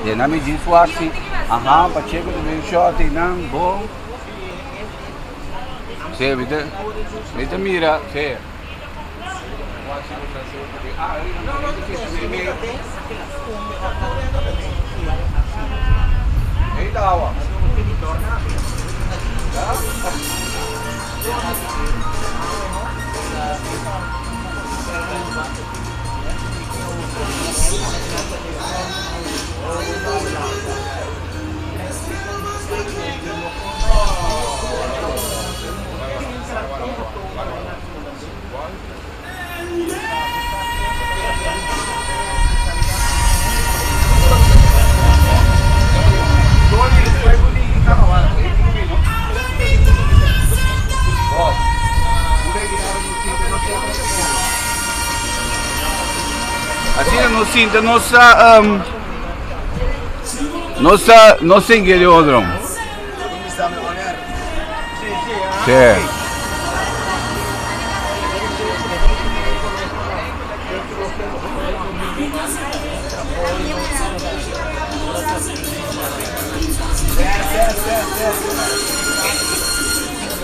E na mi djis wak si. Aha, Pacheco ta den shot einan, bon. Si, mi ta, mi ta mira, si. Asina nos sinta nos ta um, nos ta nos sinti di otro. Sí.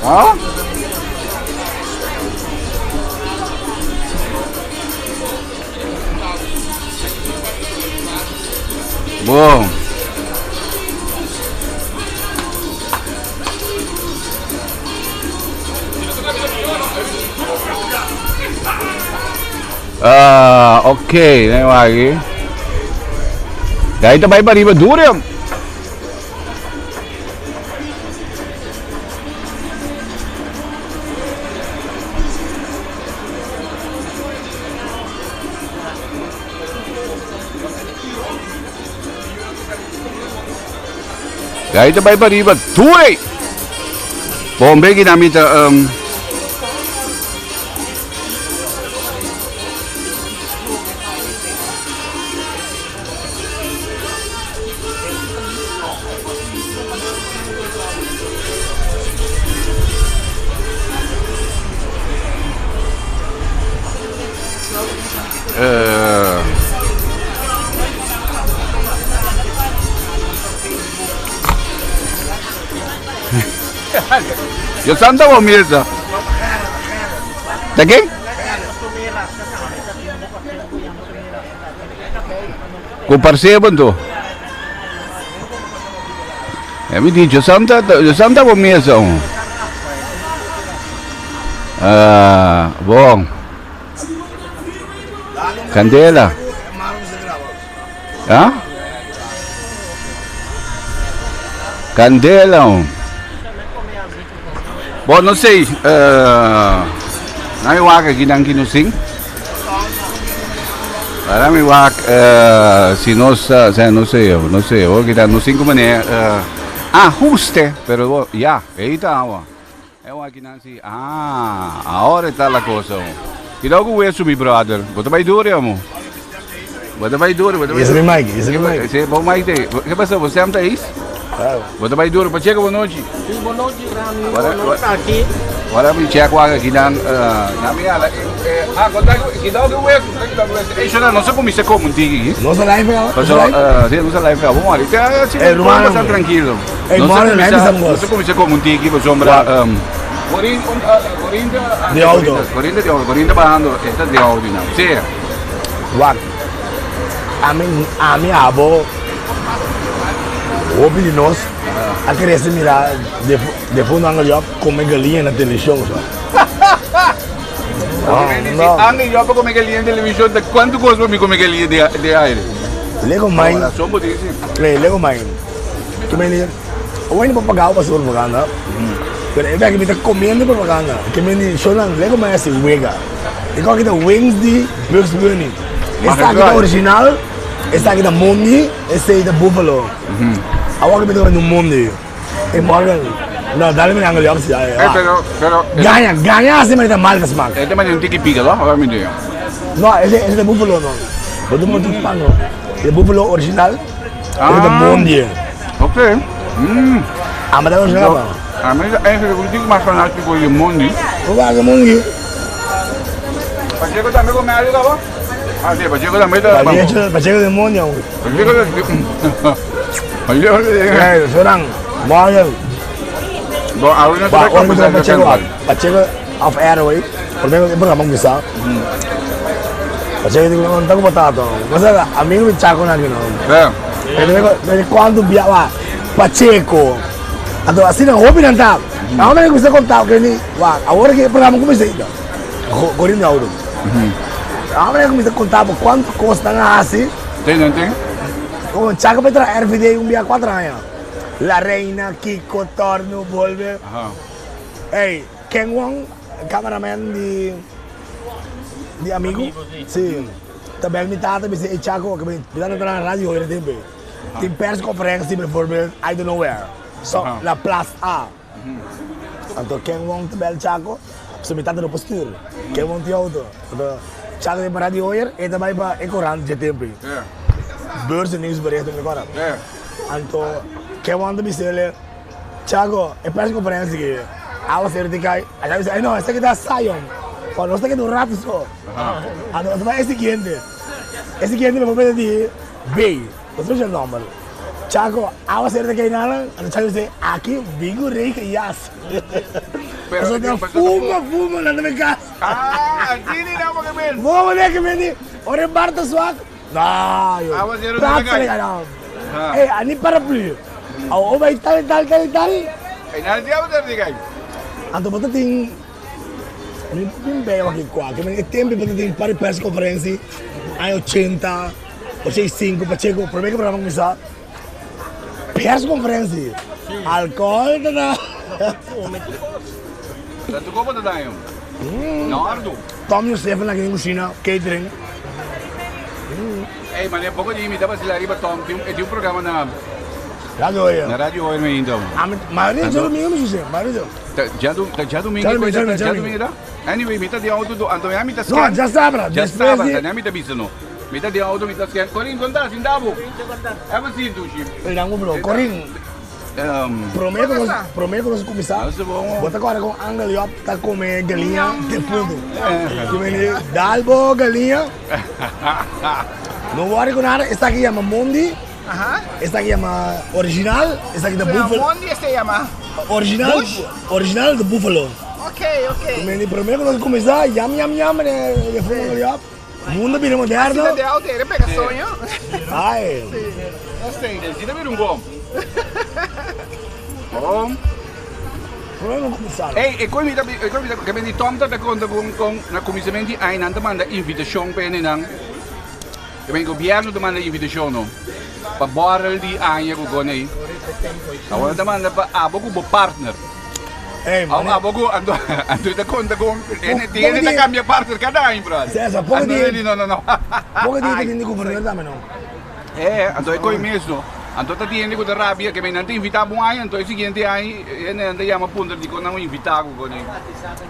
Ah? Bon. Ah, ok, nee wak. Daí ta bai pariba duro, jong. Daí ta bai pariba duro. Bon, begi na mi ta um, Yo santa bo mesa. Ta ken? Ku parse bo anto. E mi di yo santa yo santa bo mesa. Ah, bon. Candela. Ah? Candela. Bon, no sei. Uh, na mi wak aki dan kinusin. Para mi wak uh, si nos, uh, sea, no sé, no sé, o kita no sin como ne, uh, ajuste, pero ya, ahí está agua. E aki nan si, ah, ahora está la cosa. Cuidado cu hueso, mi brother. Bo ta bai duro, amo. Bo ta bai duro, bo ta bai Ese mi Mike, ese mi Mike. Sí, bo Mike te. Ke pasa? Bo Sam ta is? Claro. Bo ta bai duro. Pacheco, boa noite. Sí, boa noite, Rami. Bora- Boa noite aqui. Ora mi check wak aki nan, na mi ala, ah, conta cu, cuidado cu hueso, cuidado cu hueso. Ey, shona, no sa cuminsa como un tiki aki. No sa live ya? Paso, sí, no sa live ya. Bo mori. Te, si, Ey, puede rumano. pasar tranquilo. Ey, No sa mori, cuminsa, live sa no mos. sa cuminsa como un tiki, pasobra, Corin, Corinda, Di auto. Corinda di auto, Corinda bajando, esta di auto nan. Sí. Wak, ami, ami abo, hopi di nos a crece mira defunto Angel Job come galiña na television so. No. Angel Job a come galiña na television, ta cuanto cos pa mi come galiña de aire? Lego mai. Razón bo dici. Lego mai. Tu meni, awor no por paga pa su propaganda, pero e bek mi ta comiendo propaganda. Ke meni shownan lego mai hasi wega. E kòke ta wings di Bugs Bunny. Esaki ta original, esaki ta Mondi, esei ta Buffalo. Awor ke mi ta comiendo Mondi. E Morgan, no, dale mi angel yok si. Eh, pero, pero. Gaña, gaña así manera mal ta smak. E ta manera un tiki pica, no? Awor mi diga. No, ese ese ta Buffalo no. Bo ta moti pan no. E Buffalo original. Ah. Ta Mondi. Ok. Mm. Ama ta original pa. A mi ta eigenlijk un tiki mas fanático di Mondi. Bo wak Mondi. Pacheco tambe come algo, cabo? Ah, si, Pacheco tambe ta. Pacheco, Pacheco demonio. Pacheco ta. Pacheco ta. Eh, Soran, morgen. Bon, awe no Ba, ta ora mi komensá Pacheco, Pacheco. Pacheco off air hoy. Por menos e programa kuminsá. Pacheco digo, no ta ku batato. Cosa, amigo mi chaco na no. Eh. Pero me cuando bia wa Pacheco. Anto asina hopi nan ta. Ahora mi kuminsá konta ku ni wa, awor ku e programa kuminsá ainda. Corriendo auto. Ahora mi kuminsá konta bo kuantu kos nan a hasi. Ten, ten, ten. Kon Chaco pe traha RVD un bia 4 aña. La Reina, Kiko, Torno, Bolbe. Aha. Ey, Ken Wong, cameraman di di Amigo. Amigo, si. Si. Ta bel mi tata bisa ey Chaco, ke mi tata traha na radio hoy na tempo ey. Tin persconferencia bijvoorbeeld, I don't know where. So, Aha. na Plaza A. Anto Ken Wong ta bel Chaco, pasobra mi tata no por stuur. Ken Wong tin auto. Anto Chaco ta para di hoyer, e ta bai pa e corant dje tempo ei. Beurs en nieuwsbericht mi ta kora. Anto Ken Wong ta bisa el, Chaco, e persconferencia aki, awa ser di kai. A Chaco bisa, ay no, esaki ta Zion. Pa nos ta keda un rato so. Anto nos ta bai e siguiente. E siguiente mi por mete di B. Nos ta bisa el nomber. Chaco, awa ser ta kai nana, anto Chaco dice, aki bin ku regen jas. Pero, Pasobra ta fuma, fuma nan ta mi kas. Ah, así ni nada que ver. Bo bo que meni, ora e bar ta swak. No, yo. Awa cero ta kai. Ah. Eh, ani paraplu. Aw, o bai tal, tal, tal, tal. E nada di awa ser di kai. Anto bo ta tin mi bin beo aki kwa, ke men e tempo bo ta tin par di persconferentie, aña 80, 85, Pacheco, prome ke programa kuminsá, persconferentie, alcohol ta na. Ta tu kopo ta daño. No ardu. Tom Joseph na den kushina, catering. Ey, mane poko di mi ta basila riba Tom, tin e tin un programa na Radio Hoyer. Na Radio Hoyer mi ainda. Ami, mayoria djadumingu mi suse, mayoria. Ta djadumingu Djadumingu, djadumingu, djadumingu ta? Anyway, mi ta den auto do, anto mi ta No, scan. djasabra, despues Djasabra, di. ta mi ta bisa no. Mi ta den auto, mi ta scan. Corin, kon ta? Sinta bo. Have a seat, dushi. Ey, nan bro, Corin. Prome ku nos, prome ku nos kuminsá, bo ta kòrda kon Angel Job ta kome galiña defuntu. Ki meni, dal bo galiña. No wòri ku nada, esaki yama mondi. Esaki yama original, esaki ta buffalo. Mondi esei yama? Original, Bush? original ta buffalo. Ok, ok. Ki meni, prome ku nos kuminsá, yam yam yam, defuntu Angel Job. Mundo bira moderno. Asina de auto ere pega soño. Ai. Sí. Esita bira un bom. Bom. Problema kuminsá. Ey, e koi mi ta, e koi mi ta, ke men di Tom ta ta konta kon kon na kuminsament di aña nan ta manda invitashon pa hendenan. Ke men gobierno ta manda invitashon no pa bòrel di aña ku kon ei. Awor nan ta manda pa abo ku bo partner. Ey, Au mane. abo ku anto anto ta konta kon hende tin hende ta kambia partner kada aña brother. Cesar, poko Anto di di no no no. poko di ta tin di gobernador tambe no. Eh, anto e koi mes no. Anto ta tin hende ku ta rabia ke men nan ta invita bo un aña anto e siguiente aña hende nan ta yama puntra dikon nan invita ku kon ei.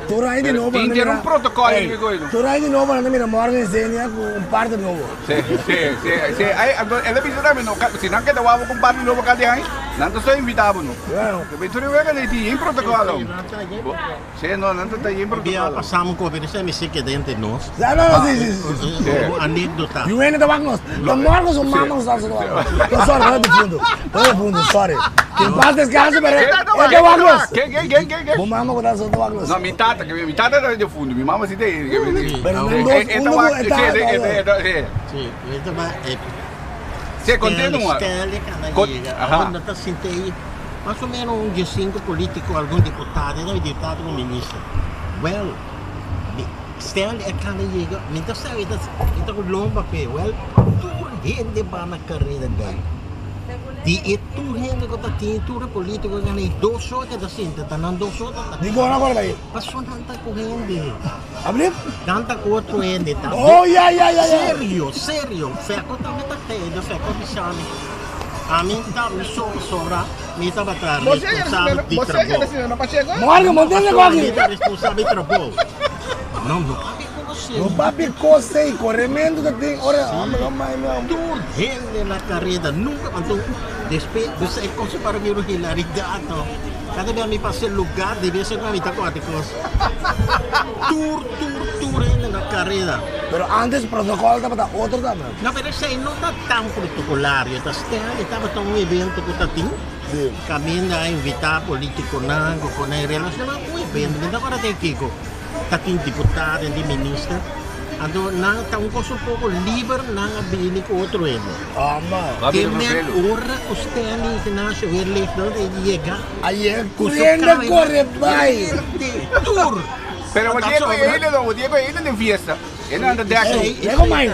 Tur aña di Pero nobo tin nan ta tin un mira protocolo ey, riba e koi no. tur aña di nobo nan ta mira Morgan Zenia ku un partner nobo. Si, si, si, si. Ay, anto el a bisa tambe no, si nan keda wou ku un partner nobo kada aña, nan ta so invita bo no. Bueno. Pero tur e wega ei tin yen protocolo. Si, no, nan ta ta yen Bia protocolo. pasamos ku obedecer mi si keda entre nos. No, no, si, si, si. Si. Un anekdota. Yu hende ta wak nos. Ta Morgan su mama ku sa su ta wak nos. No, sorry, no te punto. No te punto, sorry. Que en paz descanse, pero e ta wak nos. Ken, ken, ken, ken, ken? Bo mama ku ta su ta wak nos. No, mi tata, ke mi tata ta defunto, mi mama si ta ei. Pero nan dos, E ta uno ku wak, e tata. si, e ta, si. Si, e ta ba e Si, kontento un ora. Stanley kana Kon- yega. aha. Unda ta sinti ei mas o menos un diesinco politico, algun diputado, e ta diputado ku minister. Wel, mi Stanley a kana yega, mi ta sabi e ta e ta ku lomba p'e. Wel, tur hende ba na kareda gai. Di e tur hende ku ta tin, tur e politico a gana ei, dos so a keda sinta, ta nan dos so ta ta. Dikon a kòrda ei? Pasobra nan ta ku hende. Ablief? Nan ta ku otro hende ta. Oh, ya, ya, ya, ya. Serio, serio. Feko tambe ta keda, Feko bisa mi. Ami ta mi so pasobra mi tabata responsabel di trabou. Morgan, bo tende ku aki? Mi ta responsabel di trabou. No, no papia ku bo. kos ei. No papia kos ei, korementu ta tin ora, hombre, no mai mi. Tur hende na kareda, nunka, anto despues, dus e kos a para bira un hilaridat no. Kada bia mi pasa e lugar, de bes en kuando mi ta kòrda e kos. Tur, tur, tur hende na kareda. Pero antes protokòl tabata otro tambe. No, pero esei no ta tan protokolario, ta stel e tabata un evento ku ta tin. Kaminda a invitá politikonan ku por nan relashoná ku evento. Mi ta kòrda den kiko ta tin diputado en di minister. Anto nan ta un kos un poko liber nan a bini ku otro hende. Ke men ora ku Stanley Ignacio weer leeft no ta yega. A yega kuriendo kore bai. Tur. Pero bo Diego e hende no, bo Diego e hende den fiesta. E nan ta dek. Lego mai.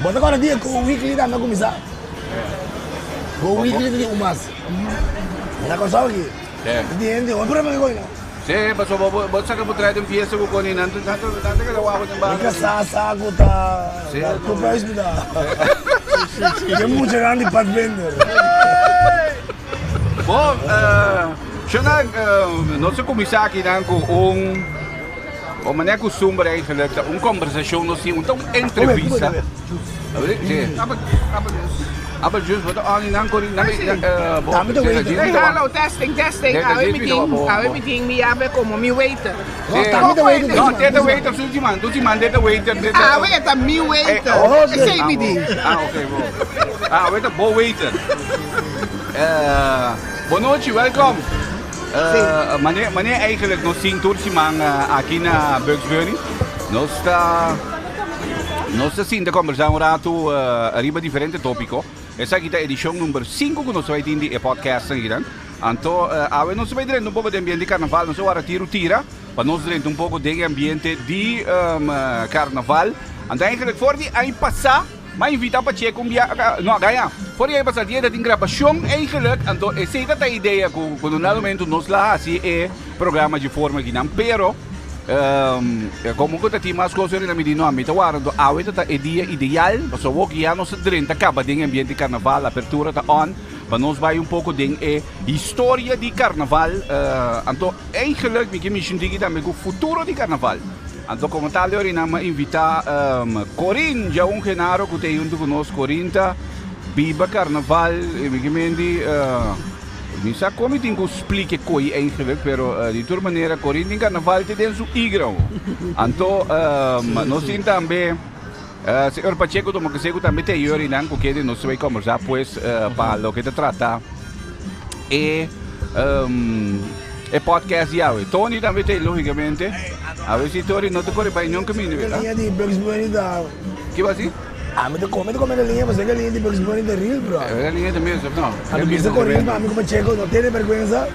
Bo ta kòrda dia ku weekly tambe a kuminsá. Go weekly ta di un mas. Na Kòrsou aki. Di hende hopi problema ku e koi no. Sí, pasobra bo bo saka bo trae den fiesta ku koni nan nan ta keda wak den bar. Mi kasá sa ku ta koop huis mi ta. Ke muchanan di padvinder. Bon, Shona, nos a kuminsá akinan ku un. Bo manera kustumber eigenlijk ta un kombersashon nos tin, un ta un entrevista. Apple juice, bo ta on nan kori nan bo. Hey, hallo, testing, testing. Awe mi tin, awe mi tin mi yabe komo mi waiter. No, ta mi ta waiter. No, te ta waiter su si man, tu si man te ta waiter. Awe ta mi waiter. Esei mi di. Ah, okay, bo. Ah, awe ta bo waiter. Bon nochi, welkom. Mane, mane eigenlijk nos tin tur siman aki na Bugs Bunny. Nos ta nos ta sinta conversa un rato ariba diferente topico. Esaki ta edicion number 5 cu nos ta bay tin di e podcast akinan. Anto awe nos ta bay drenta un poco den ambiente di carnaval. Nos a wara tiro tira pa nos drenta un poco den e ambiente di carnaval. Anto eigenlijk for di aña pasa. M'a invita Pacheco un bia, no, gaya, for di aña pasá dia ta tin grabashon eigenlijk, anto esei ta ta idea ku ku un dado momento nos la hasi e programa dje forma akinan, pero komo ku ta tin mas kos ora mi di no, mi ta wara anto awe ta ta e dia ideal, pasobra awor ku ya nos ta drenta kaba den e ambiente di karnaval, apertura ta on, pa nos bai un poko den e historia di karnaval, anto eigenlijk mi ke mishi un tiki tambe ku futuro di karnaval. Anto como tal de ori nan a invita Corin Jaun Genaro cu ta hunto cu nos. Corin ta biba carnaval y mi kimendi mi sa con mi tin cu splica e coy eigenlijk pero di tur manera Corin tin carnaval te den su igra. Anto nos tin tambe señor Pacheco Tomokeseco tambe ta ey ori nan cu kende nos ta bay combersa pues pa loke ta trata e E podcast di awe. Tony tambe ta ei logicamente. A ver si Tony no ta kore bai niun kaminda Galiña beta. di Bugs Bunny ta. Ki bo a si? Ami ta come, ta come galiña pasobra galiña di Bugs Bunny ta real bro. E galiña ta mes of no? Ami bisa Corinne pa ami ku Pacheco no tene bergwensa.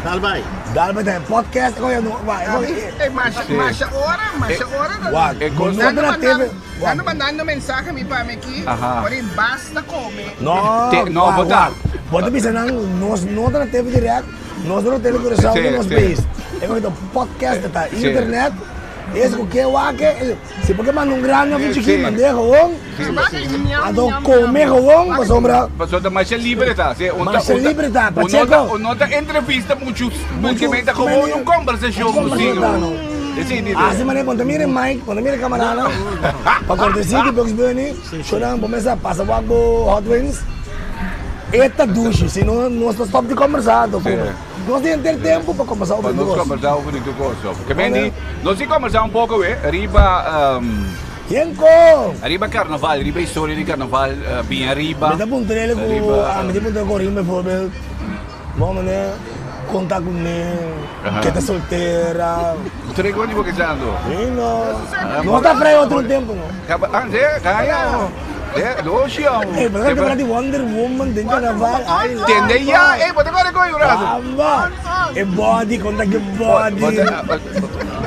Dal bai. Dal bai ta e podcast e koe no wa e koe. E masha masha ora masha ora ta. Wak E bo kos. no ta na TV. Nan ta mandando mensahe mi pa mi aki ora i basta come. No, Te, no, wak bo ta. wak bo ta bisa nan nos no ta na TV direct. Nos no tene Curaçao den nos pais. E koe ta podcast ta internet. Es ku ke wak si bo ke manda un grandi of un chikí mand'é gewoon. Anto kome gewoon pasobra. Pasobra ta masha libre ta. Masha libre ta Pacheco. Un no ta entrevista muchu muchu ta gewoon un kombersashon ku sigo. Asi manera bo ta mira e mic bo ta mira e kamarada pa kortesia di Bugs Bunny shonan bo mester a pasa wak bo hot wings. E ta dushi, si no nos ta stop di combersa anto ku nos tin henter tempo pa combersa over Pa di nos kos. combersa over di tur kos. Ke men di, nos tin combersa un poko we riba Yenko! riba carnaval, riba historia di carnaval bin ariba. Mi ta puntra el ku, mi ta puntra Corinne bijvoorbeeld, bo manera conta ku mi, ke ta soltera. Tres kos di bo ke sa anto? Si no. Nos ta frei otro tempo no. Ah, si, kaya. Eh, doshi amo. Ey, pero te parati Wonder Woman den carnaval. Ay, la. Tende ya, ey, bo te kore koy un rato. Amba. E body, konta ke body.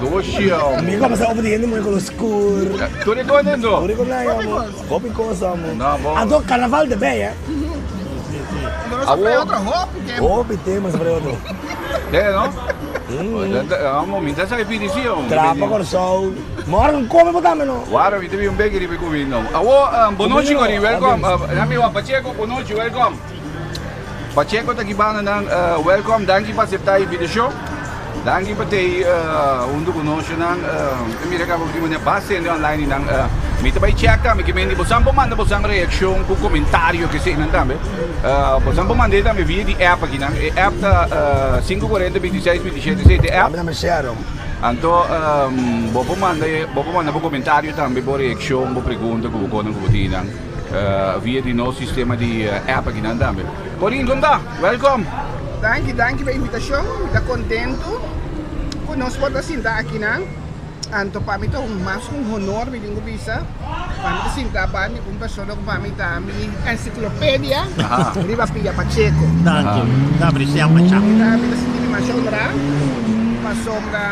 Doshi amo. Mi comenzá over di hende mujer color oscur. Tur e kos endo? Tur e kos na amo. Hopi kos amo. No, bo. Anto carnaval te bay, eh. Awor. Hopi tempo. Hopi tempo sa otro. Te, no? Amo, mi ta sa pidi si amo. Trapa Kòrsou. Morgen kome bo tambe no. Wara, mi ta bin un beki riba e kuminda no. Awo, bonochi Cory, welkom. Nami wa Pacheco, bonochi, welkom. Pacheco ta ki banda nan, welkom, danki pa asepta e invitashon. Danki pa tei huntu ku nos nan. E mira kaba ku mane base hende online nan. Mi ta bai check tambe ke mendi bosan por manda bosan reakshon ku komentario ke esei nan tambe. Bosan por manda e tambe via di app aki nan. E app ta 540 26 27 esei ta e app. Anto bo por manda bo por manda bo komentario tambe, bo reakshon, bo pregunta ku bo konan ku bo tin nan via di nos sistema di app aki nan tambe. Corin, kon ta? Welkom! Danki, danki pa e invitashon. Mi ta kontentu ku nos por ta sinta akinan. Anto pa mi ta un mas ku un honor, mi tin ku bisa, pa mi ta sinta banda di un persona ku pa mi ta mi ensiklopedia riba Pia Pacheco. Danki, mi ta apresiá masha. Mi ta mi ta sinti mi masha honorá pasobra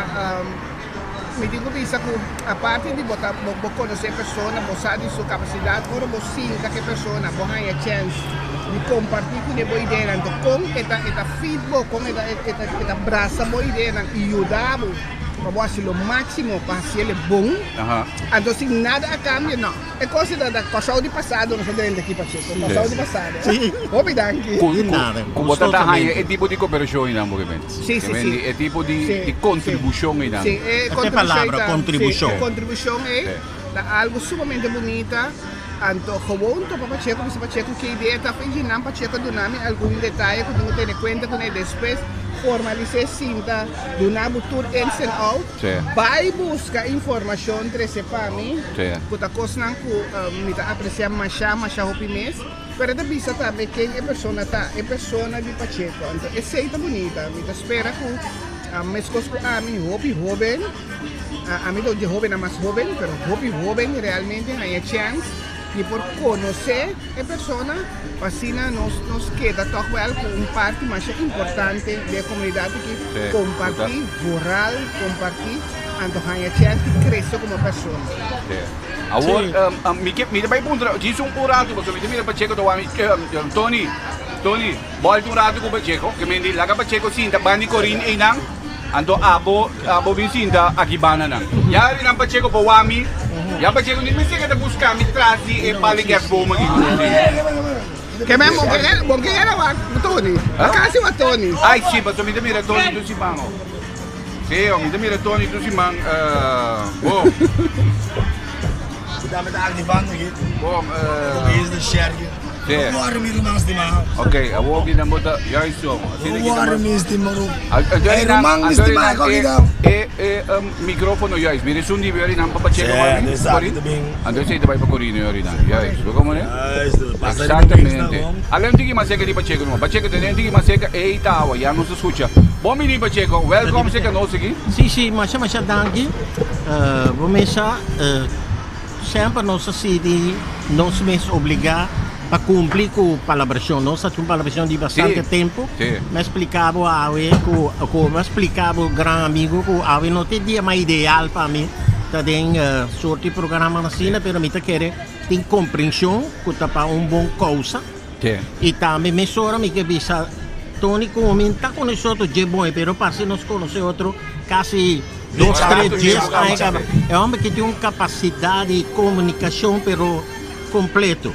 mi tin ku bisa ku aparte di bo ta bo konosé e persona, bo sa di su kapasidat, ora bo sinta ku e persona bo haña chèns di kompartí kuné bo ideanan, anto kon e ta e ta fit bo, kon e ta e ta brasa bo ideanan i yuda bo. Pa bo hasi lo máximo pa hasiel e bon, anto si nada a cambia, no. E cos ta da Kòrsou di pasado nos a drenta aki Pacheco, Kòrsou di pasado. Hopi danki. Ku bo ta ta haña e tipo di koperashon einan bo ke men? Si, si, si. E tipo di kontribushon einan. Si, e kontribushon ei ta, si, e kontribushon ei ta algo sumamente bunita. Anto gewoon topa Pacheco, bisa Pacheco ke idea ta for djinan, Pacheco a duna mi algun detaye ku tin ku tene kuenta kuné despues formalis'é sinta duna bo tur ins en out, bai buska informashon trese pa mi ku ta kosnan ku mi ta apresiá masha masha hopi mes, pero e ta bisa tambe ken e persona ta, e persona di Pacheco, anto esei ta bunita, mi ta spera ku meskos ku ami hopi hoben. Ami ta un dje hobennan mas hoben, pero hopi hoben realmente haña chèns di por konosé e persona pa asina nos nos keda tòg wèl ku un parti masha importante di e komunidat aki, kompartí, vooral kompartí, anto haña chèns di krese komo persona. Awor, mi ke, mi ta bai puntra djis un ratu pasobra mi ta mira Pacheco ta wak mi, Tony, Tony, bòlta un ratu ku Pacheco, ke men di laga Pacheco sinta banda di Corinne einan. Anto abo abo bin sinta aki banda nan. Ya ri nan Pacheco por wak mi. Ya Pacheco ni mester ke ta buska mi tras di e pal di kerstboom aki. Ke men bon ke bon ke era wak Tony. Kasi wak Tony. Ai si pasobra mi ta mira Tony tur siman oh. Si oh mi ta mira Tony tur siman bo. Ku tambe ta activando aki. Bon Ku share aki. Sí. No worry mi ruman stima. Ok, awor ki nan bo ta juist zo. No worry mi stima ru. Ey ruman mi stima e koki da. E e microfono juist. Mira esun di yori nan pa Pacheco Sí, mami. esaki Corin. ta bin. Anto esey ta bay pa Corino yori nan. Juist. Bo como ne? Juist, pasa riba wings nan Exactamente. hom. Ale un tiki mas cerca di Pacheco numa. Pacheco tene un tiki mas cerca. Ey ta awa, ya nos ta scucha. Bon bini Pacheco. Welcome cerca nos aki. Sí, sí, masha masha danki. Bo mesa Semper nos a sinti nos mes obligá pa kumpli ku palabrashon. Nos a haci un palabrashon di bastante tempu. Mi a splika bo awe ku, ku mi a splika bo gran amigu ku awe no ta e dia mas ideal pa mi ta den sorti programanan asina, pero mi ta kere tin komprenshon ku ta pa un bon kousa. I tambe mesora mi ke bisa Tony ku mi ta konosé otro dje bon, pero parse nos konosé otro kasi dos, tres dies aña kaba. E homber ki tin un kapasidat di komunikashon pero kompleto.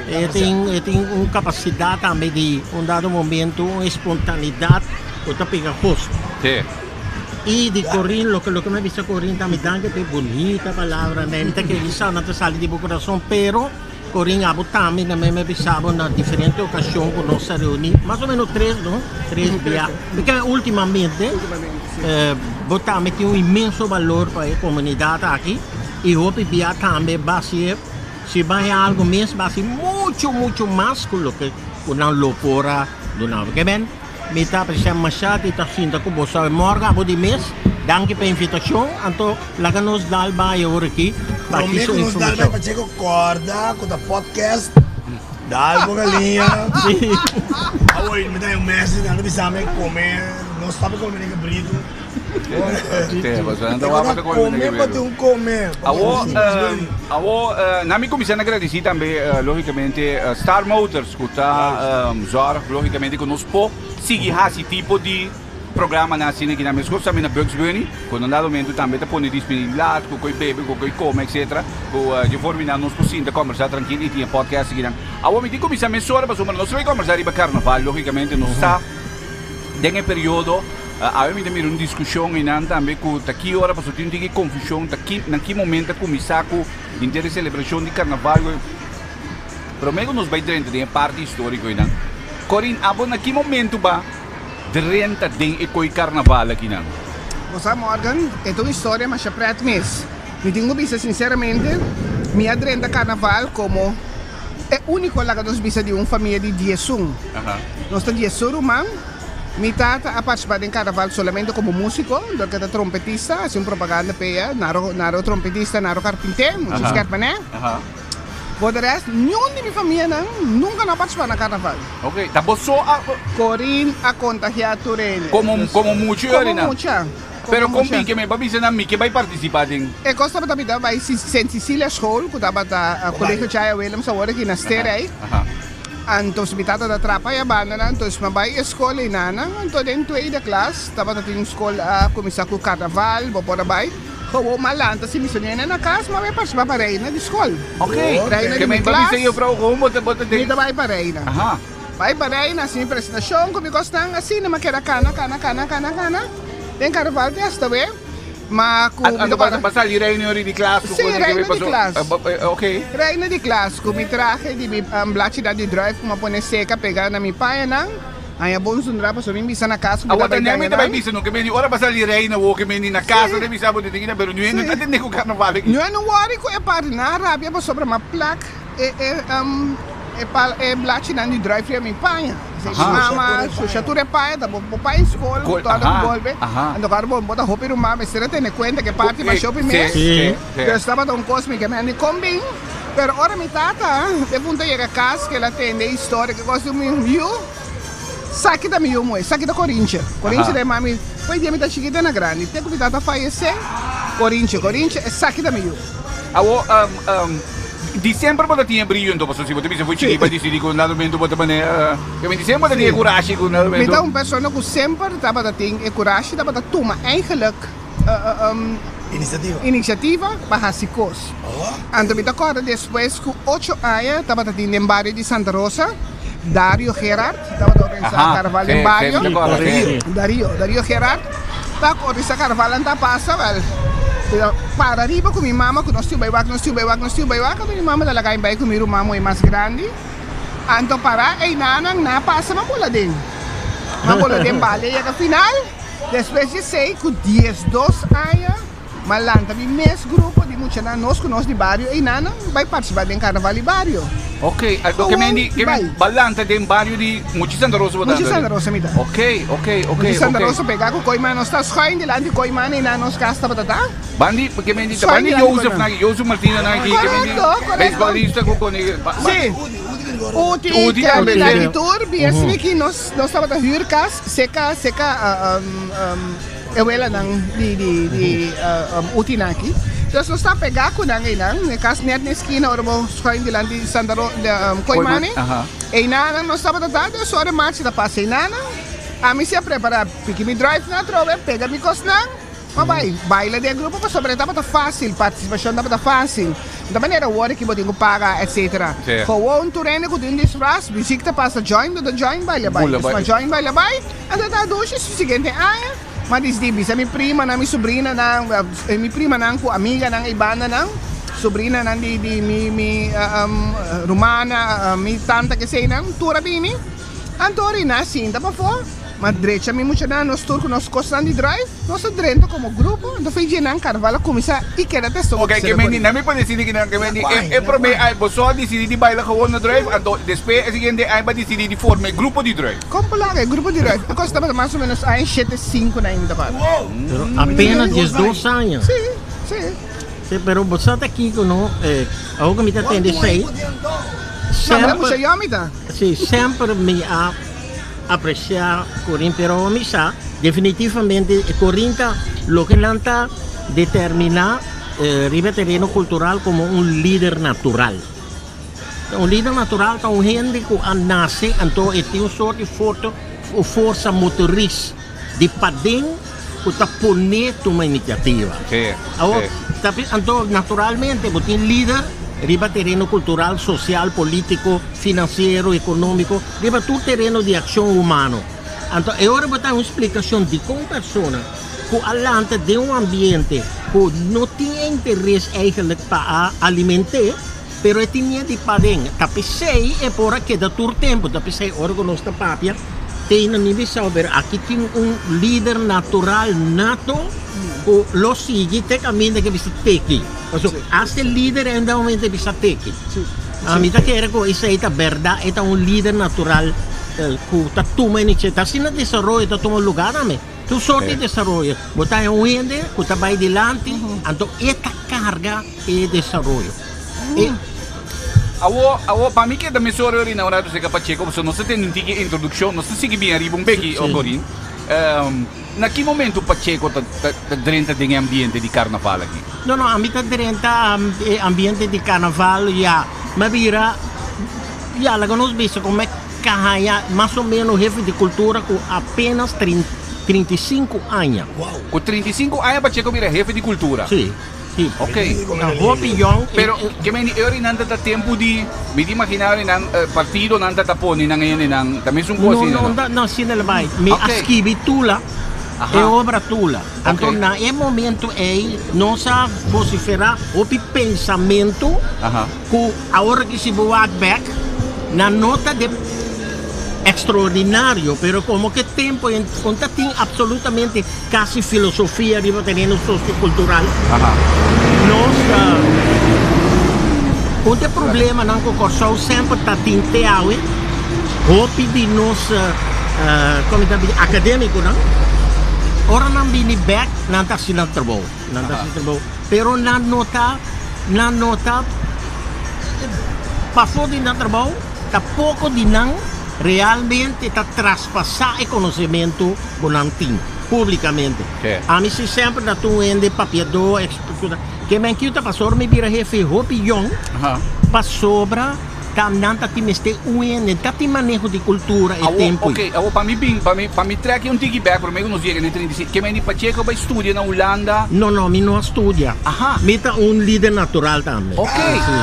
E tin e tin un kapasidat tambe di un dado momento un espontanidat ku ta pegahoso. I di Corinne loke loke mi a bisa Corinne tambe danki pa e bunita palabra mi ta kere sa nan ta sali di bo kurason pero Corin, abo tambe na meme bisa bo na diferente ocasion cu nos a reuni, mas o menos tres no, tres bia, porque ultimamente bo tambe tin un inmenso balor pa e comunidad aki y hopi bia tambe basi si bay algo mes basi mucho mucho mas cu loke cu nan lo por a duna bo. Ke men mi ta aprecia masha di ta sinta cu bo sabi morgen abo di mes, danki pa e invitacion, anto Laga nos dal bai awor aki pa Prome ki su ku nos dal bai informashon. Pacheco korda ku ta podcast dal bo galiña. Sí. Awor mi ta un mes nan ta bisa mi kome no stop kome den kabritu. Sí, pasobra nan ta wak pa kome den Kome pa kabritu. tin un kome. Awor, awor nan mi kuminsá na gradisí tambe logikamente Star Motors ku ta zorg logikamente ku nos por sigui hasi tipo di Programanan asina ki nan meskos tambe na Bugs Bunny, ku na dado momento tambe ta pone disponibilidat, ku koi bebe, ku koi kome etc. Ku dje forma nan nos por sinta kombersá trankil i tin e podcast aki nan. Awor mi tin kuminsá mesora pasobra nos ta bai kombersá riba karnaval, logikamente nos ta den e periodo. Awe mi ta mira un diskushon einan tambe ku ta ki ora pasobra tin un tiki konfushon ta ki na ki momento a kuminsá ku henter e selebrashon di karnaval. Promé ku nos bai drenta den e parti históriko einan, Corin, abo na ki momento ba drenta den e koi karnaval akinan? Bo sa Morgan, e ta un historia masha pret mes. Mi tin ku bisa sinseramente, mi a drenta karnaval komo e úniko laga nos bisa di un famia di diesun. Nos ta diesun ruman. Mi tata a partisipá den karnaval solamente komo músiko, dor ke ta trompetista, hasi un propaganda p'e, naro naro trompetista, naro karpinté, muchu skèrp manè. Por de rest, niun di mi famianan nunka no a partisipá na karnaval. Ok, ta bo so a. Corin a kontagiá tur hende. Komo komo mucha Komo Yorina? mucha. Komo Pero kon mucha. bin ke mi pa bisa nan mi ke bai partisipá den. E kos tabata mi ta bai Sint Cecilia School ku tabata Colegio Chaya Willems awor aki na Sterrij. Anto mi tata ta trapa e bandanan, entonces mi a bai e skol einanan, anto den tweede klas tabata tin un skol a kuminsá ku karnaval, bo por a bai gewoon mi a lanta si mi soña na kas mi a bai partisipá pa reina di skol. Ok, Reina ke di mi mi pa klas, bisa juffrouw gewoon bo ta bo ta mi den. ta bai pa reina. Aha. Bai pa reina hasi mi presentashon ku mi kosnan asina mi a keda kana kana kana kana kana den karnaval te hasta we. Ma ku mi ta para. Ba sali reina di klas ku. Sí, reina di klas. Ok. Reina di klas ku mi trahe di mi blachinan di druif ku mi a pone seka pega na mi pañanan. Haña bon zundra pasobra mi bisa na kas ku mi ta bai daña nan. Awor ta bai bisa no ke meni ora ba sali reina wou ke meni na kas ta bisa bo di tin pero nu no ta tende ku karnaval aki. Nu no wori ku e parti nan a rabia pasobra mi a plak e e pal e blachinan di druif riba mi paña. Mi mama susha tur e paña ta bo paña skol ku tòrda ku bolbe. Anto kòrda bo bo ta hopi ruman mester a tene kuenta ke parti mas shopi mes. Dus tabata un kos mi ke mende kon bin. Pero ora mi tata defunto yega kas ke el a tende e historia ke kos di mi yu. Saki ta mi yu muhe, saki ta Corinche. Corinche ta e mami, fo'i dia mi ta chikito na grandi, te ku mi tata fayesé, Corinche, Corinche, esaki ta mi yu. Awor, di semper bo ta tin e brillo anto, pasobra si bo ta bisa fo'i chikito bo a disidi ku un dado momento bo ta manera, di semper bo ta tin e kurashi ku un dado momento. Mi ta un persona ku semper tabata tin e kurashi, tabata tuma eigenlijk inisiativa pa hasi kos. Anto mi ta kòrda despues ku ocho aña tabata tin den bario di Santa Rosa, Dario Gerard tabata organisá karnaval den bario. Dario, Dario Gerard ta organisá karnaval anto a pasa wèl para riba ku mi mama ku nos tin bai wak, nos tin bai wak, nos tin bai wak, anto mi mama ta laga mi bai ku mi ruman muhé mas grandi. Anto para einanan nan a pasa mi a bola den, mi a bola den bale yega final. Despues di esei ku diesdos aña m'a lanta mi mes grupo di muchanan nos ku nos di bario einanan bai partisipá den karnaval di bario. Ok, ke men di ke men ba lanta den bario di Muchi Santa Rosa bo ta Muchi Santa Rosa mi ta. Ok, ok, ok. Muchi Santa Rosa pegá ku Koiman nos ta schuin dilanti Koiman einan nos kas tabata ta. Bandi ke men di ta bandi Joseph nan Joseph Martina nan aki ke men di beisbolista ku koni. Si. Uti, Uti tambe. Kelly nan tur bies mi nos Nos tabata huur cas seca seca e welanan di di di utinan aki. Dus nos ta pega cu nan eynan, e cas net na esquina ora bo schuin dilanti Santa Ro Koimani. Eynanan nos tabata ta, dus ora e marcha ta pasa eynanan, ami si a prepara piki mi drive nan atrobe, pega mi cosnan. Pa bai baila den grupo pasobra e tabata fácil, participacion tabata fácil. No ta manera awor ki bo tin ku paga etcetera. Gewoon tur hende ku tin disfraz, muziek ta pasa join bo ta join baila bai. Dus ma join baila bai, anto ta dushi su siguiente aña. Ma disdi bisa mi primanan, mi sobrinanan, mi primanan ku amiganan ei bandanan, sobrinanan di di mi mi rumana, mi tanta keseinan, tur a bini. Anto Rina sinta pafó, ma drecha mi muchanan nos tur ku nos kosnan di drive, nos a drenta komo grupo, anto fei dje nan karnaval a kuminsá i keda te so. Ok, ke men di, nan mi por desidi kinan, ke men di, e e promé ai boso a disidi di baila gewoon na drive, anto despues e siguiente ai bo a disidi di forma e grupo di drive. Kon por laga e grupo di drive? E kos tabata mas o menos aña shete sinku na ainda para. Pero apenas diesdos aña. Sí, sí. Sí, pero bo sa ta kiko no, awor ku mi ta tende esei, semper. Sí, semper mi a apreciá Corin, pero mi sa definitivamente Corin ta loke nan ta determiná riba e tereno cultural como un lider natural. Un lider natural ta un hende cu a nace anto e tin un soort di forsa motoriz di paden cu ta pone tuma iniciativa. Awor, anto naturalmente bo tin lider riba tereno cultural, social, politico, financiero, economico, riba tur tereno di accion humano. Anto e ora bo ta un splikashon di kon persona ku a lanta den un ambiente ku no tin e interes eigenlijk pa a aliment'é, pero e tin miedu di paden. Ta p'esei e por a keda tur tempu. Ta p'esei ora ku nos ta papia te na mi bisa pero aki tin un lider natural nato ku lo sigui te kaminda ku e bisa teki. Pasobra asta e lider en dat momento e bisa teki. Ami ta kere ku esei ta bèrdat, e ta un lider natural ku ta tuma inisiativa. Asina desaroyo ta tuma lugá tambe. Tur sorto di desaroyo. Bo ta haña un hende ku ta bai dilanti, anto e ta karga e desaroyo. E. Awo, awo, pa mi keda mesora orina un ratu seka Pacheco, pasobra nos ta tende un tiki introdukshon, nos ta sigui bin ariba un beki, Corin. Na ki momento Pacheco ta, ta, ta drenta den e ambiente di karnaval aki? No, no, ami ta drenta e ambiente di karnaval ya. Mi a bira, ya, laga nos bisa ku mi ka haña mas o menos hefe di kultura ku apenas 35 aña. Ku 35 aña Pacheco bira hefe di kultura? Sí, sí. Ok. Ta hopi yòn. Pero ke meni e ora nan ta ta tempu di, mi ta imagina ora nan partidonan ta ta pone nan hendenan, ta mesun kos No, asina no, no? no asina el bai. Mi a skibi Tula, e obra Tula. Anto na e momento ei nos a vociferá hopi pensamentu ku awor aki si bo wak bek nan no ta de extraordinario, pero komo ke tempu ei no ta tin absolutamente kasi filosofia riba tereno sosiokultural, nos un di e problemanan ku Kòrsou semper ta tin te awe, hopi di nos komo ta bisa akadémikonan ora nan bini bèk nan ta hasi nan trabou, nan ta hasi trabou, pero nan no ta nan no ta pafó di nan trabou ta poko di nan realmente ta traspasá e konosementu ku nan tin públikamente. Ami si semper ta tur hende papiadó, ke men kiu ta pasó ora mi bira hefe hopi yòn pasobra Ta nan ta tin mester un hende ta tin maneho di cultura e Awo, tempo ok, awo pa mi bin, pa mi, pa mi trek un tiki bek prome ku nos yega na e 35, ke meni Pacheco bai studia na Hulanda? No, no, mi no a studia. Aha. Mi ta un lider natural tambe. Ok, Sí.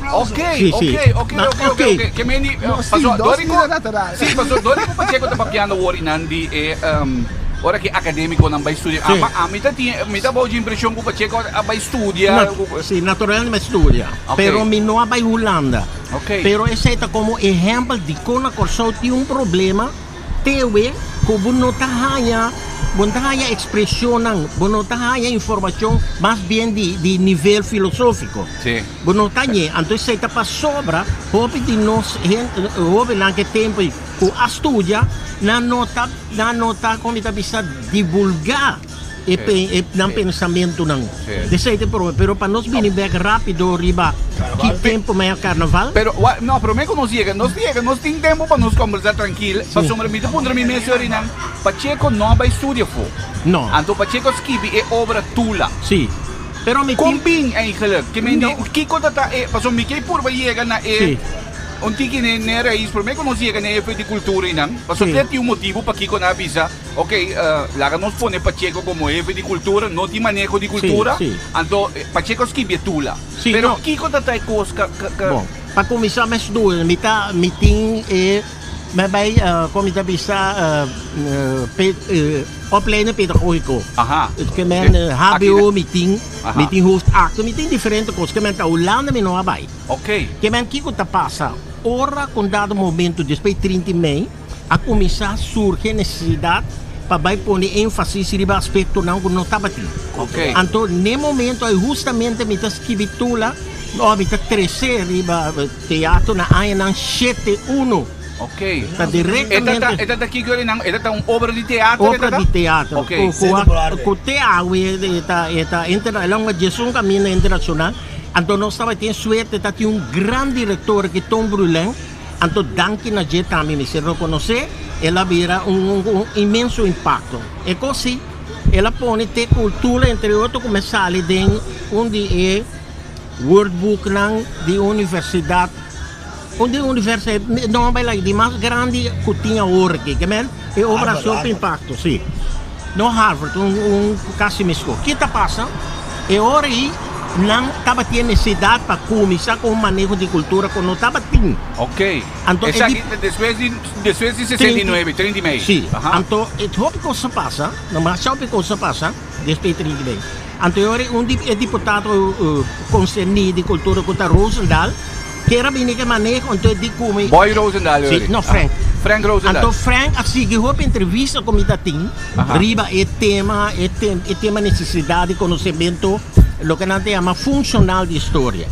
ok, Sí, sí. ok, ok, Ma, ok, ok, ok. ok, ke meni, Nos tin paso dos dor di ku, lider natural. sí, paso dor di ku Pacheco ta papiando awor i nan di e, ora ku e akademikonan bai studia, Sí. ama, ami ta tin, mi ta bou dje impreshon ku Pacheco a bai studia, Nat, sí, naturalmente mi a studia. Pero mi no a bai Hulanda. Pero esei ta komo ehèmpel dikon na Kòrsou tin un problema tewe ku bo no ta haña, bo no ta haña ekspreshonnan, bo no ta haña informashon mas bien di di nivel filosófiko. Bo no ta hañ'é. Anto esei ta pasobra hopi di nos hende, hóbennan ke tempu ei ku a studia, nan no ta, nan no ta, komo mi ta bisa, divulgá. E e nan pensamentunan. Esei ta e problema. Pero pa nos bini bek rápido riba ki tempu mei a karnaval. Pero wa, no, promé ku nos yega, nos yega, nos tin tempu pa nos kombersá trankil, pasobra mi ta puntra mi mes yorinan, Pacheco no a bai studia afó. No. Anto Pacheco a skibi e obra Tula. Sí. Pero mi tin. Kon bin eigenlijk? Ke men di, kiko ta ta e, pasobra mi ke purba yega na e. Sí. Un tiki ne ne rais, promé ku nos yega na e hefe di kultura einan, pasobra Sí. tin un motibu pakiko nan a bisa. Ok, laga nos pone Pacheco como hefe di cultura, no di maneho di cultura. Sí, sí. Anto Pacheco skibi e tula. Sí, Pero no. kico ta ta e cos ka, ka, ka. Bon, pa cuminsa mes duel, mi ta, mi tin e, mi bay, como mi ta bisa, pe, opleiding pedagogico. Aha. Ke men Aki hbo mi tin, Aha. mi tin hoofdakte, mi tin diferente cos. Ke men ta Hulanda mi no a bay. Ok. Ke men kico ta pasa, ora cu un dado momento despues di 30 mei, a kuminsá surgi e nesesidat pa bai pone énfasis riba aspektonan ku no tabatin. Anto n'e momento ei hustamente mi ta skibi Tula, òf mi ta tresé riba teatro na añanan shete unu. Ta direktamente. E ta ta kiko rinan? E ta ta un obra di teatro? Obra di teatro. Ku te awe e ta e ta el a un djesun kaminda internashonal. Anto nos tabatin suerte ta tin un gran direktor ki Ton Brulin. Anto danki na dje tambe mester reconoce el a bira un un inmenso impacto. E cos si el a pone te cultura entre otro cu me sali den un di e woordboeknan di universidad un di universidad no bay like di mas grandi cu tin awor aki ke men e obra a cierto impacto si no Harvard un un casi mesco. Ki ta pasa e ora ey? Nan tabatin e nesesidat pa kuminsá ku un maneho di kultura ku no tabatin. Ok. Anto e Esaki ta despues di despues di 69, 30 i mei. Sí. Aha. Anto e hopi kos a pasa, no masha hopi kos a pasa despues di 30 i mei. Anto e ora un di e diputado konserní di kultura ku ta Rozendal kier a bini ku e maneho anto e di ku mi. Boy Rozendal e ora. Sí, no Frank. Frank Rozendal. Anto Frank a sigui hopi entrevista ku mi ta tin riba e tema e tema nesesidat di konosementu loke nan ta yama funshonal di historia.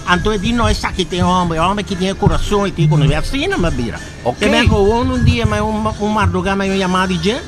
Anto e di no esaki ta e hòmber, e hòmber ki tin e kurason i tin e konosementu. Asina mi a bira. Te men gewoon un dia mi un mardugá mi a yama di dje,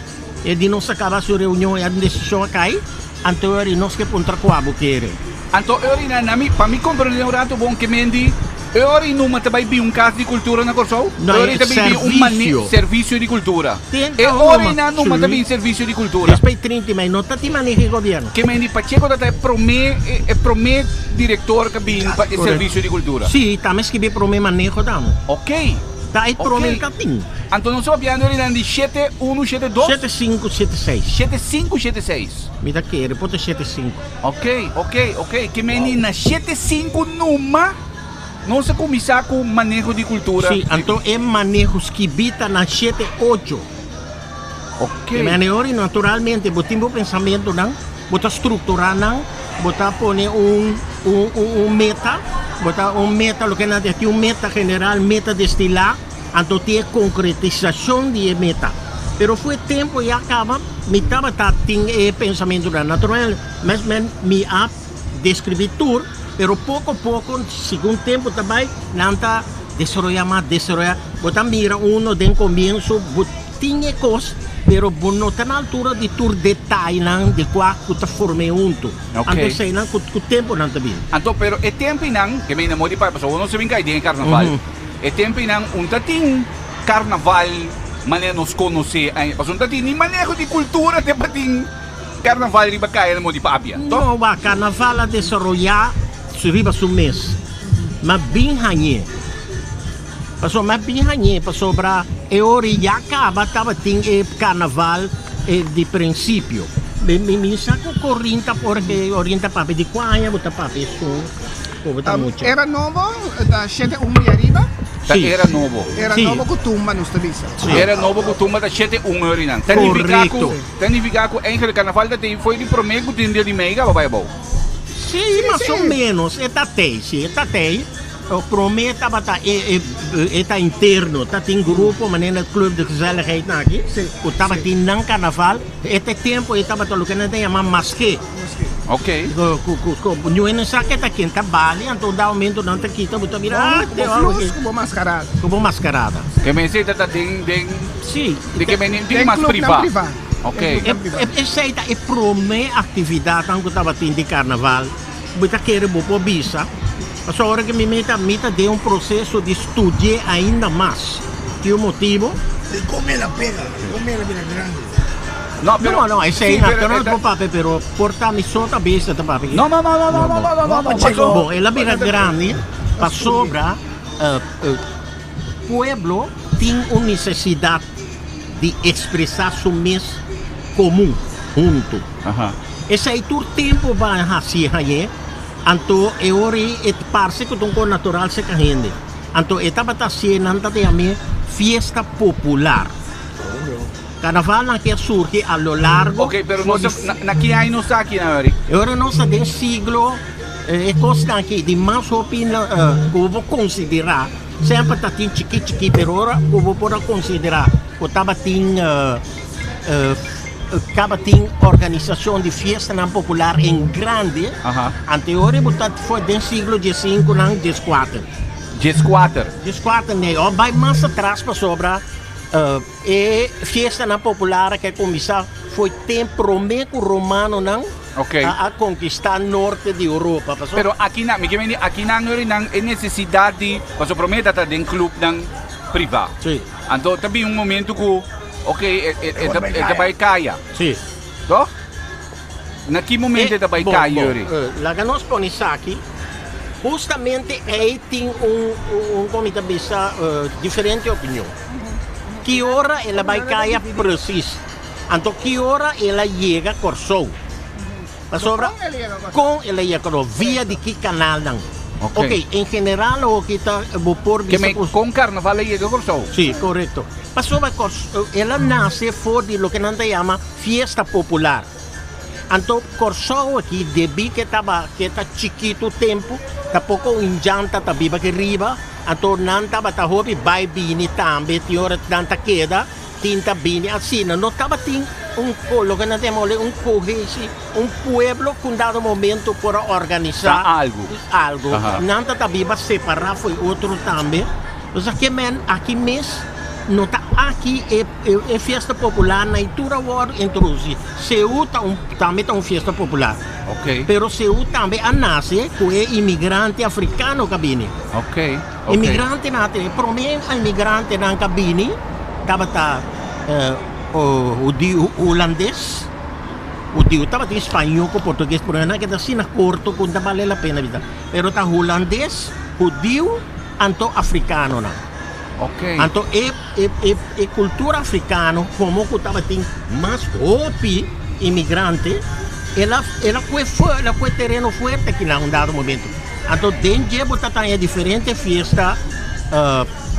e di nos a kaba su reunion i a desishon a kai, anto e ora i nos ke puntra kua bo kere. Anto e ora i na mi, pa mi komprendé un ratu bon ke men di, e ora i numa ta bai bin un kas di kultura na Kòrsou? No, E ora i ta bin bin un mane, servisio. servisio di kultura. Ten E ta ora numa, i na numa ta sí. bin servisio di kultura. Despues 30 i mei no ta tin maneho di gobièrnu. Ke men di Pacheco ta ta e promé, e promé direktor ku a bin pa e servisio di kultura? Sí, ta mi skibí promé maneho tambe. Oké. Ta e promé Oké. ta tin. Anto nos ta papiando riba di shete unu, shete dos? 75, 76. 75, 76. Mi ta kere por ta 75. Oké, oké, oké. Ke men di na 75 numa nos a kuminsá ku maneho di kultura. Sí, anto e maneho skibí ta na 78. Oké. E maneho ori naturalmente bo tin bo pensamentunan, bo ta strukturá nan, bo ta pone un un un un meta, bo ta un meta loke nan ta tin un meta general, meta destilá, anto tin e konkretisashon di e meta. Pero fu e tempu ya kaba mi tabata tin e pensamentunan. Naturalmente mes men mi a deskribí tur, pero poko poko segun tempu ta bai nan ta desaroyá mas, desaroyá. Bo ta mira uno den komienso bo tin e kos, pero bo no ta na altura di tur detaynan di kua ku ta form'é huntu. Ok. Anto eseinan ku ku tempunan ta bini. Anto pero e tempinan, ke mi enamor di pai, pasobra bo no sa bin kai den e karnaval. E tempinan un ta tin karnaval manera nos konosé ainda, pasobra un ta tin ni maneho di kultura te pa tin karnaval riba kaya na Modi Papia, toh? No, wak, karnaval a desaroyá riba su mes, ma bin hañ'é. Pasobra mi a bin hañ'é pasobra e ora ya kaba tabatin e karnaval di prinsipio. Mi mi sa ku Corinta ora ke Corinta papia di kua aña bo ta papia esun ku bo ta mucha? Era nobo ta shete un di ariba. Ta era nobo. Era nobo ku tumba nos ta bisa. Era nobo ku tumba ta shete un ora nan. Ta nifiká ku ta nifiká ku eigenlijk karnaval ta tin foi di promé ku tin dia di mei kaba bai abou. Sí, mas o ménos e ta tei, sí e ta tei. O prome tabata e e ta interno, ta tin grupo manera Club de Gezelligheid nan aki, ku tabatin nan karnaval, e te tempo e tabata loke nan ta yama maske. Ok. Ku ku ku ñuenan sa ke ta ken ta bali, anto un dado momento nan ta kita bo ta bira ah Ku te bo ora flus, ku bo maskarada. Ku bo maskarada. Ke mester ta ta den den Sí. di ke menen tin Den mas clubnan priva. priva. Ok. Den clubnan priva. E esei ta e prome aktividatnan ku tabatin di karnaval. Bo ta kere bo por bisa, pasobra ora ke mi meta, mi ta den un proseso di studi'é ainda mas. Tin un motibu? Di come la pega, di come la bira grandi. No, pero, No, no, esei sí, na pero no e ta- por papia, pero por ta mi so ta bisa ta papia. No, no, no, no, no, no, no, no, no, no, paso- Bon, el a bira grandi pasobra eh, eh, pueblo tin un nesesidat di ekspresá su mes komun, huntu. Aha. Esei tur tempu bo a hasi hañ'é, anto e ora ei e ta parse ku ta un kos natural serka hende. Anto e tabata hasié, nan ta yam'é fiesta popular. Karnavalnan ke a surgi a lo largo. Ok, pero nos ta, na ki aña nos ta aki nan, Eric? E ora nos ta den siglo, e kosnan aki di mas hopi ku bo por konsiderá, semper ta tin chikí chikí, pero ora ku bo por a konsiderá ku tabatin Tabatin organisashon di fiestanan popular en grandi anteori bo ta for den siglo diesinku nan dieskuater. Dieskuater. Dieskuater nee, o bai mas atras pasobra e fiestanan popular a ke kuminsá foi ten promé ku romanonan a konkistá norte di Europa. Pasobra. Pero akinan, mi ke mende akinan ori nan e nesesidat di, pasobra promé ta ta den klupnan privá. Sí. Anto ta bin un momento ku. Ok, e, e, e, ta, e ta bai kaya. Sí. Toch? Na ki momento e ta bai Bon, kaya, bon, Yuri? Laga nos pone esaki. Hustamente ei tin un, un, un como mi ta bisa, diferente opinion. Ki ora el a bai kaya precies? Anto ki ora el a yega Kòrsou? Pasobra Kon el a yega Kòrsou? kon el a yega Kòrsou, via di ki kanalnan. Ok. Ok, en general hoki ta bo por Ke bisa men ku. kon karnaval a yega Kòrsou? Sí, korekto. Pasobra Kòrsou, el a nase for di loke nan ta yama fiesta popular. Anto Kòrsou aki debí ke taba ke ta chikitu tempu, ta poko indjanta ta biba aki riba, anto nan tabata hopi bai bini tambe, tin ora nan ta keda, tin ta bini asina. No tabatin un loke nan ta yama un kohesi, un pueblo ku un dado momento por a organisá Ta algu. algu. Aha. Nan ta ta biba separá fo'i otro tambe. Osea ke men aki mes no ta aki e E fiesta popular na tur a wòrdu introdusí. Seú ta un tambe ta un fiesta popular. Ok. Pero Seú tambe a nase ku e imigrante afrikano ku a bini. Ok, ok. Imigrantenan a tene, e promé imigrantenan ku a bini tabata hudiu hulandes, hudiu tabatin spañó ku portugues pero nan a keda asina korto ku no ta bale la pena bisa. Pero ta hulandes, hudiu anto afrikanonan. Ok. Anto e E e e kultura afrikano komo ku tabatin mas hopi imigrante, el a el a kue el a kue tereno fuerte aki na un dado momento. Anto den dje bo ta taña diferente fiesta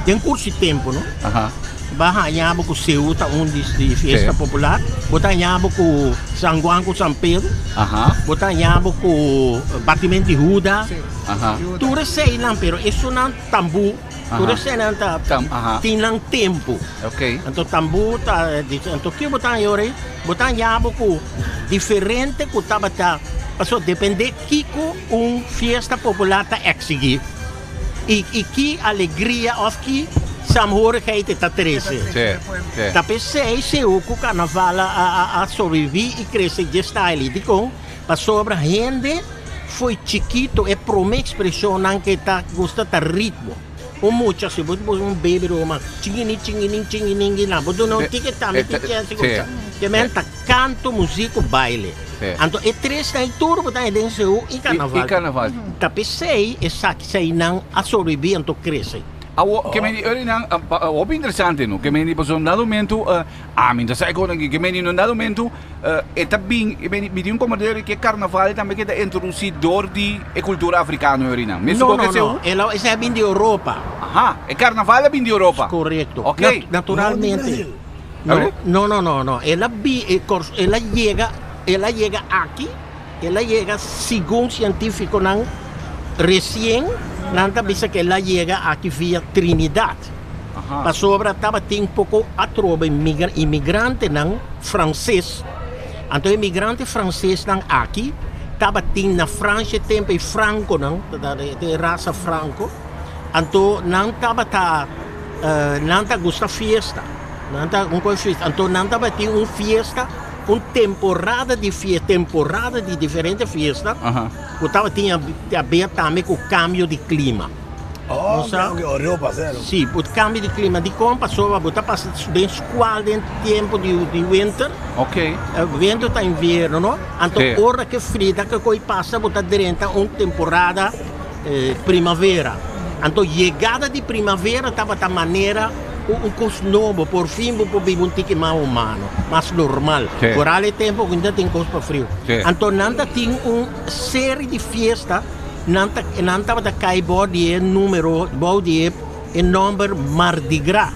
den kurso di tempu no. Aha. Bo a haña bo ku Seú ta un di di fiesta Sí. popular, bo ta haña bo ku San Juan ku San Pedro, Aha. bo ta haña bo ku Batimento di Huda. Sí. Aha. Tur eseinan pero esunnan tambú. Tur eseinan ta tin nan tempu. Anto tambú ta anto kiko bo ta haña ora ei? Bo ta haña bo ku diferente ku tabata pasobra depende kiko un fiesta popular ta eksigí i i ki alegria òf ki saamhorigheid e ta trese. Ta p'esei seú ku karnaval a a sobreviví i krese dje style ei. Dikon? Pasobra hende. Fo'i chikito e prome ekspreshonnan ke ta gusta ta ritmo. Un mucha si bo pone un baby roma chingini chinginin chinginin gina bo duna un tiki tambe tin chèns di kuminsá. Ke men ta kanto, muzik ku baile. Anto e tresnan ei tur bo ta haña den seú i karnaval. Ta p'esei esaki eseinan a sobreviví anto krese. Awo ke men di Eurynan hopi interesante no ke men di pasobra un dado momento ami ta sa e konan aki ke men di un dado momento E ta bin, e bini, mi tin un komentario ku e karnaval tambe keda introdusí dor di e kultura afrikano yorina. Mi No, supo no, ke no. seu? El a, esei a bin di Europa. Aha, e karnaval a bin di Europa. Korekto. Ok. Nat, naturalmente. No di Brasil. No, no, no, no, no. El a bi, e kors, el a yega, el a yega aki, el a yega segun sientífikonan resien, nan ta bisa ku el a yega aki via Trinidad. Pasobra tabatin poko atrobe imigrantenan franses. Anto e imigrante fransesnan aki tabatin na Fransha e tempu e frankonan, e rasa franko, anto nan tabata nan ta gusta fiesta, nan ta un kos fiesta, anto nan tabatin un fiesta, un temporada di fiesta, temporada di diferente fiesta ku tabatin haber tambe ku kambio di klima. Oh, Bo sa? ok, Europa, sero. Sí, bo cambio di clima. Dicon? Pasobra bo ta pasa den scual den tempo di, di winter. Ok. Winter ta invierno, no? Anto Sí. ora ke frita ke koi pasa bo ta drenta un temporada eh, primavera. Anto yegada di primavera tabata manera un, un kos nobo. Por fin bo por biba un tiki mas humano, mas normal. Sí. Foral e tempo ku ainda tin kos pa friu. Sí. Anto nan ta tin un serie di fiesta. Nan ta nan tabata kai bou di e numero, bou di e e nomber Mardi Gras.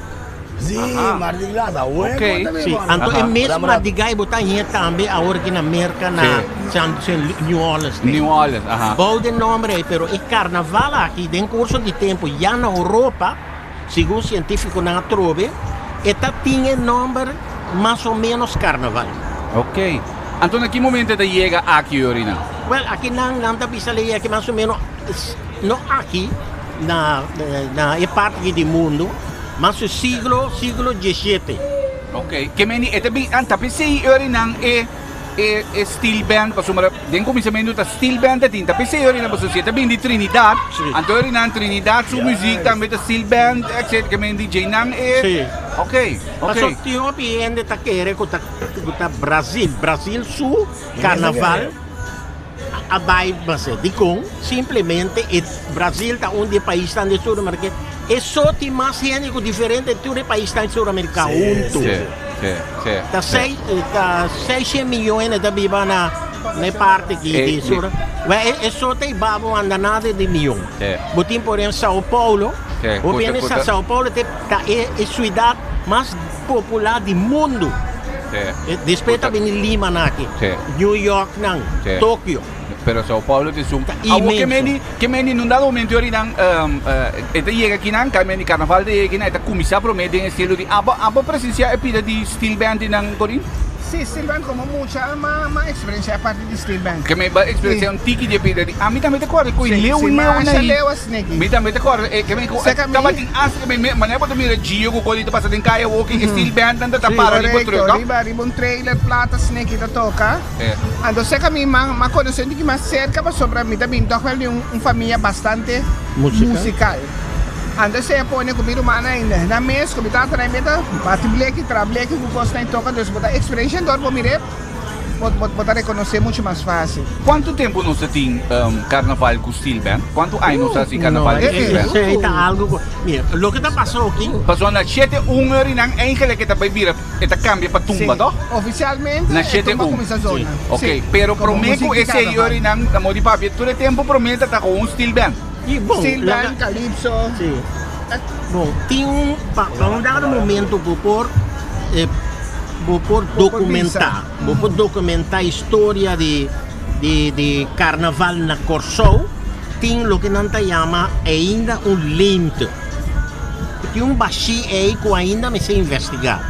Sí, Mardi Gras, awor Ok. e tambe Sí, bueno. anto e Aha. mes Ramrat. Mardi Gras bo ta haña tambe awor aki na Merka na Sí. San San New Orleans. New Orleans, aha. Bou di e nomber ei, pero e karnaval aki den kurso di tempu ya na Europa, segun sientifikonan a trobe, e ta tin e nomber mas o menos karnaval. Ok. Anto na ki momento e ta yega aki Yorina? Wel, aki nan, nan ta bisa lei aki mas o menos, no aki, na, na e parti aki di mundo, mas su siglo, siglo diesshete. Ok. Ke meni e ta bin, an ta pesei Yorinan e, e, e steel band, pasobra den kuminsamentu ta steel band ta tin, ta pesei Yorinan, pasobra si e ta bin di Trinidad, Sí. anto Yorinan Trinidad su muziek tambe ta steel band, etc. Ke meni DJ nan e. Sí. Ok, ok. Pasobra tin hopi hende ta kere ku ta. Ku ta Brasil. Brasil su carnaval a bai base. Dikon? Simplemente e Brasil ta un di e paisnan di Suramerica. E so tin mas hende ku diferente tur e paisnan di Suramerica huntu. Ta seis ta seishent miyon hende ta biba na. Na parti aki di sur. Wel, e so ta e babo anda nada di mion. Bo tin por ehempel Sao Paulo. Bo piensa sa Sao Paulo ta ta e e siudat mas popular di mundu. Despues ta bini Lima nan aki, New York nan, Tokio. Pero Sao Paulo ta esun. Ta Awor ke inmenso. meni ke meni nun dado momento yori nan e ta yega akinan, kai meni karnaval ta yega akinan e ta kuminsá promé den e estilo di abo abo presensiá e pida di steel band di nan Corin? Sí, steel band komo mucha ma ma eksperensiá e parti di steel band. Ke mi ba eksperensiá un tiki di e pida di ami tambe ta kòrda ku e Sí, leu sí, leu masha na ei. leu asina aki. Mi tambe ta kòrda e ke mi ku Seka mi. tabatin asta ke mi mi manera bo ta mira Gio ku Cody ta pasa den kaya awo ki e steel band nan ta ta para riba Korekto, truck no? riba riba un trailer plat asina aki ta toka. Anto serka mi man m'a konosé un tiki mas serka pasobra mi ta bin tòg wèl di un un famia bastante musikal. Anto esei a pone ku mi rumannan ainda nan mes ku mi tatanan mi ta bati bleki, traha bleki ku kosnan i toka. Dus bo ta eksperensha dor bo mir'é bo bo ta rekonosé muchu mas fásil. Kuantu tempu nos ta tin karnaval ku steel band? Kuantu aña nos ta hasi karnaval ku steel band? Esei ta algu ku, mira, loke ta pasa aki. Pasobra na shete un ora i nan eigenlik e ta bai bira. E ta cambia pa tumba, Sí, toch? oficialmente Na e shete tumba un. cuminsa zona. Ok, Sí, pero como prome muziek cu di esey carnaval. yori nan na modi papia tur e tempo prome ta ta con un steel band. I bon, Steel laga. band, calypso. Sí. Bon, tin un, pa, pa un dado momento bo por, eh, bo por Bo por documentá, bisa. bo por documentá historia di, di, di carnaval na Kòrsou, tin loke nan ta yama ainda un leemte. Tin un bashí ei ku ainda mester investigá.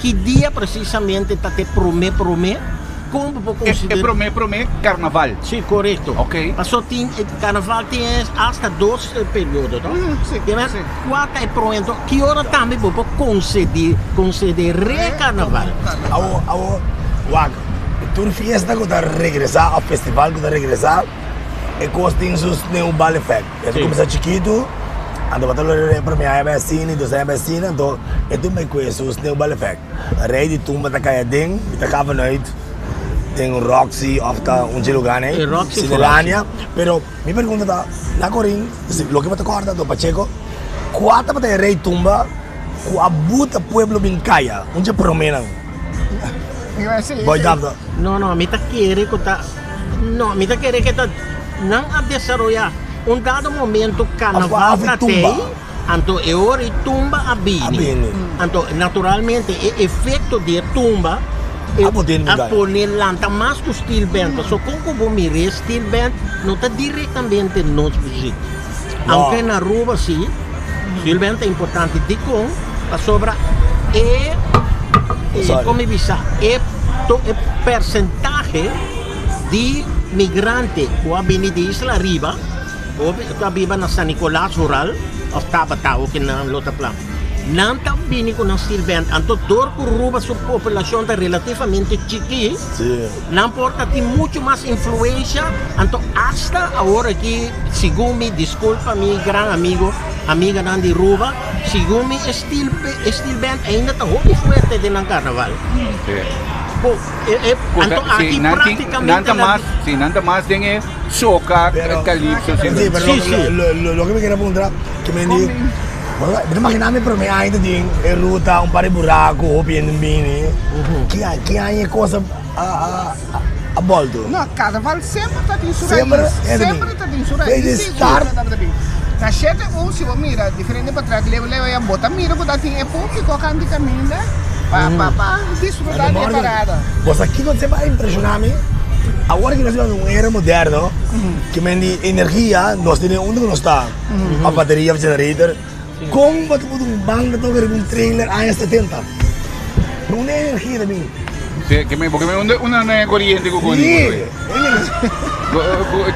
Ki dia presisamente ta te promé promé? Kon bo por E konsiderá? promé promé karnaval. Sí, korekto. Ok. Paso tin e karnaval tin asta dos periodo, to? Sí, Ke men sí. kua ta e promé? Enton ki ora tambe bo por konsedi konsider'é karnaval? Awo, awo, wak, tur fiesta ku ta regresá òf festival ku ta regresá, e kos tin su sneeuwbal effect. E ta kuminsá chikitu, anto bo ta logra e promé aña bai asina i dos aña bai asina, anto e tumba e kue su sneeuwbal effect. Rei di tumba ta kai aden i ta kaba nuit den Roxy òf ta un dje lugánan ei, Cinelania. Pero mi pregunta ta, na Corin, loke bo ta kòrda Don Pacheco, kua tabata e rei tumba ku a buta pueblo bin kaya, un dje proménan? Boy Dabda. No, no, mi ta kere ku ta. No, mi ta kere ke ta nan a desaroyá un dado momento karnaval ta tei, anto e ora e tumba a bini. Anto naturalmente e efekto di e tumba a pone lanta mas ku steel band. Pasobra kon ku bo mira e steel band no ta direktamente nos muzik. Aunke na Aruba si, steel band ta importante. Dikon? Pasobra e, kon mi bisa, e persentahe di migrante ku a bini di Isla Ariba, hopi ku a biba na San Nicolas vooral, òf tabata oke nan lo ta plan, nan ta bini ku nan steel band. Anto dor ku Aruba su populashon ta relativamente chikí, nan por ta tin muchu mas influensha. Anto asta awor aki, segun mi, diskulpa mi gran amigo, amiganan di Aruba, Segun mi e steel e steel band ainda ta hopi fuerte den nan carnaval. Bo e e anto aki practicamente Nan ta la mas, si nan ta mas den e soca, calypso, si. Sí, pero Sí, sí. lo, lo, lo que me quiero preguntar, que me di, bueno, me imagina mi primer año tin e ruta, un par de buraco, hopi hende bini. Ki ki aña e cosa a a a bolto? No, carnaval semper ta tin su Semper raiz. e ta Semper bin. ta tin su raiz. Desde Sí, start. semper ta bin. Na shete un, si bo mira diferente patras, leu leu ya bo ta mira ku ta tin e públiko kanti kaminda pa pa pa disfrutá di e parada. Bo sa kiko semper a impreshoná mi? Awor ki nos biba den un era moderno, ki men di energia nos tene unda ku nos ta, òf bateria òf generator, kon bo ta put un banda toka riba un trailer aña setenta? No un energia ta bin. Sí, que me, porque me una una no corriente ku koni. Sí.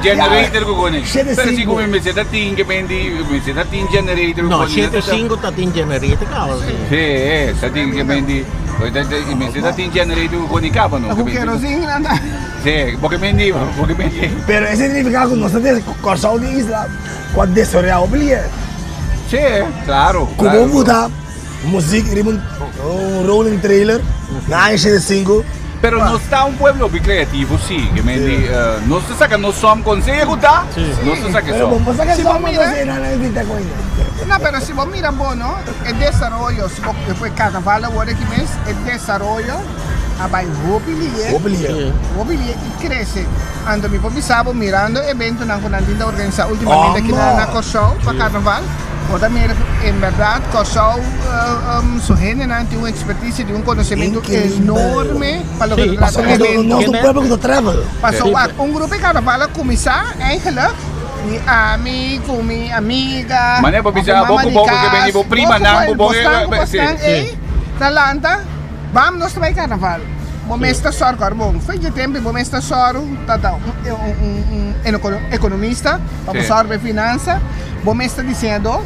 Generator ku koni. Shete Pero si cinco. ku me se tin que mendi, me se tin generator ku No, koni. shete cinco ta tin generator caba sí. Sí, sa tin que mendi. Me se tin generator ku koni caba no. Ku kerosene anda. Sí, porque mendi, porque mendi. Pero ese significa ku nos ta des Kòrsou di isla ku a desaroyá hopi lier. Sí, claro. Ku bo buta Muziek riba un rolling trailer na aña shete sinku. Pero nos ta un pueblo hopi creativo si, ke men di nos ta saka nos som conseho ta, nos ta saka e Pero som. bo por saka Si bo som mira- entonces nan a invita cu ainda. No, pero si bo mira bo no, e desaroyo, si bo e carnaval awor aki mes, e desaroyo. A bai hopi lihe. Hopi lihe. Hopi lihe i krese. Anto mi por bisa bo mirando eventonan ku nan tin ta organisá ultimamente aki na Kòrsou pa karnaval, bo ta mira ku en bèrdat Kòrsou su hendenan tin un ekspertisia, tin un konosementu enorme pa loke ta trata un evento. Nos ta un pueblo ku ta travel. Pasobra wak un grupo di karnaval a kuminsá eigenlijk di ami ku mi amiga, Manera bo bisa bo ku bo ku ke bini bo primanan ku bo bosnan ei ta lanta. Bam nos ta bai carnaval. Bo mes ta sòru kòrda bon. Fe dje tempu bo mes ta sòru ta ta un economista pa bo sòru pa e finansa. Bo mes ta diseñadó.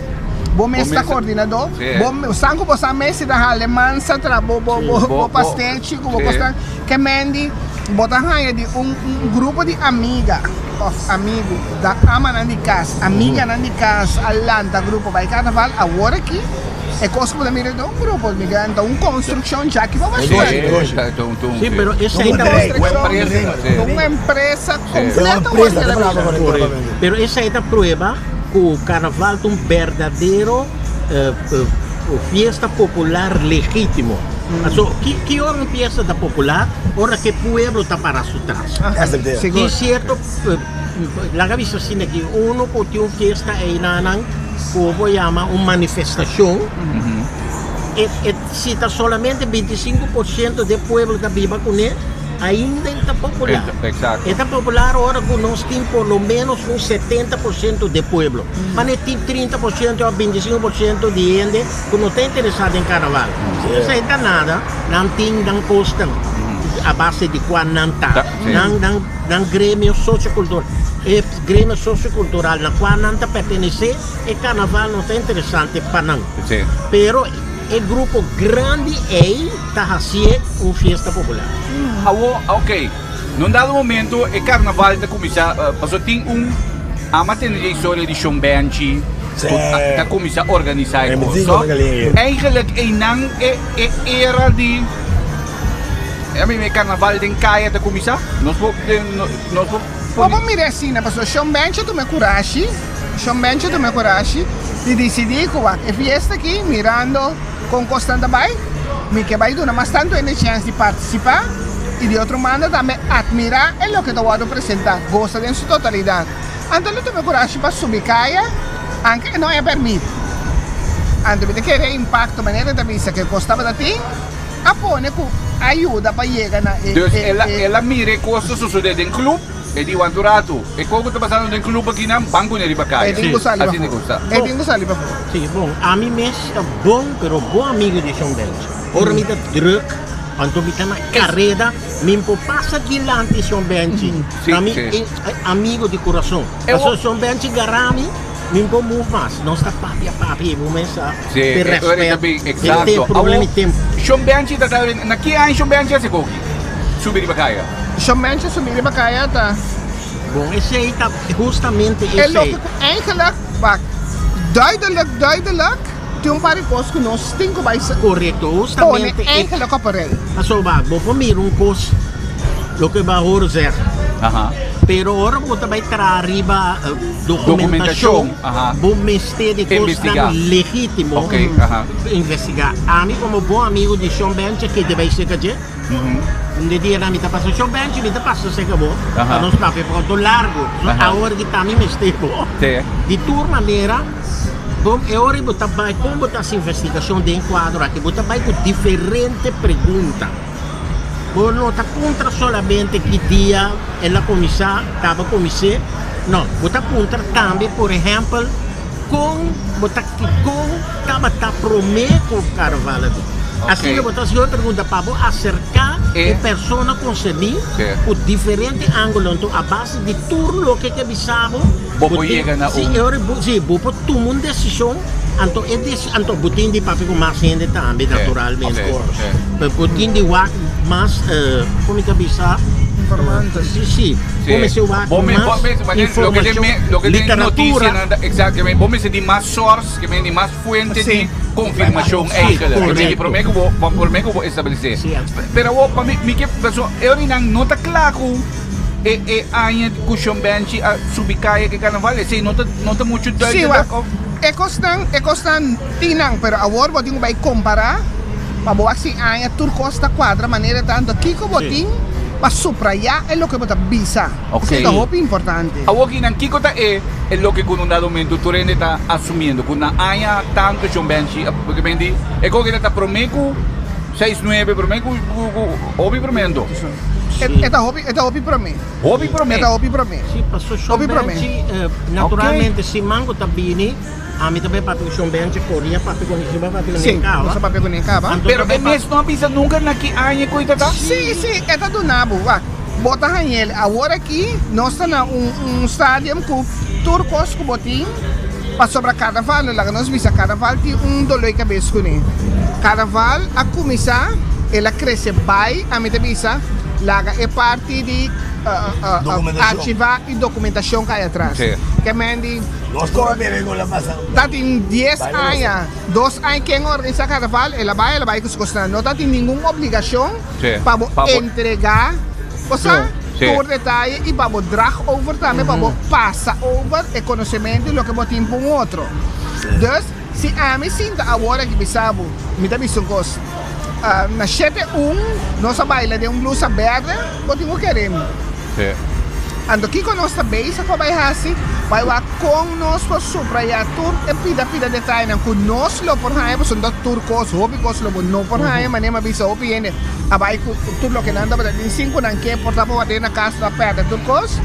Bo mes ta coordinadó. Bo san ku bo sa mes si ta hala e mansa tra bo bo pastelchi ku bo kosnan. Ke mendi bo ta haña di un grupo di amiga òf amigu da amanan di kas, amiganan di kas a lanta grupo bai carnaval awor aki. E kos ku bo ta mira ta un grupo di migrante, ta un konstrukshon djaki pa Washington. Sí, pero esei ta un empresa kompleto. Pero esei ta prueba ku karnaval ta un berdadero fiesta popular legítimo. Paso ki ora un fiesta ta popular? Ora ku e pueblo ta para su tras. Tin sierto, laga bisa asina aki, uno ku tin un fiesta einan. Ku bo yama un manifestashon, e e si ta solamente 25% di e pueblo ta biba kuné, ainda e ta popular. Exacto. E ta popular ora ku nos tin por lo menos un 70% di e pueblo. Ma no tin 30% òf 25% di hende ku no ta interesá den karnaval. Esei ta nada, nan tin nan kosnan a base di kua nan ta. Nan nan nan gremio sosiokultural. E gremio sosiokultural na kua nan ta pertenesé, e karnaval no ta interesante pa nan. Pero e grupo grandi ei ta hasié un fiesta popular. Awor, ok, na un dado momento e karnaval ta kuminsá, pasobra tin un ama tende di e historia di Shon Benchi ku ta kuminsá organisá e kos. So, eigenlijk einan e era di e karnaval den kaya ta kuminsá. Nos por, nos por. Bo por mira asina, pasobra Shon Benchi a tuma e kurashi, Shon Benchi a tuma e kurashi di disidí ku wak e fiesta aki, mirando kon kosnan ta bai, mi ke bai duna mas tantu hende chèns di partisipá i di otro banda tambe atmirá e loke ta wòrdu presentá, gosa den su totalidat. Anto lo tuma e kurashi pa subi kaya, anke e no e pèrmit. Anto mi ta kere e impakto manera e ta bisa ku e kos tabata tin. a pone ku a yuda pa yega na e. Dus el a el a mira e kos ta sosodé den club, e di wanta un ratu, e kos ku ta pasando den club akinan, ban kuné riba kaya. E tin ku sali Asina pafó. ku ta. E tin ku sali pafó. Sí, bon, ami mes ta bon, pero bon amigo di Shon Benchi. Ora mi ta druk, anto mi ta na kareda, mi por pasa dilanti Shon Benchi. Sí, Ta mi sí. e amigo di kurason. E Pasobra wo- Shon Benchi gara mi, Mi no por move mas, nos ta papia papia y bo mes sa Sí, te e ora ta respet, bin, e exacto. te problema Awor, y tempo. Shon Benchi ta ta na ki aña Shon Benchi a haci koki? Subi riba kaya. Shon Benchi a subi riba kaya ta. Bon, esey ta justamente E esey. loke ku eigenlijk, wak, duidelijk, duidelijk tin un par di kos ku nos tin ku bai sa Correcto, pone justamente e. eigenlijk op een rij. Pasobra bo por mira un kos, loke bo a hoor zeg. Aha. Pero ora bo ta bai traha riba Documentacion, bo mester di cosnan legitimo investiga. Ami como bon amigo di Shon Benchi ke ta bay cerca dje, un di dianan mi ta pasa Shon Benchi mi ta pasa cerca bo pa nos papia pronto largo, awor ki ta mi mester bo. Di tur manera bo e ora bo ta bay con bo ta haci investigacion den cuadro aki bo ta bay cu diferente pregunta. Bo no ta puntra solamente ki dia el a kuminsá, kaba kumins'é. No, bo ta puntra tambe, por ehèmpel, kon bo ta kon tabata promé ku karnaval a bin. Asina bo ta hasi hopi pregunta pa bo aserká e persona konserní ku diferente ángulo. Anto a base di tur loke ke bisa bo, Bo por yega na un. Sí, bo por tuma un desishon. Anto e desi, anto bo tin di papia ku mas hende tambe naturalmente. Pero bo tin di wak mas, kon mi ta bisa? Informantes. Si, si. Bo mester wak mas informashon, literatura. Exactamente. Bo mester di mas source, ke men di mas fuente di konfirmashon eigenlijk. Ke men di prome ku bo, prome ku bo establesé. Pero awor pa mi, mi ke, pasobra e orinan no ta kla ku e e aña ku Shon Benchi a subi kaya ke karnaval, esei no ta no ta muchu Sí, duidelijk wak. of? E kosnan, e kosnan tin nan, pero awor bo tin ku bai kompará Pa bo wak si aña tur kos ta kuadra manera ta, anto kiko bo tin pa suprayá e loke bo ta bisa. Esei ta hopi importante. Awor kinan kiko ta e e loke ku un dado momento tur hende ta asumiendo ku na aña tantu Shon Benchi a di e koke ta promé ku seis nuebe promé ku hopi promé anto. E ta hopi e ta hopi promé. Hopi promé. E ta hopi promé. Si paso Shon Benchi naturalmente siman ku ta bini. Ami ta bay papia cu Shon Benchi, Corina papia cu Nisiba papia cu Sí, Nencaba. nos a papia cu Nencaba. Anto Pero ta bay e mes no a bisa nunca na ki aña cu e ta ta? Sí, sí, e ta duna bo. Wak, bo ta hañ'el. Awor aki nos ta na un un stadium cu tur cos cu bo tin pasobra carnaval, no laga nos bisa carnaval tin un dolor di cabes cune. Carnaval a cuminsa, el a crece bay, ami ta bisa, laga e parti di Documentacion. archiva y documentacion cay atras. Sí. Ke men di. Nos tur a bebe ku la pasa. Ta tin dies aña, dos aña ken organisa karnaval, el a bai, el a bai ku su kosnan. No ta tin ningun obligashon pa bo entrega, bo sa, tur detaye i pa bo drag over tambe, pa bo pasa over e konosementu i loke bo tin pa un otro. Dus, si ami sinta awor aki bisa bo, mi ta bisa un kos, na shete un nos a baila den un blusa berde, bo tin ku kere mi. Anto kiko nos ta bezig pa bai hasi? Bai wak kon nos por subrayá tur e pida pida detayenan ku nos lo por haña, pasobra no ta tur kos, hopi kos lo bo no por haña, manera mi a bisa hopi hende a bai ku tur loke nan tabata tin sin ku nan ke por ta pa ward'é na kas lo a pèrdè tur kos.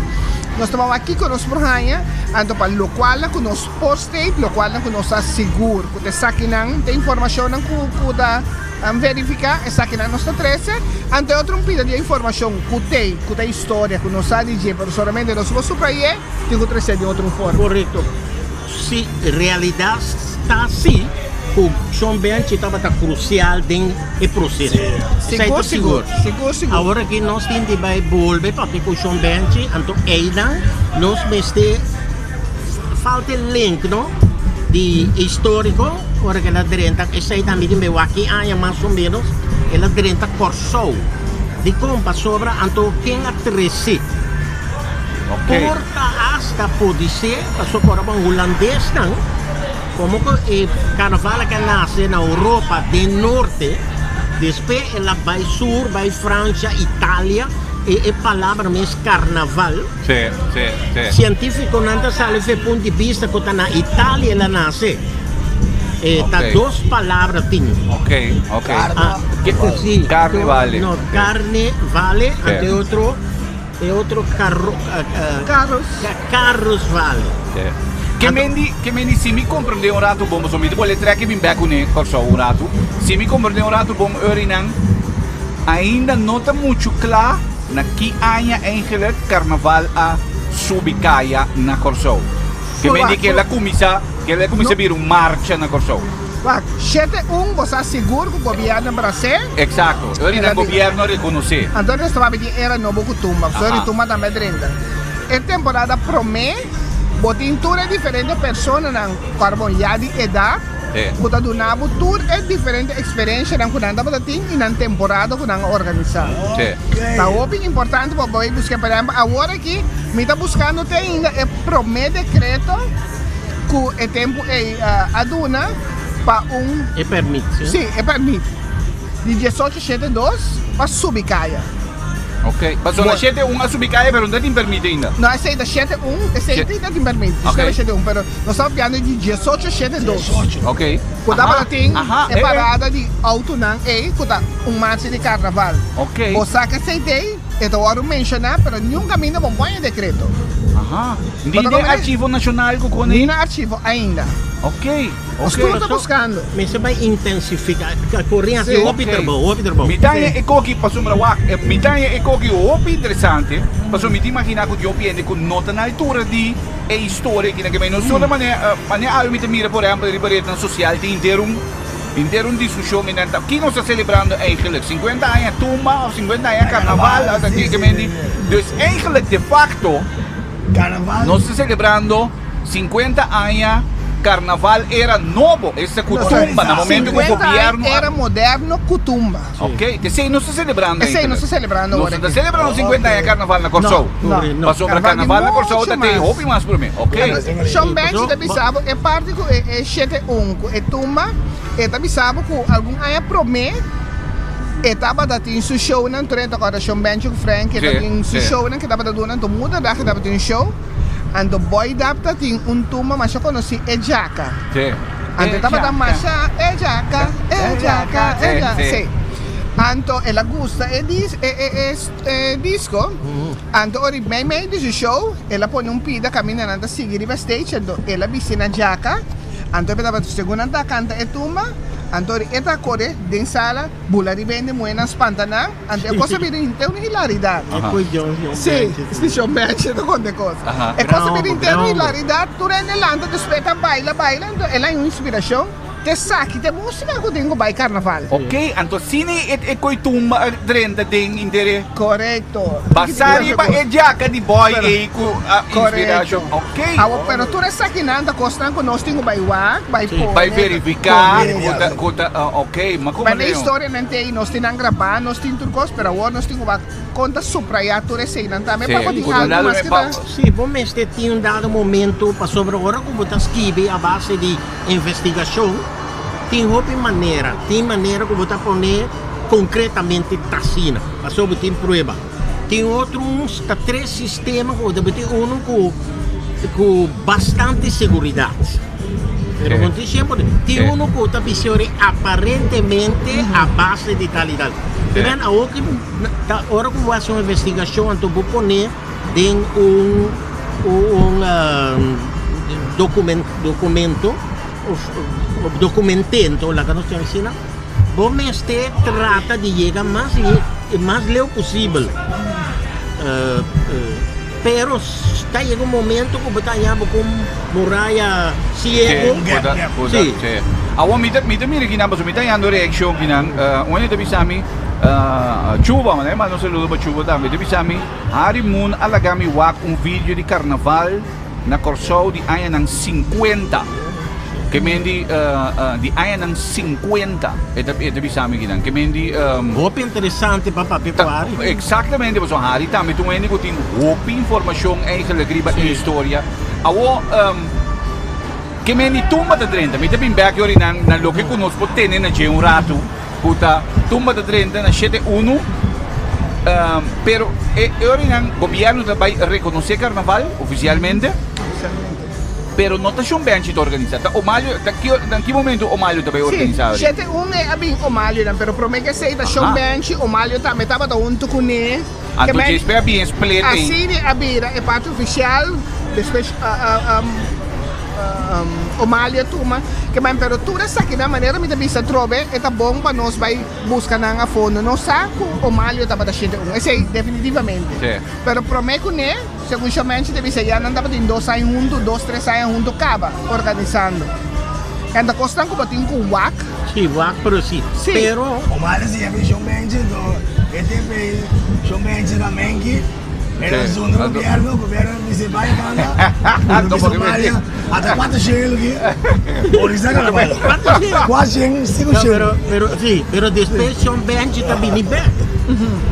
Nos ta bai wak kiko nos por haña, anto pa lokualnan ku nos por state, lokualnan ku nos ta sigur ku ta esakinan, ta informashonnan ku ta. Verifica esakinan nos ta trece. Ante otro un pida di e informacion cu t'ey, cu ta historia, cu nos sa di dje, pero solamente nos por subray'é, tin cu trece di otro un forma. Correcto. Si realidad ta asi cu Shon Benchi tabata crucial den e proceso. Esey ta Sigur, sigur. Sigur, sigur. Awor aki nos tin di bay bolbe papia cu Shon Benchi, anto eynan nos mester falta e link, no, di historico. Ora ku el a drenta, esei tambe tin be wak ki aña mas o menos, el a drenta Kòrsou. Dikon? Pasobra anto ken a trese? Por ta asta podisé, pasobra ora bo hulandesnan, komo ku e karnaval a nase na Europa den norte, despues el a bai sur, bai Fransha, Italia, e e palabra mes karnaval, Sientífikonan ta sali for e punt di bista ku ta na Italia el a nase. E ta dos palabra tin. Carne vale. No, carne vale, anto e otro, e otro carro, Carros. Carros vale. Ke men di, ke men di si mi komprendé un ratu bon, pasobra mi ta bolé trek e bin bek kuné Kòrsou un ratu. Si mi komprendé un ratu bon, Eurynan, ainda no ta muchu kla. Na ki aña eigenlijk karnaval a subi kaya na Kòrsou? Ke men di ke el a kuminsá, ke el a kuminsá bira un marcha na Kòrsou. Wak, shete un bo sa sigur ku gobièrnu bras'é. Eksakto, e ora nan gobièrnu a rekonosé. Anto nos tabata di era nobo ku tumba, pasobra di tumba tambe a drenta. E temporada promé bo tin tur e diferente personanan ku a bon ya di edat. Ku ta duna bo tur e diferente eksperenshanan ku nan tabata tin i nan temporada ku nan a organisá. Ta hopi importante pa bo bai buska. Por ehèmpel, awor aki mi ta buskando te ainda e promé dekreto ku e tempu ei a duna pa un. E pèrmit, si? Sí, e pèrmit di diesocho shete dos pa subi kaya. Ok, pasobra na shete un a subi kaya pero no ta tin permit ainda. No, esei ta shete un, esei ta tin permit, diesnuebe shete un, pero nos ta papiando di diesocho shete dos. Ok. Ku tabata tin e parada di outonan ei ku ta un marcha di karnaval. Ok. Bo sa ku esei t'ei, e ta wòrdu menshoná, pero niun kaminda bo pon e dekreto. Aha. Ni den archivo nashonal ku kone? Ni na archivo ainda. Ok. Nos tur ta buscando. Mester bai intensifica. Corri haci hopi trabou, hopi trabou. Mi ta haña e koki pasobra wak, mi ta haña e koki hopi interesante, pasobra mi ta imagina ku Dios piende ku no ta na altura di e historia aki na ke no solo manera, manera awe mi ta mira por ehempel riba rednan sosial tin henter un, henter un diskushon i nan ta, ki nos ta selebrando eigenlijk? Sinkuenta aña tumba òf sinkuenta aña karnaval? Dus eigenlijk de facto nos ta selebrando. 50 aña Carnaval era nobo, esta cu tumba, na momento cu gobierno a. 50 aña era moderno cu tumba. Ok, esey nos ta celebrando Esey nos ta celebrando ahora. Nos no ta celebrando 50 aña Carnaval na Corsou. No, no. Pasobra Carnaval na Corsou ta te hopi mas prome. Ok. Shon Benchi ta bisa bo e parti cu e shete un cu e tumba. E ta bisa bo ku algun aña promé e tabata tin su shownan, tur e ta kòrda Shon Bencho ku Frank, e ta tin su shownan ku e tabata duna, anto Moederdag e tabata tin show, anto Boy Dap ta tin un tumba masha konosí, E Djaka. Anto e tabata masha, E Djaka, E Djaka, E Djaka, sí. Anto el a gusta e e disco, anto ora meimei di su show el a pone un pida kaminda nan ta sigui riba stage, anto el a bisti na djaka. Anto e tabata segun nan ta kanta e tumba, anto ora e ta kore den sala, bula riba hende muhénan spanta nan, anto e kos a bira henter un hilaridat. Sí, sí, Shon Benchi ta konta e kos. E kos a bira henter un hilaridat, tur hende lanta despues ta baila, baila, anto el a haña un inspirashon. Esaki ta e músika ku tin ku bai karnaval. Ok, anto asina e koi tumba a drenta den intere. Korekto. Basá riba e djaka di boy ei ku a inspirashon. Ok. Awo, pero tur esakinan ta kosnan ku nos tin ku bai wak, bai pone. Bai verifiká ku ta, ok, ma komo Bai na historianan te ei, nos tin nan grabá, nos tin tur kos, pero awor nos tin ku wak kon ta suprayá tur eseinan tambe pa bo tin algu mas ku ta. Sí, bo mester tin un dado momento pasobra ora ku bo ta skibi a base di. Investigashon tin hopi manera, tin manera ku bo ta pone konkretamente ta asina, pasobra bo tin prueba. Tin otro un ta tres sistema ku bo ta tin unu ku ku bastante seguridat, pero bo no tin sien por tin unu ku ta bisa ora aparentemente a base di tal i tal. Pero awor ku ta ora ku bo hasi un investigashon anto bo pone. Den un un documento of documentento laga nos yama asina bo mester trata di yega mas mas leu posibel pero ta yega un momento ku bo ta haña bo ku un muraya siego si. Awor mi ta mi ta mira kinan pasobra mi ta hañando reaccion kinan un hende ta bisa mi Chuba manda un saludo pa Chuba tambe ta bisa mi. Harry Moon a laga mi wak un video di karnaval na Kòrsou di añanan sinkuenta. Ke men di di añanan sinkuenta e ta e ta bisa mi kinan. Ke men di. Hopi interesante pa papia ku Harry. Eksaktamente pasobra Harry tambe ta un hende ku tin hopi informashon eigenlijk riba e historia. Awor ke men di tumba ta drenta. Mi ta bin bek yori nan na loke ku nos por tene na dje un ratu. Ku ta tumba ta drenta na shete unu, pero e orinan gobierno ta bai rekonosé karnaval ofisialmente, pero no ta Shon Benchi ta organisá, ta Omalio, ta ki na ki momento Omalio ta bai organisá? Sí, shete un e a bin Omalionan, pero promé ke esei ta Shon Benchi, Omalio tambe tabata huntu kuné. Anto djespe a bin e split ei. Asina a bira e parti ofisial, despues Omalio a tuma ke man, pero tur esakinan manera mi ta bisa atrobe e ta bon pa nos bai buska nan a fondo. Nos sa ku Omalio tabata shete un, esei definitivamente. Pero prome kuné, segun Shomenchi ta bisa ya nan tabatin dos aña huntu, dos tres aña huntu kaba organisando. En ta kosnan ku bo tin ku wak. Sí, wak pero sí. Sí. Pero. Omar si e Shomenchi to e tempo ei Shomenchi ta menki era Sí. zonder gobierno, gobierno a bisa bai banda, uno bisa Somalia, ata cuatro shen lo ki, organisa carnaval. Cuatro shen? Cuatro shen, cinco No, shen. pero, pero, sí, pero despues Shon Benchi ta bini bek.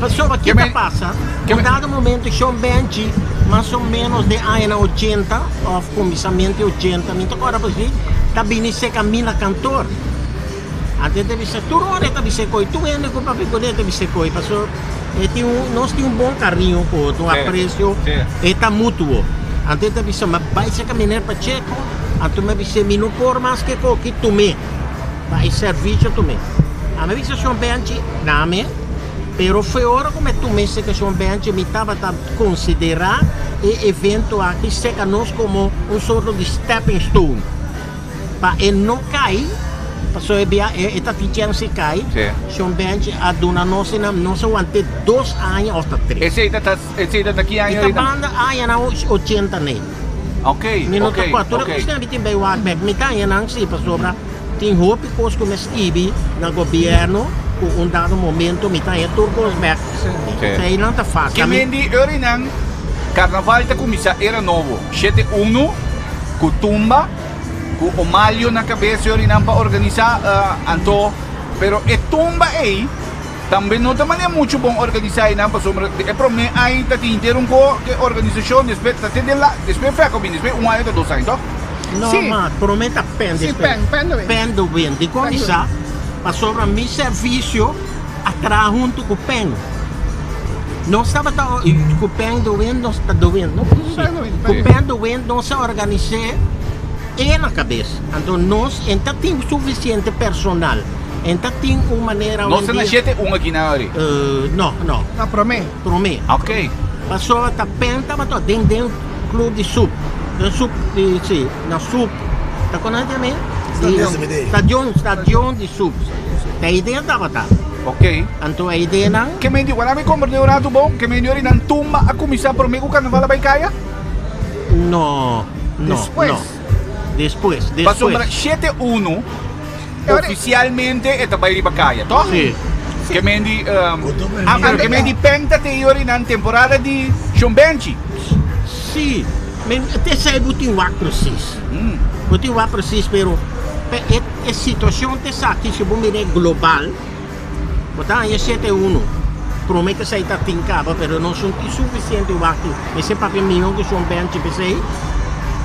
Pasobra Ke ki ta men- pasa? ke Un men- dado momento Shon Benchi, mas o menos den añanan ochenta of kuminsamentu di ochenta, mi ta kòrda presis, ta bini seka mi na kantor. Anto e ta bisa, tur ora e ta bisa e koi, tur hende ku papia kuné e ta bisa e koi, pasobra e tin un, nos tin un bon kariño ku otro, un apresio, e ta mutuo. Anto e ta bisa, mi a bai seka Meneer Pacheco, anto mi a bis'é, mi no por mas ke koki, tum'é, pa e servisio tum'é. A mi a bisa Shon Benchi, dame, pero fo'i ora ku mi a tum'é seka Shon Benchi, mi tabata konsiderá e evento aki seka nos komo un sorto di stepping stone. Pa e no kai, pasobra e bia e ta tin chèns di kai, Shon Benchi a duna nos e nan, nos a want'é dos aña òf ta tres. Esei ta ta esei ta ta ki aña E ta ahorita? banda añanan ochenta nei. Ok, Mi no ta ok, kòrda, tur e ok. kos ku mi tin bai wak bèk, mi ta añanan si pasobra tin hopi kos ku mi a skibi na gobièrnu ku un dado momento mi ta haña tur kos bèk. Esei nan ta fásil. Ke men di orinan karnaval ta kuminsá era nobo, shete unu. Ku tumba, ku Omalio na kabes i orinan pa organisá, anto, pero e tumba ei tambe no ta manera muchu bon organisá einan pasobra e promé aña ta tin henter un ko ke organisashon, despues ta te den la, despues fèko bini, despues un aña ta dos aña, tòg? No, Sí. ma promé ta pen Sí, despues. pen, pen de wind. Pen de wind. Dikon Pen de mi sa? Pasobra mi servisio a traha huntu ku pen. Nos tabata ku pen de wind nos ta de wind no? Sí. Pen de wind, Ku pen. pen de wind nos a organis'é e na kabes. Anto nos en ta tin sufisiente personal. En ta tin un manera Nos ta na hoy en dia. shete un aki na ori. No, no. No, promé. Promé. Ok. Pasobra ta pen tabata den den club di sup. Den sup di si, na sup. Ta conoce tambe? Stadion SBD. Stadion, stadion di sup. Ta e idea tabata. Ok. Anto e ideanan. Ke men di, wara mi komprende un ratu bon, ke men di ori nan tumba a kuminsá promé ku karnaval a bai kaya? No, no, Despues. no. Despues, despues. Pasobra shete unu ofisialmente e ta bai riba kaya, toch? Sí. Ke men di, Ku tur ah, pero permiso. ke men di pen ta te yori nan temporada di Shon Benchi. Sí, men te esei bo tin wak precies. Bo tin wak precies, pero pe e e situacion te esaki si bo mira e global, bo ta haña shete unu. Prome ku esei ta tin kaba, pero nos no tin suficiente wak tin. Mester papia mihó ku Shon Benchi p'esei.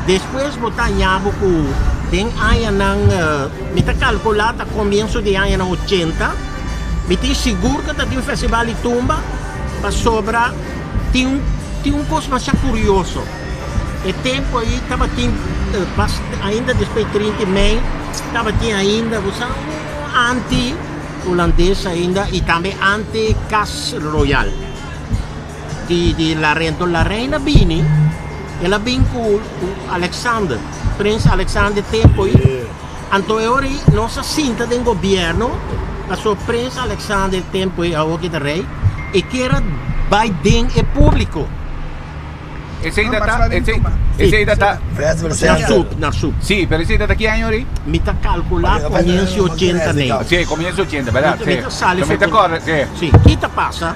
Despues bo ta haña bo ku den añanan, mi ta kalkulá ta komienso di añanan ochenta, mi tin sigur ku ta tin festival di tumba pasobra tin un tin un kos masha kurioso. E tempu ei tabatin ainda despues di trinta i mei tabatin ainda bo sa un anti hulandes ainda i tambe anti kas royal. Di di la rento la reina bini el a bin ku Alexander prins Alexander tempo ei anto e ora ei nos a sinta den gobierno paso prins Alexander tempo ei awor ki ta rei e kier a bai den e publico. Esei ta ta esei esei ta ta Festival Na Center. sup na sup. Sí, pero esei ta ta ki año ori? Mi ta calcula comienzo ochenta nei. Sí, comienzo ochenta, berdad? Mi ta sali Mi ta corda, sí. Sí, ki ta pasa?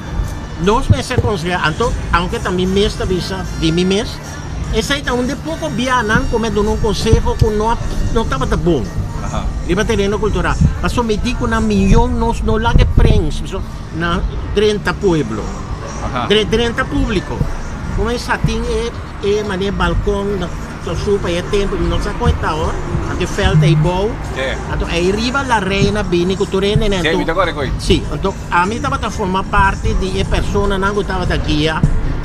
Nos mester considera, anto, aunke ta mi mes ta bisa di mi mes, esei ta un di poco bianan cu mi a duna un conseho cu no a, no tabata bon riba tereno cultural. Pasobra mi di cu na miyon nos no laga e prens na drenta pueblo, drenta publico. Como esa tin e e manera balcon na Sosupa e tempo mi no sa con e ta hoor, anto e veld ei bou, anto ei riba la reina bini cu tur hende nen Sí, mi ta corre cu ei. Sí, anto ami tabata forma parti di e personanan cu tabata guia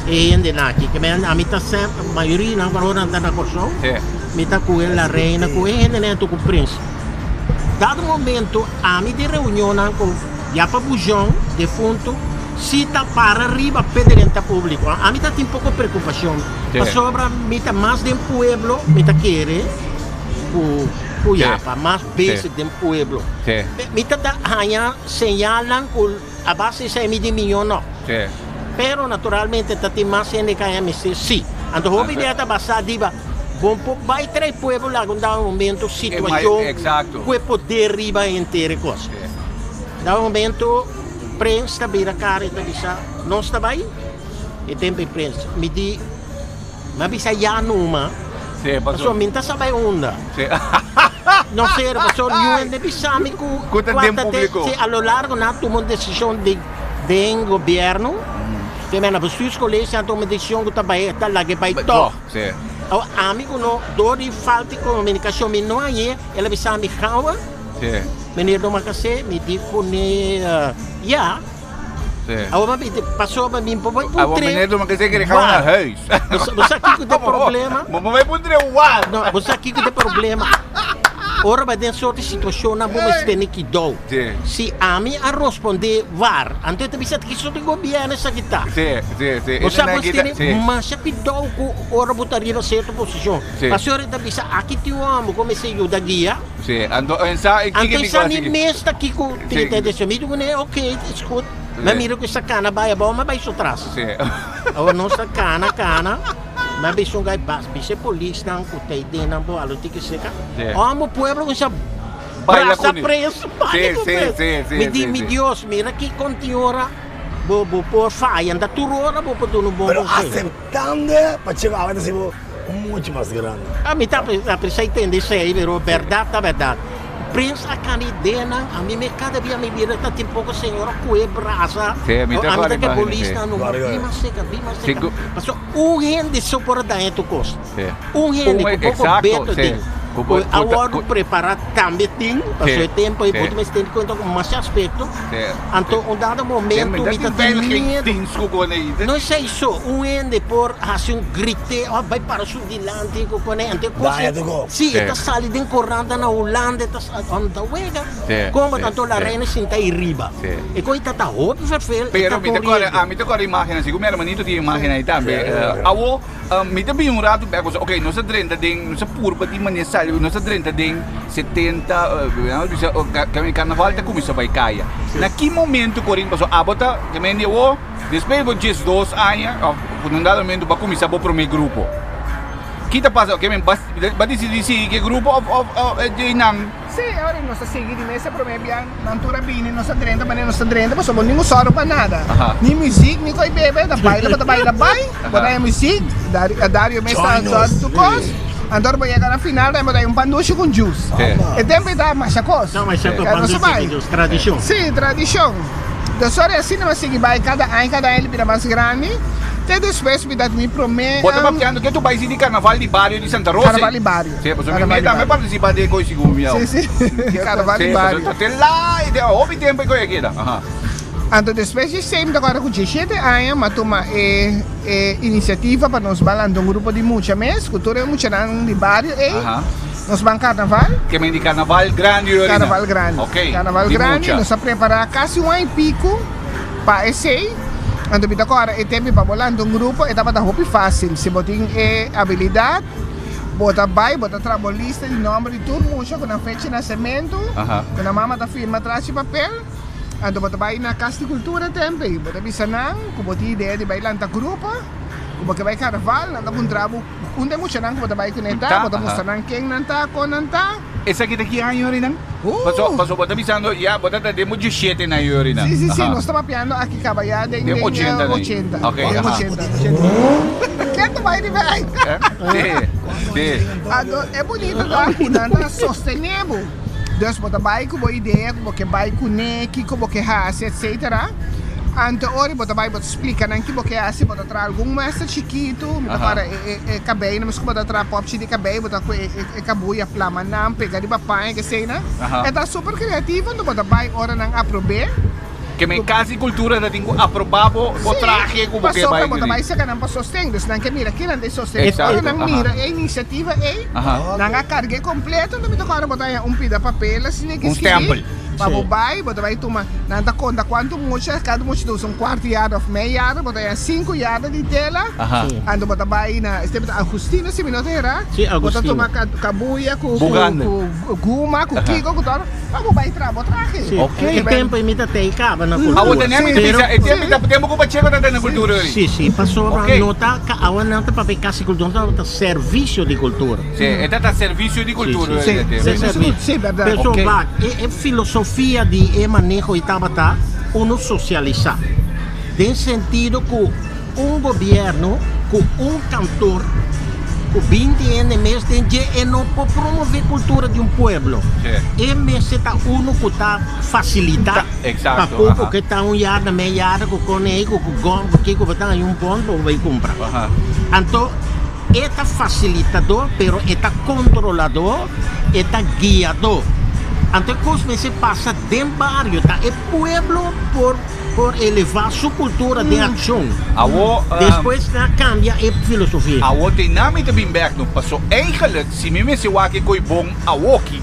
e hendenan aki, ke men ami ta semper, mayoria nan cu ora nan ta na Corsou, mi ta cu e la reina cu e hendenan anto cu prins. Dado momento ami den reunionnan cu Yapa Bujon, defunto, si ta para riba p'e drenta publico. Ami ta tin poco preocupacion pasobra mi ta mas den pueblo, mi ta kere cu cu Yapa, mas basic den pueblo. Mi ta ta haña señalnan cu a base di esei mi di miyo no. Pero naturalmente ta tin mas hende cu haña mester si. Anto hopi bia ta basa diba bon por bay trae pueblo laga un dado momento situacion cu e poder riba henter e cos. Dado momento Prins ta bira cara y ta bisa, Nos ta bay? E tempo e Prins, Mi di, Mi a bisa ya numa, pasobra mi no ta sa bay unda. No ser, pasobra niun hende bisa mi cu Cu ta den publico. Si, a lo largo nan a tuma un decision den gobierno, te mena bestuurscollege a tuma un decision cu ta bay, ta laga e bay toch. Awor ami cu no, door di falta di comunicacion mi no hañ'e, el a bisa mi, Gauwe, Meneer Domacassé, mi di kuné ya. Awor mi pasobra mi por bai puntr'é. Awor meneer Domacassé kere gauw naar huis. Bo sa kiko ta e problema? Bo por bai puntr'é war. No, bo sa kiko ta e problema? Ora bo den sorti situashonnan bo mester tene kidou. Si ami a rospondé war, anto e ta bisa ki sorti gobièrnu esaki ta. Bo sa bo mester tene masha kidou ku ora bo ta riba sierto posishon. Pasobra e ta bisa aki tin un hòmber ku mester yuda guia. Sí, anto en sa kiko Anto mi sa gosi mi mes ta kiko Sí. tin ta mi digo ne ok is goed. Ma Sí. mira ku sa kana bai abou ma bai su tras. Sí. Awor nos ta kana kana ma bisa un gai bas bisa e polisnan ku ta den nan bo alo tiki seka. Sí. Amo pueblo ku sa Baila brasa kuni. preso Sí, baila ku sí, preso. sí, sí, Mi di sí, mi sí. Dios mira ki konti ora bo bo por faya anda tur ora bo por duna un bon Pero konseho. aceptando pa chega awe ta sibo Mucho mas grandi. A mi ta apreciá i tende esei, pero bèrdat ta bèrdat. Prensa a cana ideanan, ami me cada bia mi bira ta tin poco señora cu e brasa. Sí, mi ta ami ta kore ke imagina, sí. polisnan no Kore, kore. bin mas seca, bin mas Sí, seca. ku- Paso un hende so por a daña tu cos. Sí. Un hende Un- cu poco exacto, beto sí. tin. Cu Cu bo- a cu ta- wordo cu- prepara tambe tin, paso Sí, e tempo ei sí. bo ta mester tene cuenta cu mas aspecto. Sí, Anto sí. un dado momento mi ta tin miedo. Teams cu con ei. No esei so, un hende por haci un grite of bay para su dilanti cu con e, anto e cos Daña tu cos. Si, e ta Sí. sali den coranta na Hulanda, e ta sa, anda wega. Sí, Como sí, tanto la sí. reina sinta ei riba. Sí. E coi ta ta hopi vervel, e Pero ta mi ta con kore, riesgo. ah, mi ta kore imagen así, ku mi hermanito tin imagen ahí tambe. Sí, Eh, sí. awo, eh, mi ta bin un rato bek, ok, nos a drenta den, nos a purba di manera sali, nos a drenta den 70, eh, nos bisa, oh, ka- ka- carnaval ta kuminsa bai kaya. Na ki momento, Corinne, paso abo ta, ke men di awo, despues bo 12 aña, of, ku un dado momento, ba kuminsa bo prome grupo. Ki ta pasa? Ke men, bas, ba disidi sigui ke grupo of, of, of, eh, di nan? Sí, ora nos a sigui di mesa prome bia nan tur a bini nos a drenta manera nos ta drenta pasobra bo ningun sòru pa nada. Aha. Ni muziek ni koi bebe ta baila bo ta baila bai bo ta haña muziek Dario Dario mes ta Join nos. sòru tur kos anto ora bo yega na final bo ta haña un pandushi ku juice. Sí. E tempo ei ta masha kos. No, masha kos, Nos a pandushi bai. ku juice, tradishon. Sí, tradishon. Dus ora asina mi a sigui bai kada aña kada aña el bira mas grandi te despues mi ta mi prome Bo ta papiando ke tu bai si di carnaval di bario di Santa Rosa? Carnaval di bario. Sí, pasobra mi Carnaval mi di tambe bario. participa den e koi sigur mi Sí, sí. Carnaval di Sí, bario. pasobra te la i te hopi tempo e koi a keda. Aha. Anto despues di esei mi ta kòrda ku diesshete aña mi a tuma e e inisiativa pa nos bai lanta un grupo di mucha mes ku tur e muchanan di bario ei. Aha. Nos ban carnaval. Ke men di carnaval grandi yo Rina? Carnaval grandi. Ok. Carnaval di grandi. mucha. Nos a prepara casi un aña y pico pa esey. Anto mi ta corda e tempo pa bo lanta un grupo e tabata hopi facil. Si bo tin e habilidad, bo ta bay, bo ta traha bo lista di nomber di tur mucha cu nan fecha di nacemento, cu nan mama ta firma tras di papel. Anto bo ta bay na Cas di Cultura tempo ey. Bo ta bisa nan cu bo tin idea di bay lanta grupo, cu bo ke bay carnaval, nan ta puntra bo. Un den muchanan ku bo ta bai kuné ta, bo ta mustra nan ken nan ta, kon nan ta. Esaki ta ki aña yorinan? Paso, paso bo ta bisando ya bo ta ta den bo diesshete na yorinan. Si, si, si, nos ta papiando aki kaba ya den Den ochenta na. ochenta. Ok, Den aha. ochenta, ochenta. Ken ta bai riba ei? Si, si. Anto e bunito ta ku nan ta sostené bo. Dus bo ta bai ku bo idea ku bo ke bai kuné, kiko bo ke hasi, etcetera. Anto ora bo ta bai bo ta splika nan ki bo ke hasi, bo ta traha algun muestra chikitu, mi ta para e kabei nan, mesku bo ta traha popchi di kabei, bo ta ku e kabuya plama nan, pega riba paña, keseinan. E ta super kreativo, anto bo ta bai ora nan aprob'é. Ke men Kas di Kultura ta tin ku aprobá bo bo trahe ku bo ke bai. Pasobra bo ta bai saka nan pa sosten, dus nan ke mira kinan ta e sosten. Ora nan mira e inisiativa ei, nan a karg'é kompleto, anto mi ta kòrda bo ta haña un pida papel asina ki Un skibí. stempel. Pa bo bai, bo ta bai tuma, nan ta konta kuantu mucha, kada mucha ta usa un kuartu yarda òf mei yarda, bo ta haña sinku yarda di tela, anto bo ta bai na, esei ta Agustino si mi no ta erá, bo ta tuma kabuya ku guma, ku kiko, ku todo. Pa bo bai traha bo trahe. Sí. Ok. E tempo ei mi ta tei kaba na kultura. Awo tene mi ta bisa, e tempo ta tempo ku Pacheco ta na kultura ori. Sí, sí, pasobra Ok. no ta ka awa nan ta papia kasi kultura, nan ta servisio di kultura. Sí, e ta ta servisio di kultura Sí, ori e sí. tempo. Servisio. Sí, berdad. Perso Ok. wak, e e filosofia di e maneho ei tabata uno sosialisá. Den sentido ku Un gobierno cu un kantor cu 20 hende mes den dje e no por promove cultura di un pueblo. E mester ta uno cu ta facilita pa poco cu ta un yarda mei yarda cu con ei cu gom cu kico bo ta haña un bon pa bo bay cumpra. Anto e ta facilitador pero e ta controlador e ta guiador. Anto e cos mester pasa den bario ta e pueblo por. Por elevá su kultura den akshon. Awo, Despues nan a kambia e filosofia. Awo te nan mi ta bin bek no, paso eigenlijk si mi mester wak e koi bon awoki,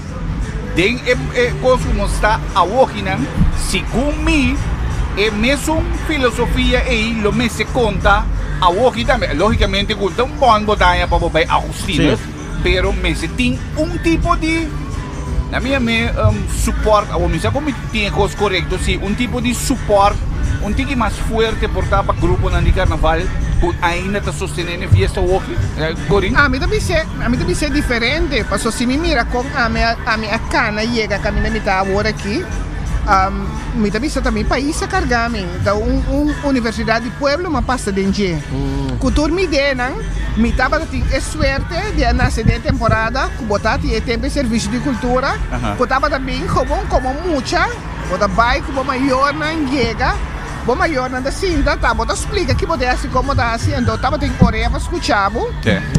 den e e kos ku nos ta awokinan, segun mi e mesun filosofia ei lo mester konta awoki tambe. Logicamente ku ta un bon bo ta haña pa bo bai Augustinus, pero mester tin un tipo di. Na mi a mi support, awor mi sa ku mi tin e kos korekto si, un tipo di support un tiki mas fuerte por ta pa gruponan di karnaval ku ainda ta sostené e fiesta awoki, Corin? Ami ta bis'é, ami ta bis'é diferente, pasobra si mi mira kon ami a ami a kana yega kaminda mi ta awor aki, mi ta bisa ta mi pais a karga mi, ta un un universidat di pueblo mi a pasa den dje. Ku tur mi ideanan. Mi tabata tin e suerte di a nace den e temporada cu bo ta tin e tempo e servicio di cultura cu tabata bin gewoon como mucha, bo ta bay cu bo mayornan yega, bo mayornan ta sinta ta bo ta splica ki bo ta haci, con bo ta haci, anto tabatin orea pa scucha bo,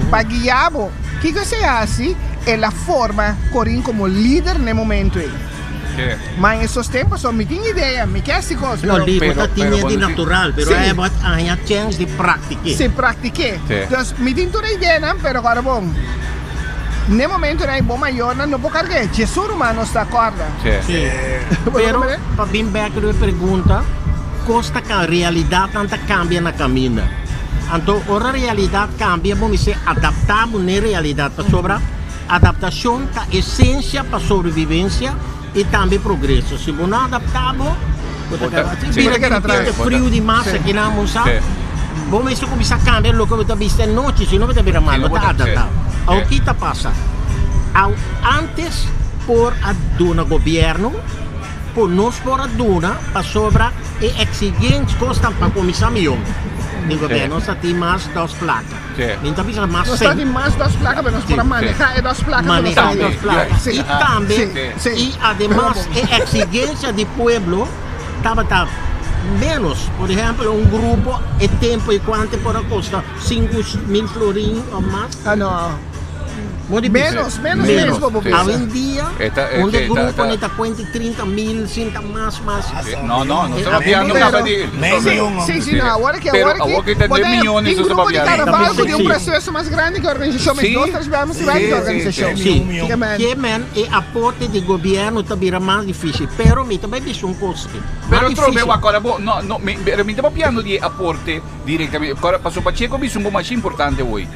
pa guia bo. Kico esey haci? El a forma Corin como lider na e momento ey. Ma en esos tempos so mi tin idea, mi ke hasi kos, No, pero. di, bo Pero, ta tin pero e di bo no tin. natural, pero Sí. e bo haña chèns di praktik'é. Sí, praktik'é. Sí. Dus mi tin tur e ideanan, pero kòrda bon, n'e momentonan ei bo mayornan no por karg'é. Jesús ruman nos ta kòrda. Sí. Sí. Bo ta Pero, comprende? pa bin bèk riba e pregunta, kos ta ka, realidatnan ta kambia na kaminda. Anto, ora realidat kambia, bo mester adaptá bo n'e realidat, pasobra Adaptashon ta esensia pa sobrevivensia i tambe progreso. Si bo no adaptá bo, bo ta keda atras. Sí. Bira di repente friu di mas aki na Musa, bo mester kuminsá kambia loke bo ta bisti anochi, si no bo ta bira mal, bo ta adaptá. Awor ki ta pasa? Aw antes por a duna gobièrnu, por nos por a duna pasobra e eksigensia kosnan pa kuminsá mion di gobièrnu, nos ta tin mas dos plaka. Mi ta bisa mas Nos ta tin mas dos plaka, pero nos por a maneha e dos plaka. Maneha e dos plaka. I tambe, i ademas e eksigensia di pueblo tabata menos. Por ehempel, un grupo e tempo i kuantu por a kosta 5000 florin o mas. Ah no. Menos, menos, menos bo por bisa. Awendia, un de grupo ni ta kuenta 30 mil, sinta mas, mas. No, no, no ta papiando caba di. Sí, sí, no, awor ki, Pero awor awor ki, ki ta bo den ta millones tin nos ta grupo di papiando. carnaval cu tin un Sí. presupuesto mas grandi ki organisacion, mes Sí. dos, tres biaha mas grandi ki Sí, sí, organisacion. Sí, Ke men. ke men e aporte di gobierno ta bira mas dificil, pero mi ta bay bisa un cos aki, mas Pero trobe dificil. wak ora bo, no, no, mi, pero mi ta papiando di e aporte directamente, ora pasobra Pacheco a bisa un bo masha importante hoy.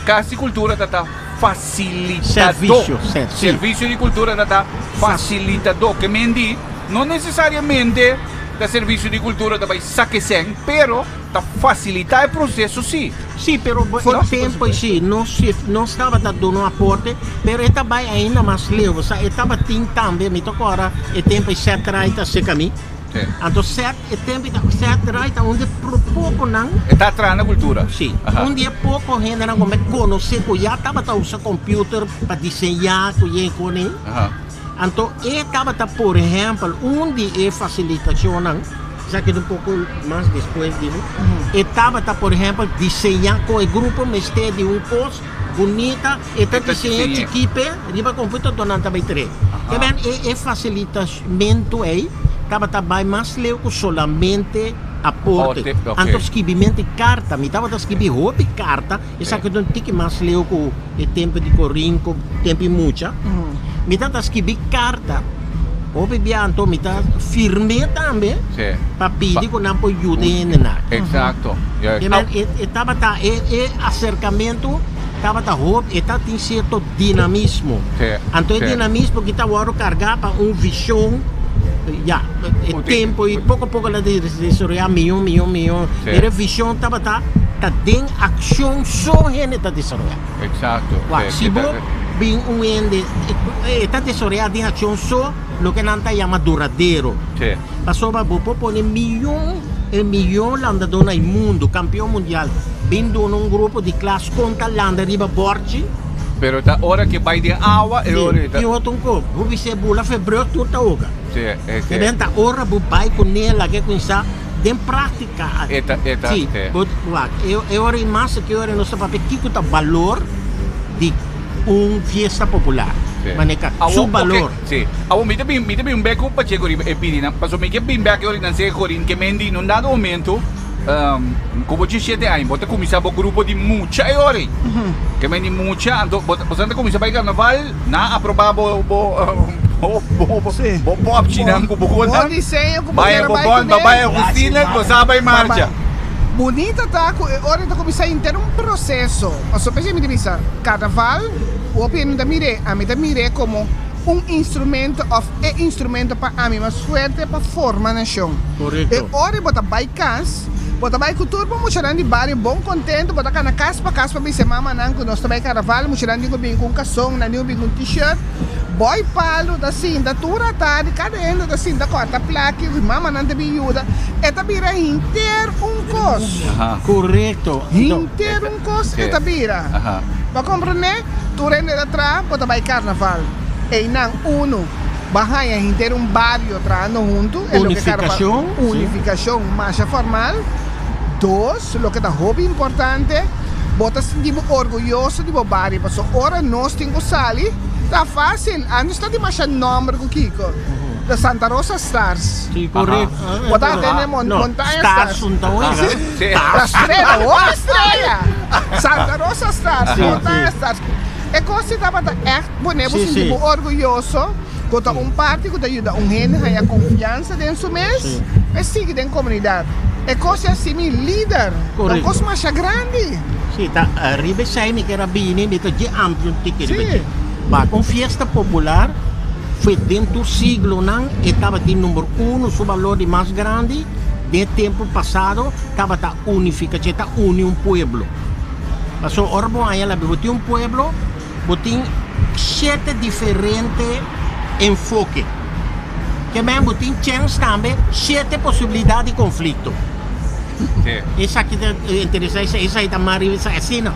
Kas di Kultura ta ta fasilitadó. Servisio, sí. Servisio di Kultura ta ta fasilitadó. Ke men di, no nesesariamente ta Servisio di Kultura ta bai saka e sèn, pero ta fasilitá e proseso sí. Sí, pero bo e tempu ei sí, nos nos tabata duna un aporte, pero e ta bai ainda mas leu. Osea, e tabatin tambe, mi ta kòrda e tempu ei Seth Wright a seka mi. Anto Seth E tempu ta set right ta un di e poconan. E ta traha na cultura. Si. Un di e poco hendenan cu mi conoce cu ya tabata usa computer pa diseña cu yen con e. Anto e tabata por ehempel un di e facilitacionnan, esaki ta un poco mas despues di mi, e tabata por ehempel diseña cu e grupo mester di un cos bunita, e ta diseña chikipe riba computer anto nan ta bay trae. Ke ben e facilitamentu ey tabata bay mas leu cu solamente aporte. Anto skibimento di carta, mi tabata skibi hopi carta, esaki ta un tiki mas leu cu e tempo di Corin cu tempo di mucha. Mi tabata skibi carta hopi bia anto mi ta firme tambe pa pidi cu nan por yuda hendenan. Ke men e tabata e acercamento tabata hopi, e tabatin cierto dinamismo. Anto e dinamismo ki ta wòrdu kargá pa un vishon, ya, e tempu i poko poko el a desaroyá mihó, mihó, mihó. Pero e vishon tabata ta den akshon so hende ta desaroyá. Wak, si bo bin un hende, e ta desaroyá den akshon so loke nan ta yama duradero. Pasobra bo por pone miyon e miyon landadó na e mundu, kampeon mundial, bin duna un grupo di klas kon ta landa riba bòrchi. Pero ta ora ke bai den awa e ora e ta. Tin otro un kos, bo bis'é bula febreu tur ta hoga. Sí, e Te ben ta ora bo bai kuné laga kuminsá den práktika. E ta, e ta, Sí, sí. bo wak, e e ora ei mas ke ora nos ta papia kiko ta balor di un fiesta popular. Sí. Maneka Awor, su oke, balor. sí. Awor mi ta bin, mi ta bin un bek ku Pacheco riba e pidinan, pasobra mi ke bin bek e ora nan sega Corin ke men di in un dado momento, Ku bo diesshete aña bo ta kuminsá bo grupo di mucha e ora ei. Ke men di mucha, anto bo ta boso ta kuminsá bai karnaval, nan a aprobá bo bo bo bo bo pòpchinan ku bo Bo konan. diseño ku bo Bai kere bo bai bon, kuné. bai Augustine, bo sa bai marcha. Bunita ta ku e ora ta kuminsá henter un proseso. Pasobra p'esei mi ta bisa, karnaval, hopi hende no ta mir'é, ami ta mir'é komo. un instrumento òf e instrumento pa ami mas fuerte pa forma nashon. Korekto. E ora bo ta bai kas, bo ta bai ku tur bo muchanan di bario bon kontentu, bo ta kana kas pa kas pa bisa e mamanan ku nos ta bai karnaval, muchanan tin ku bin ku un kason, nan tin ku bin ku un t-shirt. Boi palu ta sinta tur atardi, kada hende ta sinta kòrta plaki, mamanan ta bin yuda. E ta bira henter un kos. Korekto. Henter un kos e ta bira. Bo a komprendé? Tur hende ta traha, bo ta bai karnaval. Einan unu bo a haña henter un bario trahando huntu, e loke karnaval. Unifikashon, si. Unifikashon masha formal. Dos, loke ta hopi importante, bo ta sinti bo orguyoso di bo bario, pasobra ora nos tin ku sali, ta fásil. Antes ta tin masha nòmber ku kiko, The Santa Rosa Stars. Si, korekto. Bo ta atende Montaña Stars. Stars un ta wega. Si. Ta strela, hopi strela. Santa Rosa Stars, Montaña Stars. E kos si tabata ègt pone bo sinti bo orguyoso ku ta un parti ku ta yuda un hende haña konfiansa den su mes pa e sigui den komunidat. E kos si hasi mi lider. Ta un kos masha grandi. Si, ta riba esei mi kier a bini, mi ta dje amplio un tiki riba dje. But un fiesta popular fue den tur siglonan e tabatin number uno, su balor di mas grandi den e tempu pasado tabata unificacion, e ta uni un pueblo. Pasobra ora bo haña labi bo tin un pueblo, bo tin shete diferente enfoke. Ke men bo tin chèns tambe shete posibilidat di konflikto. Esaki ta interesá, esaki ta mas riba, esaki asina.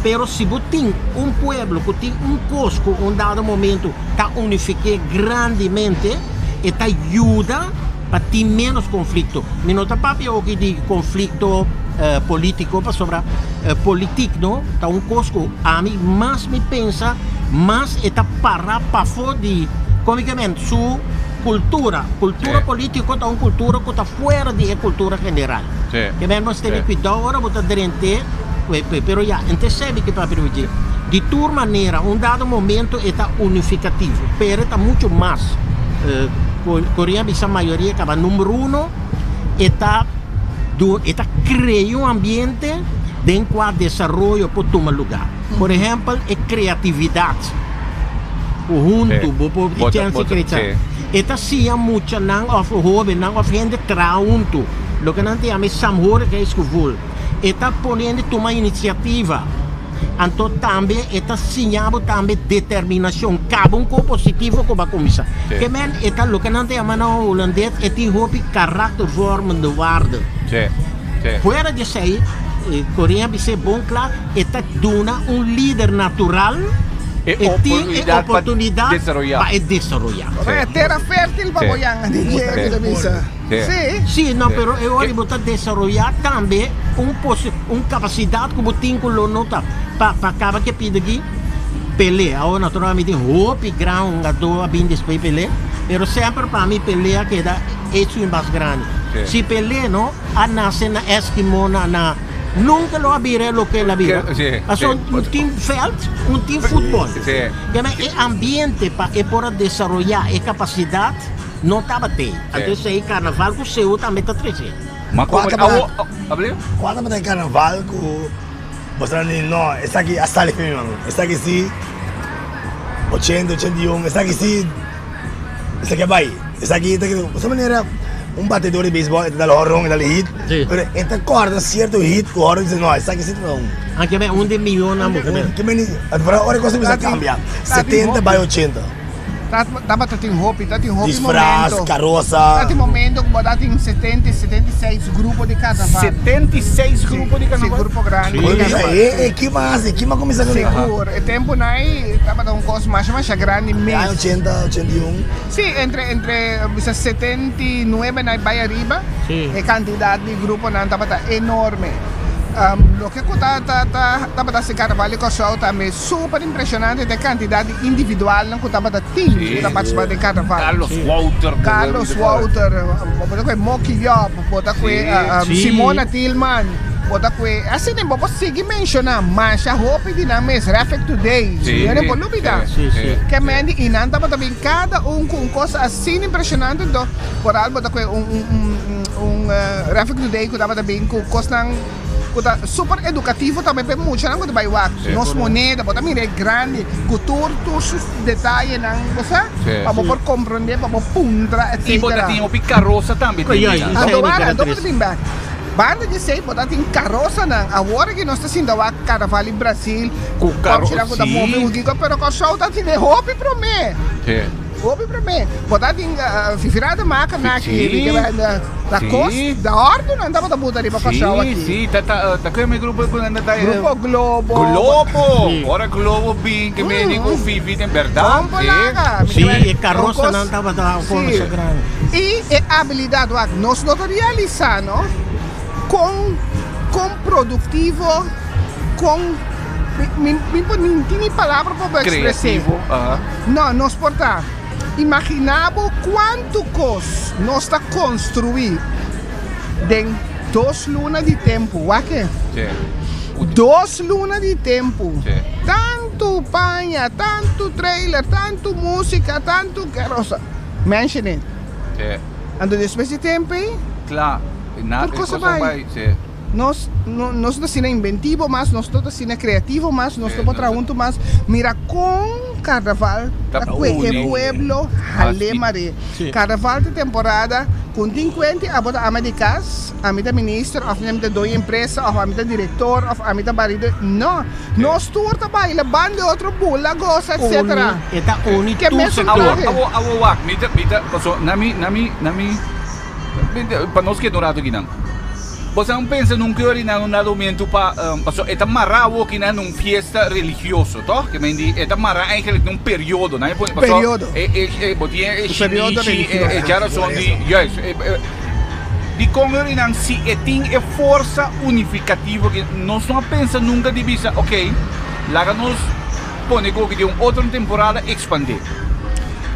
Pero si bo tin un pueblo ku tin un kos ku un dado momento ta unifiké grandemente, e ta yuda pa tin ménos konflikto. Mi no ta papia oki di konflikto polítiko pasobra politik no ta un kos ku ami mas mi pensa mas e ta para pafó di kòmikament su kultura. Kultura polítiko ta un kultura ku ta fuera di e kultura general. Ke men nos tene kuidou ora bo ta drent'é pero ya ente sebi ke papia di dje. Di tur manera un dado momento e ta unifikativo pero e ta muchu mas. Korea bisa mayoria kaba number uno e ta e ta krea un ambiente den kua desaroyo por tuma luga. Por ehèmpel e kreatividat ku huntu bo por chèns di krea. E ta siña muchanan òf hóbennan òf hende traha huntu, loke nan ta yama e saamhorigheidsgevoel. E ta pone hende tuma inisiativa. Anto tambe e ta siña bo tambe determinashon. Kaba un kos positivo ku bo a kuminsá. Ke men e ta loke nan ta yama na hulandes e tin hopi karaktervormende waarde. Fuera di esei, Corina a bis'é bon kla, e ta duna un lider natural E e tin e oportunidat pa oportunidat desaroyá. pa e desaroyá. E tera fértil pa bo yanga di dje, mi ta bisa. Sí. Sí, no, pero e ora bo ta desaroyá tambe un posi, un kapasidat ku bo tin ku lo no ta pa pa kaba ke pida aki Pelé. Awor naturalmente tin hopi gran hungadó a bin despues di Pelé, pero semper pa mi Pelé a keda esun mas grandi. Si Pelé no a nase na Eskimo na na nunka lo a bira loke el a bira. Pasobra un tin vèlt, un tin futbòl. E ambiente pa e por a desaroyá e kapasidat. No tabat'ei. Anto esei karnaval ku seu tambe ta trese. Ma Kua komo tabata awo abli? Kua tabata e karnaval ku boso nan di no esaki a sali pa mi man esaki si ochenta ochenta i un esaki si esaki a bai esaki ta kere boso manera un batedor di beisbòl e ta dal horon e dal hit pero e ta kòrda sierto hit ku horon di no esaki si ta un Anke men un di miyonan bo ke men. Ke men ora e kos a kuminsá kambia setenta bai ochenta. Tabata tin hopi, ta tin hopi Disfraz, momento. karosa. Ta tin momento ku bo ta tin setenta i setenta i seis grupo di karnaval. 76 grupo di karnaval? Si, grupo grandi Bo di bisa, karnaval. e e ki mas, e ki mas kuminsá ku Sigur, e tempunan ei tabata un kos masha masha grandi mes. Aña ochenta, ochenta i un. Si, entre entre bisa setenta i nuebe nan bai ariba, e kantidat di gruponan tabata enorme. Loke ku ta ta ta tabata hasi karnaval di Kòrsou tambe. Super impresionante ta e cantidad di individualnan cu tabata tin cu ta participa den carnaval. Carlos Wouter. Carlos Wouter, bo ta cu e Moki Job, bo ta cu e Simona Thielman, bo ta cu e, asina bo por sigui menciona masha hopi di nan mes, Rafik Today, yo no por lubida. Ke men di y nan tabata bin cada un cu un cosa asina impresionante, enton por al bo ta cu un Rafik Today cu tabata bin cu cosnan. ku ta super edukativo tambe pa e muchanan ku ta bai wak nos moneda, bo ta mira e grandi ku tur tur su detayenan, bo sa, pa bo por komprondé, pa bo puntra I bo ta etcetera. tin hopi karosa tambe tin Oye, minan. esei Anto mi wak, anto bo ta karakterístika. bin bek. Banda di esei bo ta tin karosanan. Awor aki nos ta sinta wak karnaval di Brasil, Ku karo, kòpchinan ku ta move sí. ku kiko, pero Kòrsou ta tene hopi promé. Sí. Hopi promé. Bo ta tin Fifirada maka na aki, Sí. da Sí. kos, da òrdu nan tabata buta riba Kòrsou Sí, aki. sí, ta ta ta kue mi grupo ku nan ta Grupo Globo. Globo. Sí. Ora Globo bin ke mi di ku Fifi den bèrdat. Kompo Sí. laga. Mi Sí, ke e karosa un nan kos- tabata un Sí. kos grandi. I e abilidat wak nos no ta realisá no kon kon produktivo kon mi mi mi mi tin ni palabra pa bo ekspres'é. Kreativo, aha. No, nos por ta. Imaginá bo kuantu kos nos ta konstruí den dos luna di tempu. Wak e. Sí. Dos luna di tempu. Sí. Tantu paña, tantu trailer, tantu músika, tantu kerosa. Mention it. Sí. Anto despues di tempu ei, Kla. Na, Tur kos a kos a bai. bai. Sí. Nos no nos no ta asina inventivo mas, nos no ta asina creativo mas, nos no por traha hunto mas. Mira con Carnaval ta Ta cue e uni. pueblo hal'é mar'é. Carnaval ta temporada cu un tin cuenti abo ta ama di cas, ami ta minister of ami ta doño empresa of ami ta director of ami ta barido. No, nos tur ta baila ban di otro, bula, goza, etcetera. Uni, e ta uni Ke tur mesun sector. trahe. Awo, awo wak, mi ta, mi ta, paso na mi, na mi, na mi, pa nos keda un rato akinan. Bo sa un pensa nunca yori nan un dado momento pa paso e ta mara awoki nan un fiesta religioso toch? Ke men di e ta mara eigenlijk na un periodo nan e pone paso Periodo. e e e bo tin e Un periodo shinichi e religioso. e djarason di juist e e dikon yori nan si e tin e forsa unificativo ke nos no a pensa nunca di bisa ok laga nos pone ku di un otro temporada expande.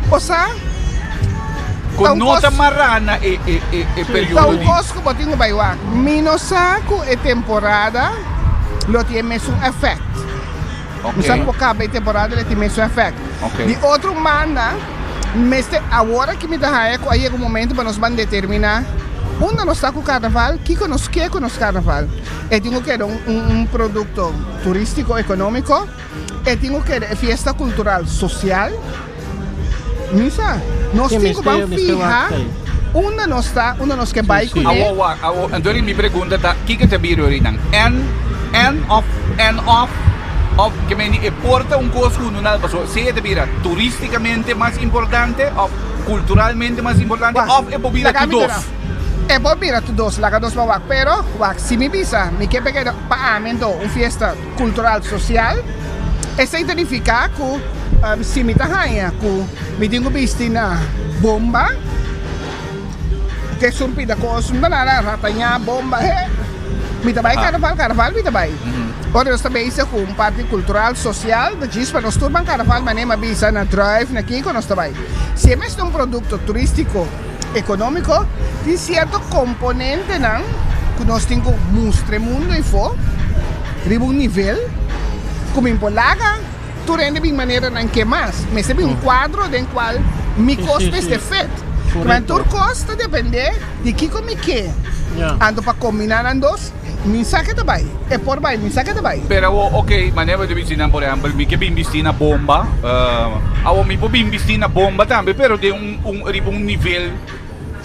Osea, Ku ta un no ta kos, mará na e e e e ta periodo un di. kos ku bo tin ku bai wak. Mi no sa ku e temporada lo tin e mesun efèkt. Mi sa Ok. ku bo kaba e temporada lo tin mesun efèkt. Ok. Di otro banda, mester awor aki mi ta haya ku a yega un momento pa nos ban determiná unda nos ta ku karnaval, kiko nos ke ku nos karnaval. E tin ku keda un un produkto turístiko, ekonómiko. E tin ku keda e fiesta kultural sosial. Misa, nos Sí, tin ku ban mester, mester fiha wak ei. unda nos ta, unda nos ke bai sí. kuné. Awo wak, awo, entonces mi pregunta ta, kiko ta bira orinan? En, en of, en of, of ke men di e por ta un kos ku no nada paso, sea ta bira turísticamente mas importante of kulturalmente mas importante Wak, of e por bira laga tur mi dos. duna. E por bira tur dos, laga nos ban wak. Pero, wak, si mi bisa, mi ke p'e keda pa ami anto un fiesta cultural social, esey ta nifica cu si mi ta haña cu mi tin cu bisti na bomba, ke esun pida cos, no ta nada rataña, bomba, he, mi ta bay carnaval, carnaval mi ta bay. Ora nos ta bezig cu un parti cultural, social, ta djis pa nos tur ban carnaval manera mi a bisa na Druif, na kico nos ta bay. Si e mester un producto turistico, economico, tin cierto componentenan cu nos tin cu mustra e mundo eyfo riba un nivel cu mi por laga tur hende bin manera nan ke mas. Mester bin un cuadro den cual mi cos mester fit. Pero tur cos ta depende di kico mi ke. Anto pa combina nan dos. Mi sa ke ta bai. E por bai, mi sa ke ta bai. Pero awor, ok, manera bo ta bisti nan, por ehempel, mi ke bin bisti na bomba. Awor mi por bin bisti na bomba tambe, pero den un, un, riba un nivel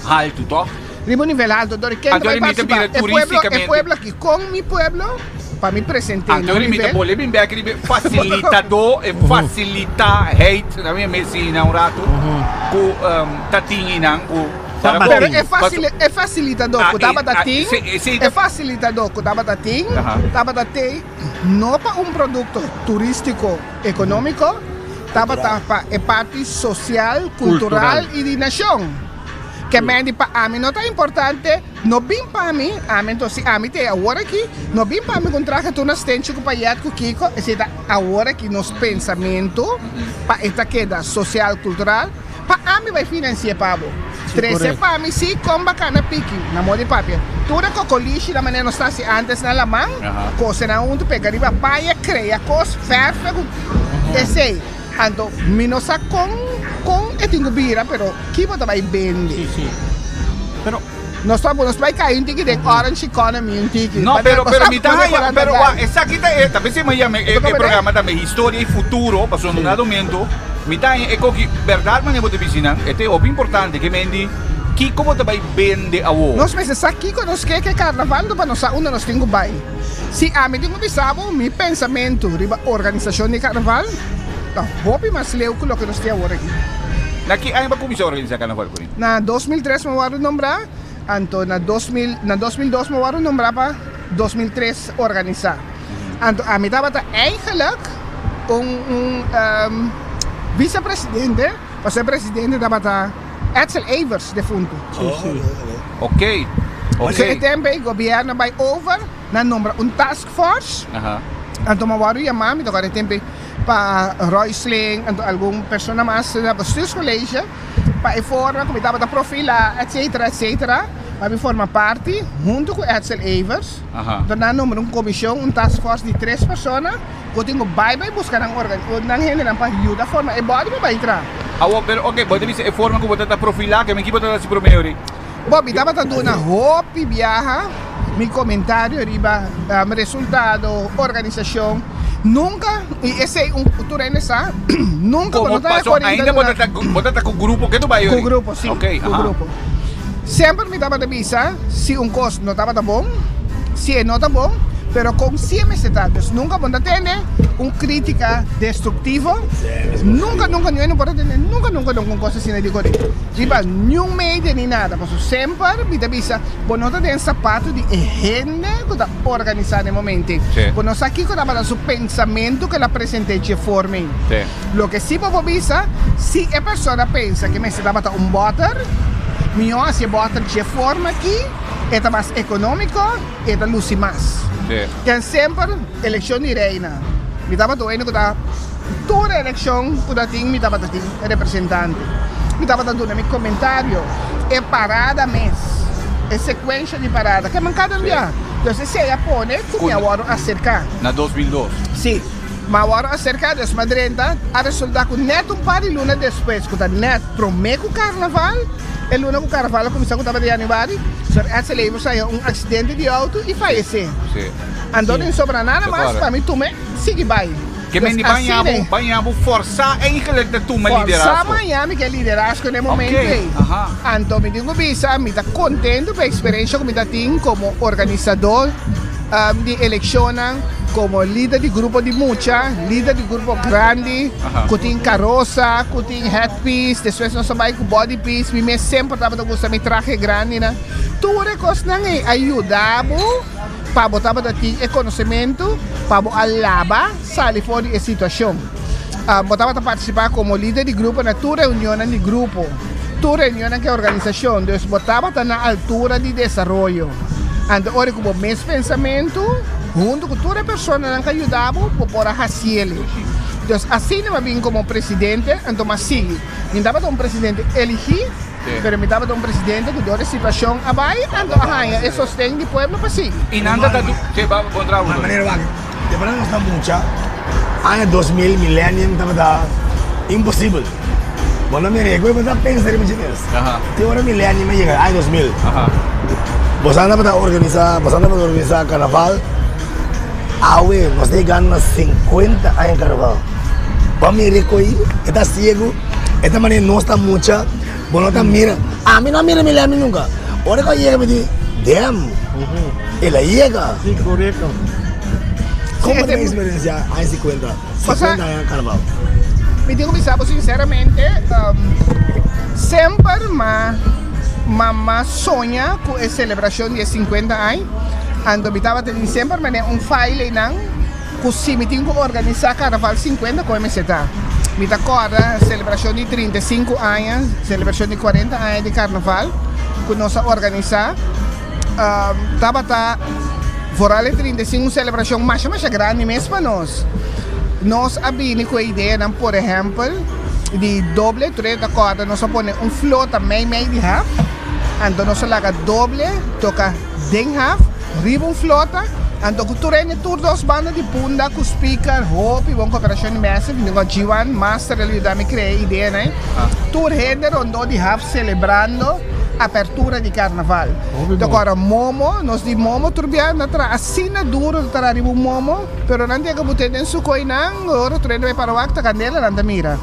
haltu, tòg? Riba un nivel haltu. Dor ken ta bai Anto mi ta partisipá? bira E pueblo, e turísticamente. pueblo aki, kon mi pueblo pa mi present'é na Anto un mi ta nivel. bolbe bin bek riba e fasilitadó, e fasilitaheid, na mi mesi na un ratu, ku ta tin einan ku. Pero e facil, e facilitador cu tabata tin, e facilitador cu tabata tin, tabata tey no pa un producto turistico economico, tabata pa e parti social, cultural y di nacion. Ke men di pa ami no ta importante, no bin pa mi, ami enton si ami tey awor aki, no bin pa mi cu un trahe tur na stenchi cu payet cu kico, esey ta awor aki nos pensamento pa e ta keda social, cultural. Pa ami bai financi'e pa bo. Trece pa mi si con bacana piki, na modo di papia. Tur e cocolishi na manera nos ta haci antes na laman, cose nan hunto, pega riba paya, crea cos, verfe cu esey. Anto mi no sa con con e tin cu bira, pero ki bo ta bai bende. Si, si. Pero. Nos ta nos bai kai un tiki den Orange Economy un tiki. No, Pa pero nos pero sa mi ta pone haya, por pero anda wak, gai. esaki ta e, ta p'esei mi a yama e, e programa tambe Historia y Futuro, pasobra no dado momento mi ta haña e koki berdad manera bo ta bisti nan, e ta e hopi importante ke men di kiko bo ta bai bende awo. Nos mester sa kiko nos ke ke karnaval pa nos sa unda nos tin ku bai. Si ami tin ku bisa bo mi pensamentu riba organisashon di karnaval ta hopi mas leu ku loke nos tin awor aki. Na ki aña bo a kuminsá organisá karnaval, Corina? Na 2003 mi a wòrdu nombrá, anto na 2000, na 2002 mi a wòrdu nombrá pa 2003 organisá. Anto ami tabata eigenlijk un un vicepresidente, pasobra e presidente tabata Edsel Evers defuntu. Ok, ok. So e tempo ei gobierno a bai over, nan nombra un task force, anto mi a wòrdu yamá, mi ta kòrda e tempo ei, pa Roysling, anto algun persona mas na bestuurscollege. Pa e forma ku mi tabata profilá etcetera etcetera pa mi forma parti huntu ku Edsel Evers. Enton nan a nombra un komishon, un task force di tres persona ku tin ku bai bai buska nan organ nan hendenan pa yuda forma e body pa bai traha. Awor, pero oke, bo ta bisa e forma ku bo ta profilá, ke men ki bo ta hasi promé ori? Bo, mi tabata duna hopi biaha mi komentario riba resultado, organisashon. Nunka, i esei un tur hende sa, nunka bo no Komo ta paso rekordá ainda bo ta ta bo ta ta ku grupo ke tu bai Ku ori? grupo, si, Oke, ku aha. grupo. Semper mi tabata bisa si un kos no tabata bon, si e no ta bon, pero kon si e mester ta. Dus nunka bo no ta tende un kritika destruktivo, nunka, nunka, niun hende no por a tende nunka, nunka, nunka un kos asina di Corina. Riba niun media ni nada, pasobra semper mi ta bisa bo no ta den sapato di e hende ku ta organisá den momento ei. Bo no sa kiko tabata su pensamentu ku el a present'é dje forma ei. Loke si bo por bisa, si e persona pensa ku mester tabata un bòter, mihó hasi e bòter dje forma aki, e ta mas ekonómiko, e ta lusi mas. Ken semper elekshon di reina, mi tabata un hende ku ta tur elekshon ku ta tin mi tabata tin representante. Mi tabata duna mi komentario, e parada mes, e sekuensha di parada, ke man kada un bia. Dus esei a pone ku mi a wòrdu aserká. Na 2002? Si. Mi a wòrdu aserká, dus mi a drenta. A resultá ku nèt un par di luna despues, ku ta nèt promé ku karnaval, e luna ku karnaval a kuminsá ku tabata yanüari, Sor Edsel Evers a haña un aksidente di outo i fayesé. Anto den sobra nada mas pa mi tuma e sigui bai. Ke men di baña bo, baña bo forsá eigenlijk ta tuma liderazgo. Forsá baña mi ke liderazgo den e momento ei. Anto mi tin ku bisa mi ta kontento pa e eksperensha ku mi ta tin komo organisadó di elekshonnan, komo lider di grupo di mucha, lider di grupo grandi ku tin karosa, ku tin headpiece, despues nos a bai ku bodypiece, mi mes semper tabata gusta mi trahe grandinan. Tur e kosnan ei a yuda bo. Pa bo tabata tin e konosementu pa bo a laba sali for di e situashon. Bo tabata partisipá komo lider di grupo na tur reunionnan di grupo, tur reunionnan ku e organisashon, dus bo tabata na altura di desaroyo. Anto ora ku bo mes pensamentu huntu ku tur e personanan ku a yuda bo, bo por a hasiel. Dus asina mi a bin komo presidente, anto mi a sigui. Mi tabata un presidente eligí. Pero mi tabata un presidente cu door e situacion a bay, anto a haya e sosten di pueblo pa sigui. Y nan ta ta du, ke ba bon trabou Ma manera wak, de verdad nos ta mucha, aña 2000 millennium tabata imposibel. Bo no mira, e bo ta pensa riba dje mes. Te ora millennium a yega, aña 2000. Bosan tabata organisa, bosan tabata organisa carnaval, awe nos ta yegando na 50 aña carnaval. Bo mira e koe, e ta ciego. E ta manera nos ta mucha, bo no ta mira. Ami no a mira mi Lemmy nunca. Ora cu a yega mi di, damn, el a yega. Sí, correcto. Como ta experiencia aña 50, 50 aña carnaval? Mi tin cu bisa bo sinceramente, semper ma mama soña cu e celebracion di e 50 aña, anto mi tabata tin semper manera un file einan. Ku si mi tin ku organisá Karnaval 50 kon e mester ta. Mi ta kòrda selebrashon di 35 aña, selebrashon di 40 aña di Karnaval ku nos a organisá. Tabata foral e 35 un selebrashon masha masha grandi mes pa nos. Nos a bini ku e ideanan por ehèmpel di doble tur e ta kòrda nos a pone un flota mei mei di haf, anto nos a laga doble toka den haf. Riba un flota, anto ku tur hende tur dos banda di Punda ku speaker, hopi bon koperashon di mester, mi tin G-one master el yuda mi krea e ideanan, tur hende rondó di haf selebrando. apertura di karnaval. Ta kòrda momo, nos di momo tur bia na traha asina duro ta traha riba un momo, pero nan tin a bot'é den su koinan, ora tur hende bai para wak ta kandela nan ta mira.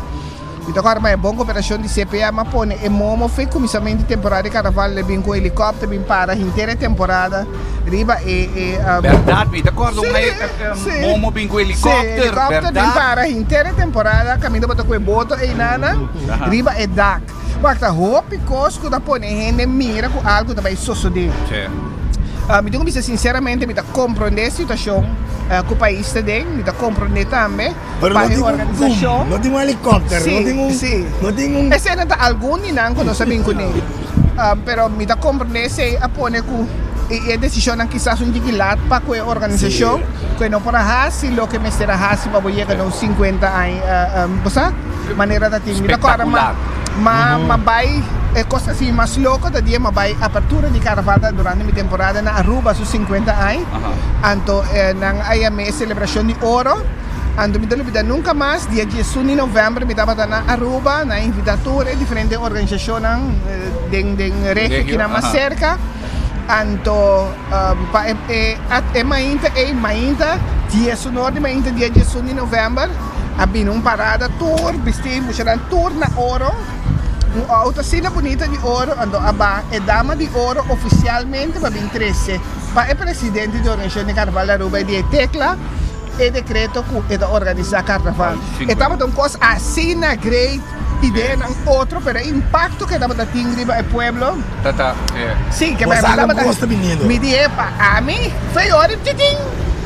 Mi ta kòrda ma e bon koperashon di CPA m'a pone e momo fe kuminsamentu di temporada di karnaval el a bin ku helikòpter bin para henter e temporada riba e e Bèrdat mi ta kòrda un e momo bin ku helikòpter Sí, helikòpter bin para henter e temporada kaminda bo ta ku e boto einanan riba e dak. Wak ta hopi kos ku ta pone hende mira ku algu ta bai sosodé. Mi tin ku bisa sinseramente mi ta komprondé e situashon ku pais ta den, mi ta komprondé tambe pa e organisashon. No tin un helikòpter, no tin un, no tin un. Esei ta algun di nan ku nos a bin kuné. Pero mi ta komprondé esei a pone ku e desishonnan kisas un tiki lat pa ku e organisashon ku e no por a hasi loke mester a hasi pa bo yega na un sinkuenta aña, bo sa? Manera ta tin. Mi ta kòrda ma ma ma bai e kos asi mas loko ta dia ma bai apertura di karnaval ta durante mi temporada na Aruba su sinkuenta aña. Anto nan a yam'é e selebrashon di oro. Anto mi ta lubida nunka mas dia diesun di novèmber mi tabata na Aruba nan a invitá tur e diferente organisashonnan den den regio kinan mas serka. Anto pa e e e mainta ei mainta diesun or di mainta dia diesun di novèmber. A bini un parada tur bisti muchanan tur na oro, un auto asina bunita di oro, anto a ba e dama di oro oficialmente pa bin trece pa e presidente di organisacion di Carnaval di Aruba e di e tecla e decreto cu e ta organisa Carnaval. E tabata un cos asina great, ideanan otro, pero e impacto cu e tabata tin riba e pueblo. Tata, Si, ke mi tabata, mi di epa, ami fei ora titin,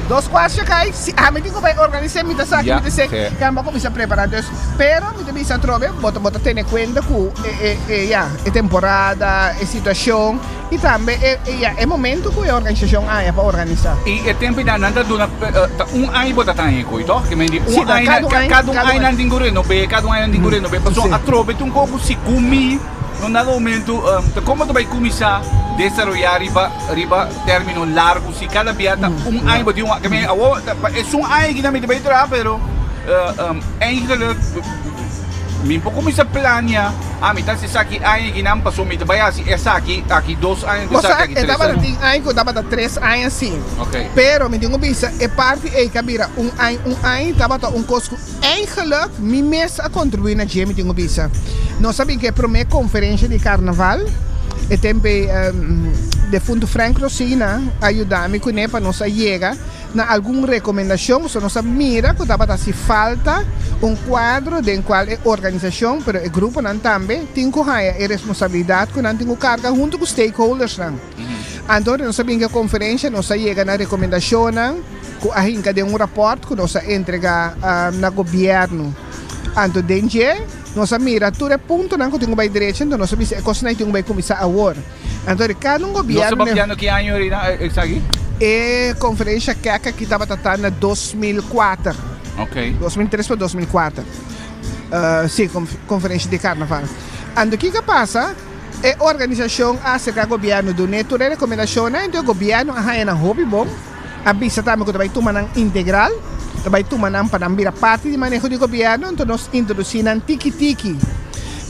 dos kuarsha kai, si ami tin ku bai organis'é, mi ta sa ki mi ta hesé, ke mi a kuminsá prepará. Dus, pero mi ta bisa atrobe, bo ta bo ta tene kuenta ku e e e ya, e temporada, e situashon, i tambe e e ya, e momento ku e organisashon haña pa organisá. I e tempu ei nan ta duna ta un aña bo ta taña e koi, tòg? Ke men di un aña, kada un aña nan tin ku renob'é, kada un aña nan tin ku renob'é, pasobra atrobe ta un kos ku segun mi, No dado momento ta como ta bay cuminsa desaroya riba riba termino largo si cada bia ta un aña bo tin un aña awo esun aña aki mi ta bay traha pero eigenlijk mi por cuminsa planea ah mi ta haci esaki aña aki nan pasobra mi ta bay haci esaki aki dos aña esaki aki tres aña. Bo sa e tabata tin aña cu tabata tres aña si pero mi tin cu bisa e parti ey ca bira un aña un aña tabata un cos cu Eigenlijk mi mes a contribui na dje, mi tin cu bisa. Nos a bin cu e prome conferencia di carnaval, e tempo ey defunto Frank Rosina a yuda mi cune pa nos a yega na algun recomendacion, pasobra nos a mira cu tabata haci falta un cuadro den cual e organisacion, pero e gruponan tambe, tin cu haya e responsabilidad cu nan tin cu carga hunto cu stakeholdersnan. Anto nos a bin cu e conferencia, nos a yega na recomendacionnan. Ku a hinka den un rapòrt ku nos a entregá na gobièrnu. Anto den dje nos a mira tur e puntonan ku tin ku bai drecha, anto nos a bisa e kosnan ei tin ku bai kuminsá awor. Anto di kada un Nos gobièrnu. ta papiando ki aña ahorita esaki? E konferensha kèk aki tabata ta na 2004. Ok. 2003 pa 2004. Sí, konferensha di karnaval. Anto kiko a pasa? E organisashon a aserká gobièrnu dun'é tur e rekomendashonnan, anto e gobièrnu a haña nan hopi bon. A bisa tambe ku ta bai tuma nan integral, ta bai tuma nan pa nan bira parti di maneho di gobièrnu, anto nos introdusí nan tiki tiki.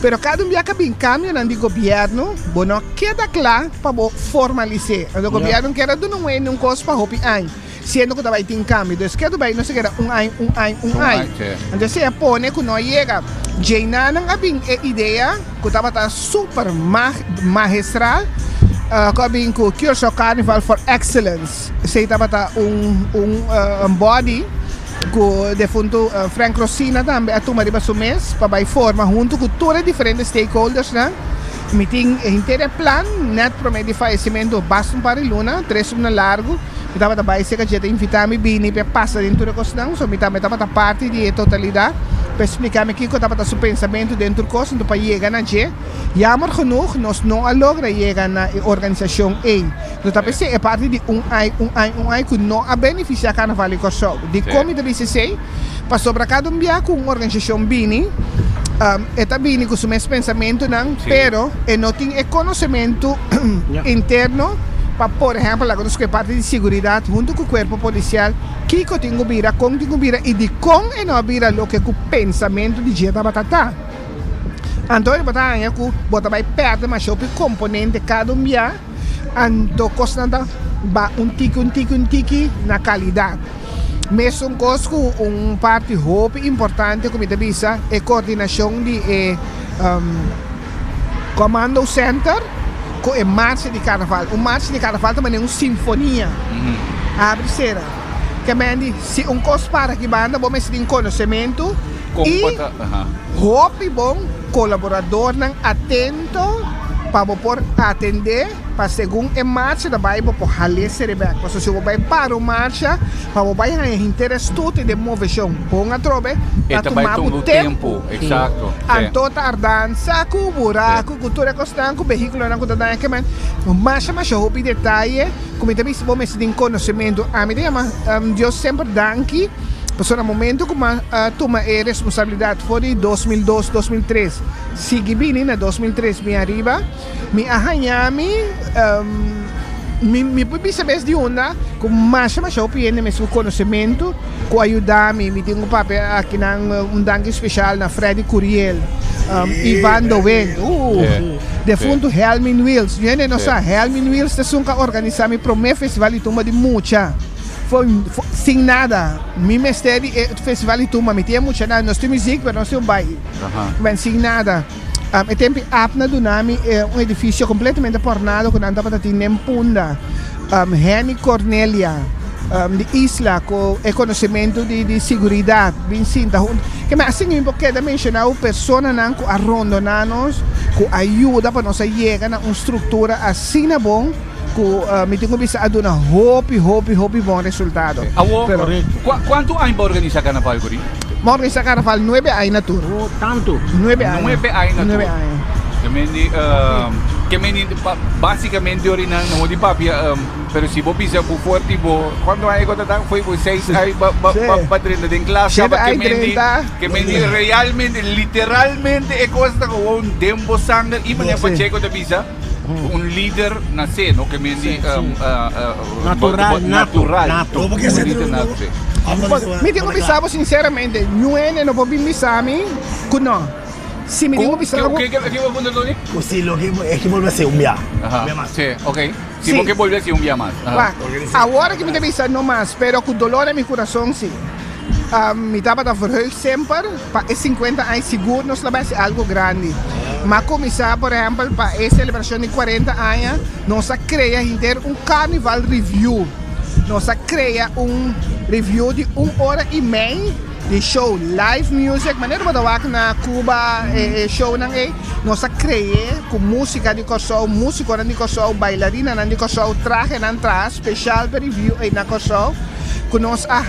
Pero kada un bia ka bin kambionan di gobièrnu, bo no keda kla pa bo formalis'é. Anto gobièrnu kier a duna un hende un kos pa hopi aña, siendo ku ta bai tin kambio. Dus ketu bai nos a keda un aña, un aña, un aña. Anto esei a pone ku no a yega. Djeinanan a bin e idea ku tabata super magistral ku a bin ku Curaçao Carnival for Excellence. Esei tabata un un body ku defuntu Frank Rosina tambe a tuma riba su mes pa bai forma huntu ku tur e diferente stakeholdersnan. Mi tin henter e plan nèt promé di fayesimentu basta un par di luna, tres luna largu, mi tabata bai serka dje ta invitá mi bini pa e pasa den tur e kosnan, so mi tambe tabata parti di e totalidat pa e splika mi kiko tabata su pensamentu den tur kos, anto pa yega na dje. Jammer genoeg nos no a logra yega na e organisashon ei. No ta p'esei e parti di un ai, un ai, un ai ku no a benefisiá Karnaval di Kòrsou. Dikon mi ta bisa esei? Pasobra kada un bia ku un organisashon bini, e ta bini ku su mes pensamentunan, pero e no tin e konosementu interno pa, por ehèmpel, laga nos ku e parti di siguridat huntu ku kuerpo polisial, kiko tin ku bira, kon tin ku bira i dikon e no a bira loke ku pensamentu di dje tabata ta. Anto bo ta haña ku bo ta bai pèrdè masha hopi komponente kada un bia, anto kosnan ta ba un tiki un tiki un tiki na kalidat. Mesun kos ku un parti hopi importante ku mi ta bisa e koordinashon di e Commando Center ku e marcha di karnaval. Un marcha di karnaval ta manera un sinfonia, abri sera. Ke men di si un kos para aki banda bo mester tin konosementu i hopi bon kolaboradornan atento pa bo por atendé pa segun e marcha ta bai bo por hal'é sere bèk. Pasobra si bo bai para un marcha pa bo bai haña henter e stut den moveshon bon atrobe ta tuma bo tempu. Anto ta ardansa ku buraku ku tur e kosnan ku vehíkulonan ku ta daña ke men masha masha hopi detaye. Ku mi ta bisa bo mester tin konosementu. Ami ta yama Dios semper danki pasobra na momento ku mi a tuma e responsabilidat for di 2002, 2003 sigui bini na 2003 mi ariba mi a haña mi mi por bisa bes di unda ku masha masha hopi hende mester ku konosementu ku a yuda mi. Mi tin ku papia akinan un danki speshal na Freddy Curiel, Ivan Dowen. Defuntu Helmin Wiels. Yu hende no sa, Helmin Wiels ta esun ku a organisá mi promé festival di tumba di mucha. For, sin nada. Mi mester di e festival di tumba. Mi tin e muchanan, nos tin muzik, pero nos tin un bai. Men sin nada. E tempu Abner duna mi un edifisio kompletamente pòrnado ku nan tabata tin den Punda. Henny Cornelia di Isla ku e konosementu di siguridat bin sinta huntu. Ke men asin mi por keda menshoná ku personanan ku a rondoná nos, ku a yuda pa nos a yega na un struktura asina bon ku mi tin ku bisa a duna hopi, hopi, hopi bon resultado. Awor, kuantu aña bo a organisá karnaval, Corrie? Bo a organisá karnaval nuebe aña na tur. Oh, tantu. Nuebe aña. Nuebe aña na tur. Nuebe aña. Ke men di, ke men di basikamente ora nan no di papia, pero si bo bisa ku fuerte bo, kuantu aña ku ta ta? Foi ku seis aña ba ba ba drenta den klas Shete kaba ke aña men di, drenta. ke men di realmente, literalmente e kos ta gewoon den bo sanger i manera Pacheco ta bisa, un lider nase, no ke men di Natural, nato, natural. nato. Bo por Un kese lider nato, si. Mi tin ku bisa bo sinceramente, niun hende no por bin bisa mi ku no. Si mi tin ku bisa bo. Ke ke bo puntra Tony? Ku si lo ke e ke bolbe hasi un bia. Aha, Un bia mas. si, ok. Si bo ke bolbe hasi un bia mas. Aha. Wak, awor ke mi ta bisa no mas, pero ku dolor den mi kurason si. Mi tabata verheugd semper pa e 50 aña sigur nos lo bai hasi algo grandi. Ma kuminsá por ehèmpel pa e selebrashon di 40 aña nos a krea henter un carnival review. Nos a krea un review di un ora i mei di show live music manera bo ta wak na Cuba e shownan ei. Nos a kre'é ku músika di Kòrsou, músikonan di Kòrsou, bailarinanan di Kòrsou, trahenan traha speshal pa review ei na Kòrsou ku nos a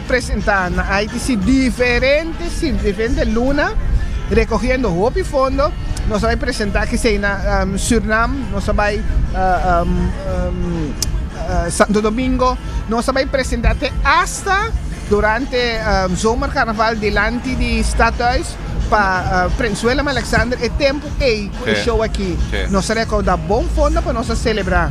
presentá na ITC diferente diferente luna rekohiendo hopi fondo. Nos a bai presentá kisei na Sürnam, nos a bai Santo Domingo, nos a bai presentá te asta durante zomerkarnaval dilanti di Stadhuis. Pa Prins Willem Alexander e tempu ei ku e show aki nos a rekouda bon fondo pa nos a selebrá.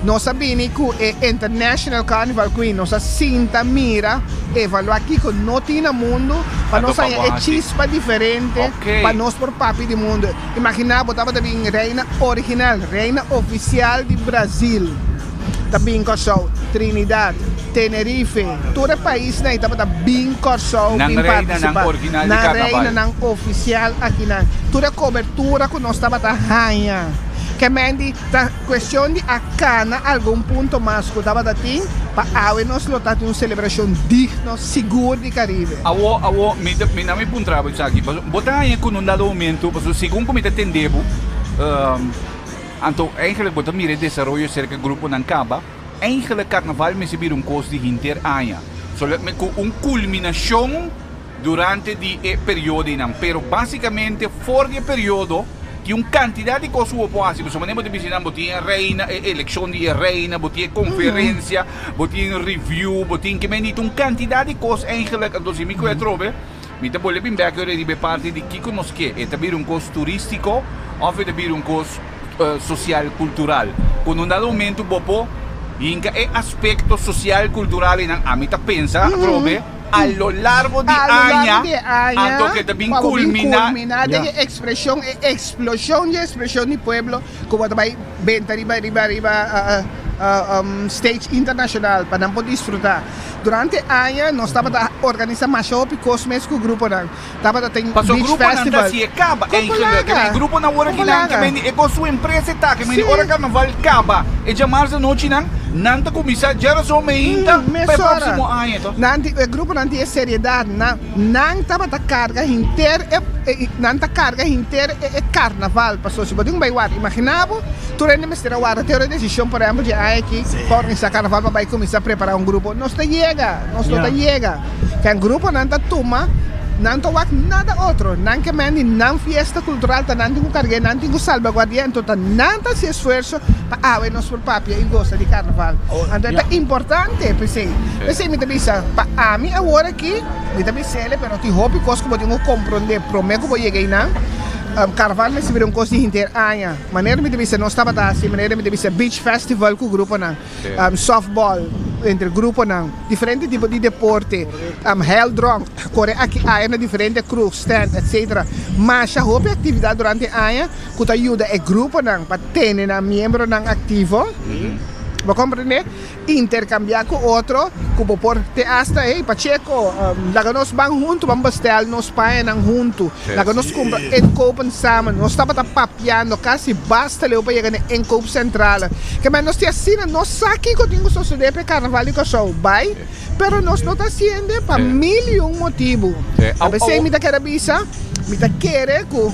Nos a bini ku e International Carnival Queen, nos a sinta mira, evaluá kiko no tin na mundu pa nos haña e chispa diferente pa nos por papia di mundu. Imaginá bo tabata bin reina original, reina ofisial di Brazil. Ta bin Kòrsou, Trinidad, Tenerife, tur e paisnan ei tabata bin Kòrsou Nan bin reinanan partisipá. original di Nan karnaval. reinanan ofisial akinan. Tur e kobertura ku nos tabata haña. Ke men di ta kuestion di a kana algun punto mas ku tabata tin pa awe nos lo ta tin un selebrashon digno sigur di Karibe. Awo, awo, mi ta, mi na mi puntra bo esaki, pasobra bo ta haña ku nun dado momento, pasobra segun ku mi ta tende bo, Anto eigenlijk bo ta mira e desaroyo serka gruponan kaba, eigenlijk karnaval mester bira un kos di hinter aña, solamente ku un kulminashon durante di e periodonan, pero basikamente for di e periodo tin un kantidat di kos ku bo por hasi, pasobra manera bo ta bisa nan bo tin e reina, e elekshon di e reina, bo tin e konferensia, bo tin review, bo tin ke mendita un kantidat di kos eigenlijk, anto si mi ku e atrobe. Mi ta bolbe bin bek riba e parti di kiko nos ke. E ta bira un kos turístiko òf e ta bira un kos sosial kultural? Ku na un dado momentu bo por hinka e aspekto sosial kultural einan. Ami ta pensa atrobe. A lo largo di A lo aña, largo di e aña, anto ke ta bin pa bo bin kulminá. kulminá den e ekspreshon, e eksploshon di ekspreshon di pueblo ku bo ta bai benta riba riba riba stage internashonal pa nan por disfrutá. Durante aña nos tabata organisá masha hopi kos mes ku gruponan. Tabata tin Paso beach gruponan ta festival. hasié kaba Kon por eigenlijk. laga? E gruponan wor Kon por akinan ke laga? mende e kos su empresa e ta ke mende Sí. ora karnaval kaba e djamars anochinan nan ta kuminsá djarason meinta Mm, pa e mesora. próksimo aña to. Nan tin e gruponan tin e seriedad. Nan nan tabata karga henter e e nan ta karga henter e e karnaval. Paso si bo tin ku bai warda imagina bo tur hende mester a warda te ora e desishon por ehempel dje aña aki pa organisá karnaval pa bai kuminsá prepará un grupo. Nos ta yega, nos no ta yega. Ken gruponan ta tuma, nan ta wak nada otro. Nan ke men di nan fiesta kultural ta nan tin ku karg'é, nan tin ku salbaguardi'é, anto ta nan ta hasi esfuerso pa awe nos por papia i gosa di karnaval. Anto e ta importante p'esei. P'esei mi ta bisa, pa ami awor aki, mi ta bis'el, pero tin hopi kos ku bo tin ku komprondé promé ku bo yega einan. Karnaval mester bira un kos di henter aña. Manera mi ta bisa nos tabata hasi, manera mi ta bisa beach festival ku gruponan. Softball entre gruponan, diferente tipo di deporte, heldronk, kore aki aya na diferente kroeg, stand, etc. Masha hopi aktividat durante aña ku ta yuda e gruponan pa tene nan miembronan aktivo. Bo komprende? Interkambiá ku otro ku bo por te asta, hey Pacheco, laga nos ban huntu, ban bestel nos pañanan huntu, laga nos kumpra inkopen samen. Nos tabata papiando kasi basta leu pa yega na e inkoopcentrale. Ke men nos tin asina, nos sa kiko tin ku sosodé pa e karnaval di Kòrsou bai, pero nos no ta hasiende pa mil i un motibu. A pesei mi ta kere bisa, mi ta kere ku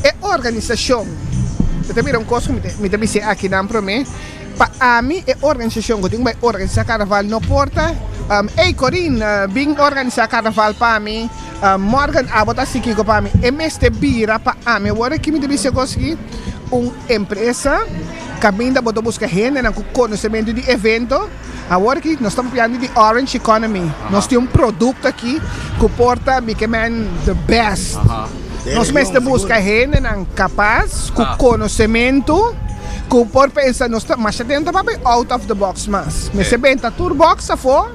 e organisashon, mi ta mira un kos ku mi ta bis'é akinan promé, pa ami e organisashon ku tin ku bai organisá karnaval no por ta, Ey Corinne, bin organisá karnaval pa mi, Morgan abo ta hasi kiko pa mi. E mester bira pa ami. Awor aki mi ta bisa e kos aki, un empresa. Kaminda bo ta buska hendenan ku konosementu di evento. Awor aki nos ta papiando di Orange Economy. Nos tin un produkto aki ku por ta mi ke men the best. Nos mester buska hendenan kapas ku konosementu ku por pensa nos ta masha tempu ta papia out of the box mas. Mester benta tur box afó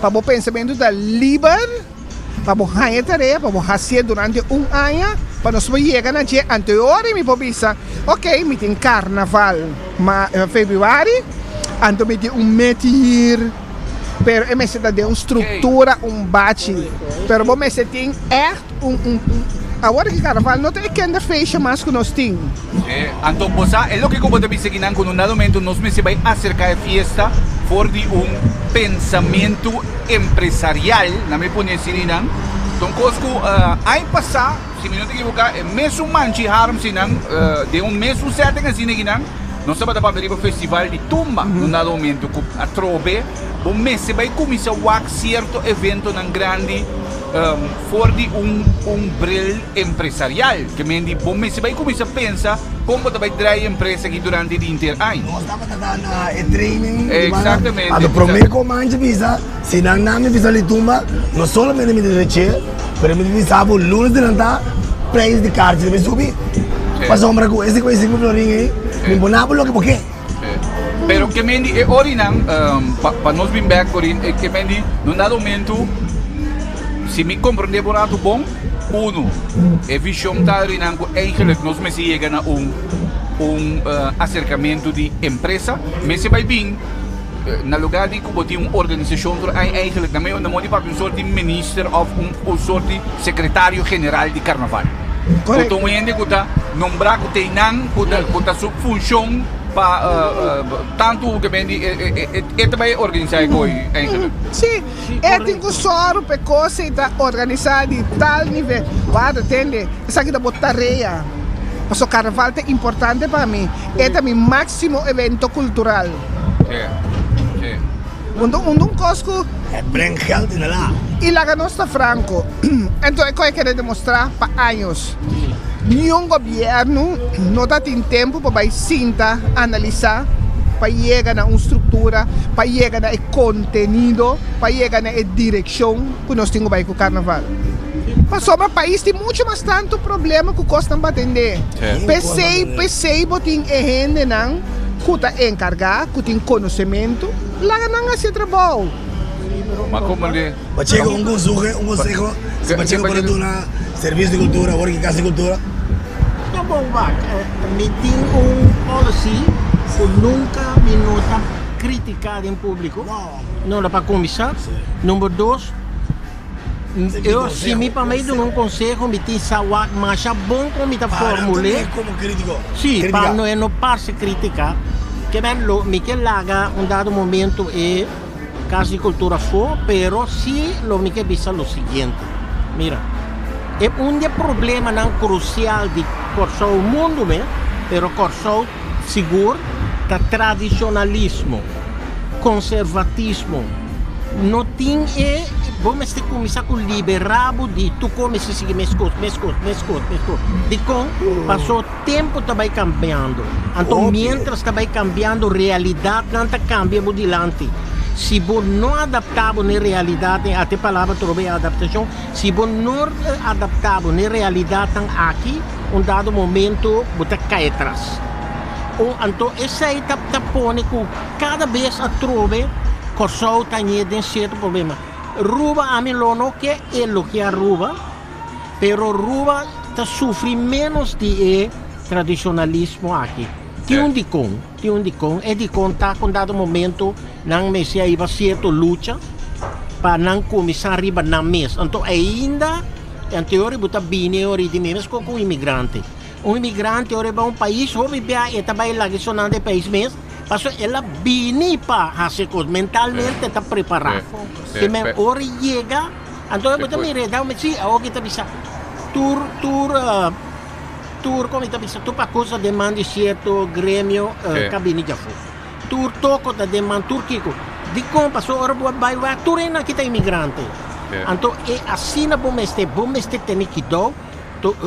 pa bo pensamentu ta liber. Pa bo haña e tarea, pa bo hasié durante un aña, pa nos por yega na dje anteor i mi por bisa, ok, mi tin karnaval ma februari, anto mi tin un metier, pero e mester ta den un struktura, un bachi. Pero bo mester tin ègt un, un, un, awor ki karnaval no ta e kinderfeestje mas ku nos tin. Anto bo sa e loke ku bo ta bisa kinan ku no dado momento nos mester bai aserká e fiesta for di un pensamentu empresarial, na mi pone asina nan, ta un kos ku aña pasá, si mi no ta ekivoká, e mesun manchi Harmsinan den un mesun setting asina kinan, nos tabata papia riba festival di tumba un dado momento ku atrobe bo mester bai kuminsá wak sierto eventonan grandi for di un un bril empresarial, ke men di bo mester bai kuminsá pensa kon bo ta bai drai e empresa aki durante di henter aña. Nos tabata ta na e training di banda. Exactamente. Anto prome ku manchi bisa, si nan na mi bisa litumba, no solamente mi ta reche, pero mi ta bisa bo lunes delantá prijs di karchi ta bai subi. Pasobra ku e 55 florin ei, mi por na bo loke bo ke. Pero ke men di e orinan, pa nos bin bek orin, ke men di no dado momento, si mi komprende bo rato bon, uno, e vision ta orinan ku eigenlijk nos mester yega na un un aserkamentu di empresa, mester bai bin na lugar di ku bo tin un organisashon tur ai eigenlijk na medio na modo di papia un sort di minister òf un sort di sekretario general di karnaval. Ku ta un hende ku ta nombrá ku ta einan ku ta ku ta su funshon pa tantu ku ben di e ta bai organisá e koi eigenlijk. Sí, e tin ku sòru pa e kos ei ta organisá di tal nivel. Wak, tende, esaki ta bo tarea. Pasobra karnaval ta importante pa mi. E ta mi máksimo evento kultural. Unda unda un kos ku. Het brengt geld in de la. I laga nos ta franko. Enton e kos e kere demostrá pa años. Niun gobièrnu no ta tin tempu pa bai sinta analisá, pa yega na un struktura, pa yega na e kontenido, pa yega na e direkshon ku nos tin ku bai ku karnaval. Pasobra pais tin muchu mas tantu problema ku kosnan pa atendé. P'esei, p'esei bo tin e hendenan ku ta enkargá, ku tin konosementu, laga nan hasi e trabou. Ma como le. Pacheco, un consejo, un consejo, si Pacheco por duna servicio di cultura, awor ki Cas di Cultura. No bon wak, mi tin un policy cu nunca mi no ta critica den publico, no la pa cuminsa, number dos, eu si mi pa mi duna un conseho mi tin sa wak masha bon con mi ta formule, si pa no e no parce critica, ke men lo mi ke laga un dado momento e Cas di Cultura afo, pero si lo mi ke bisa lo siguiente, mira, e un di e problemanan crucial di Corsou mundo mes, pero Corsou sigur, ta tradicionalismo, conservatismo, no tin e, bo mester cuminsa cu libera bo di tur cos mester sigui mescos, mescos, mescos, mescos. Dicon? Paso tempo ta bay cambiando, anto mientras ta bay cambiando realidadnan ta cambia bo dilanti. Si bo no adapta bo n'e realidadnan, ata e palabra trobe adaptacion, si bo no adapta bo n'e realidadnan aki, un dado momento bo ta cay atras. O anto esey ta ta pone cu cada bes atrobe Corsou ta ñe den cierto problema. Ruba ami lo no ke elogia Ruba, pero Ruba ta sufri menos di e tradicionalismo aki. Tin un dicon, tin un dicon. E dicon ta cu un dado momento nan mester a hiba cierto lucha pa nan cuminsa riba nan mes. Anto ainda anterior bo ta bini ora di mes cu un inmigrante. Un inmigrante ora e bai un pais hopi bia e ta bai laga e sonando e pais mes pasobra el a bini pa hasi e kos mentalmente e ta prepara te men ora e yega anto bo ta mira e da si awor ki ta bisa tur tur tur komo ta bisa tur pakus ta den man di sierto gremio ka bini djafó tur toko ta den man tur kiko dikon pasobra ora bo a bai wak tur esnan ki ta inmigrante anto e asina bo mester bo mester tene kidou.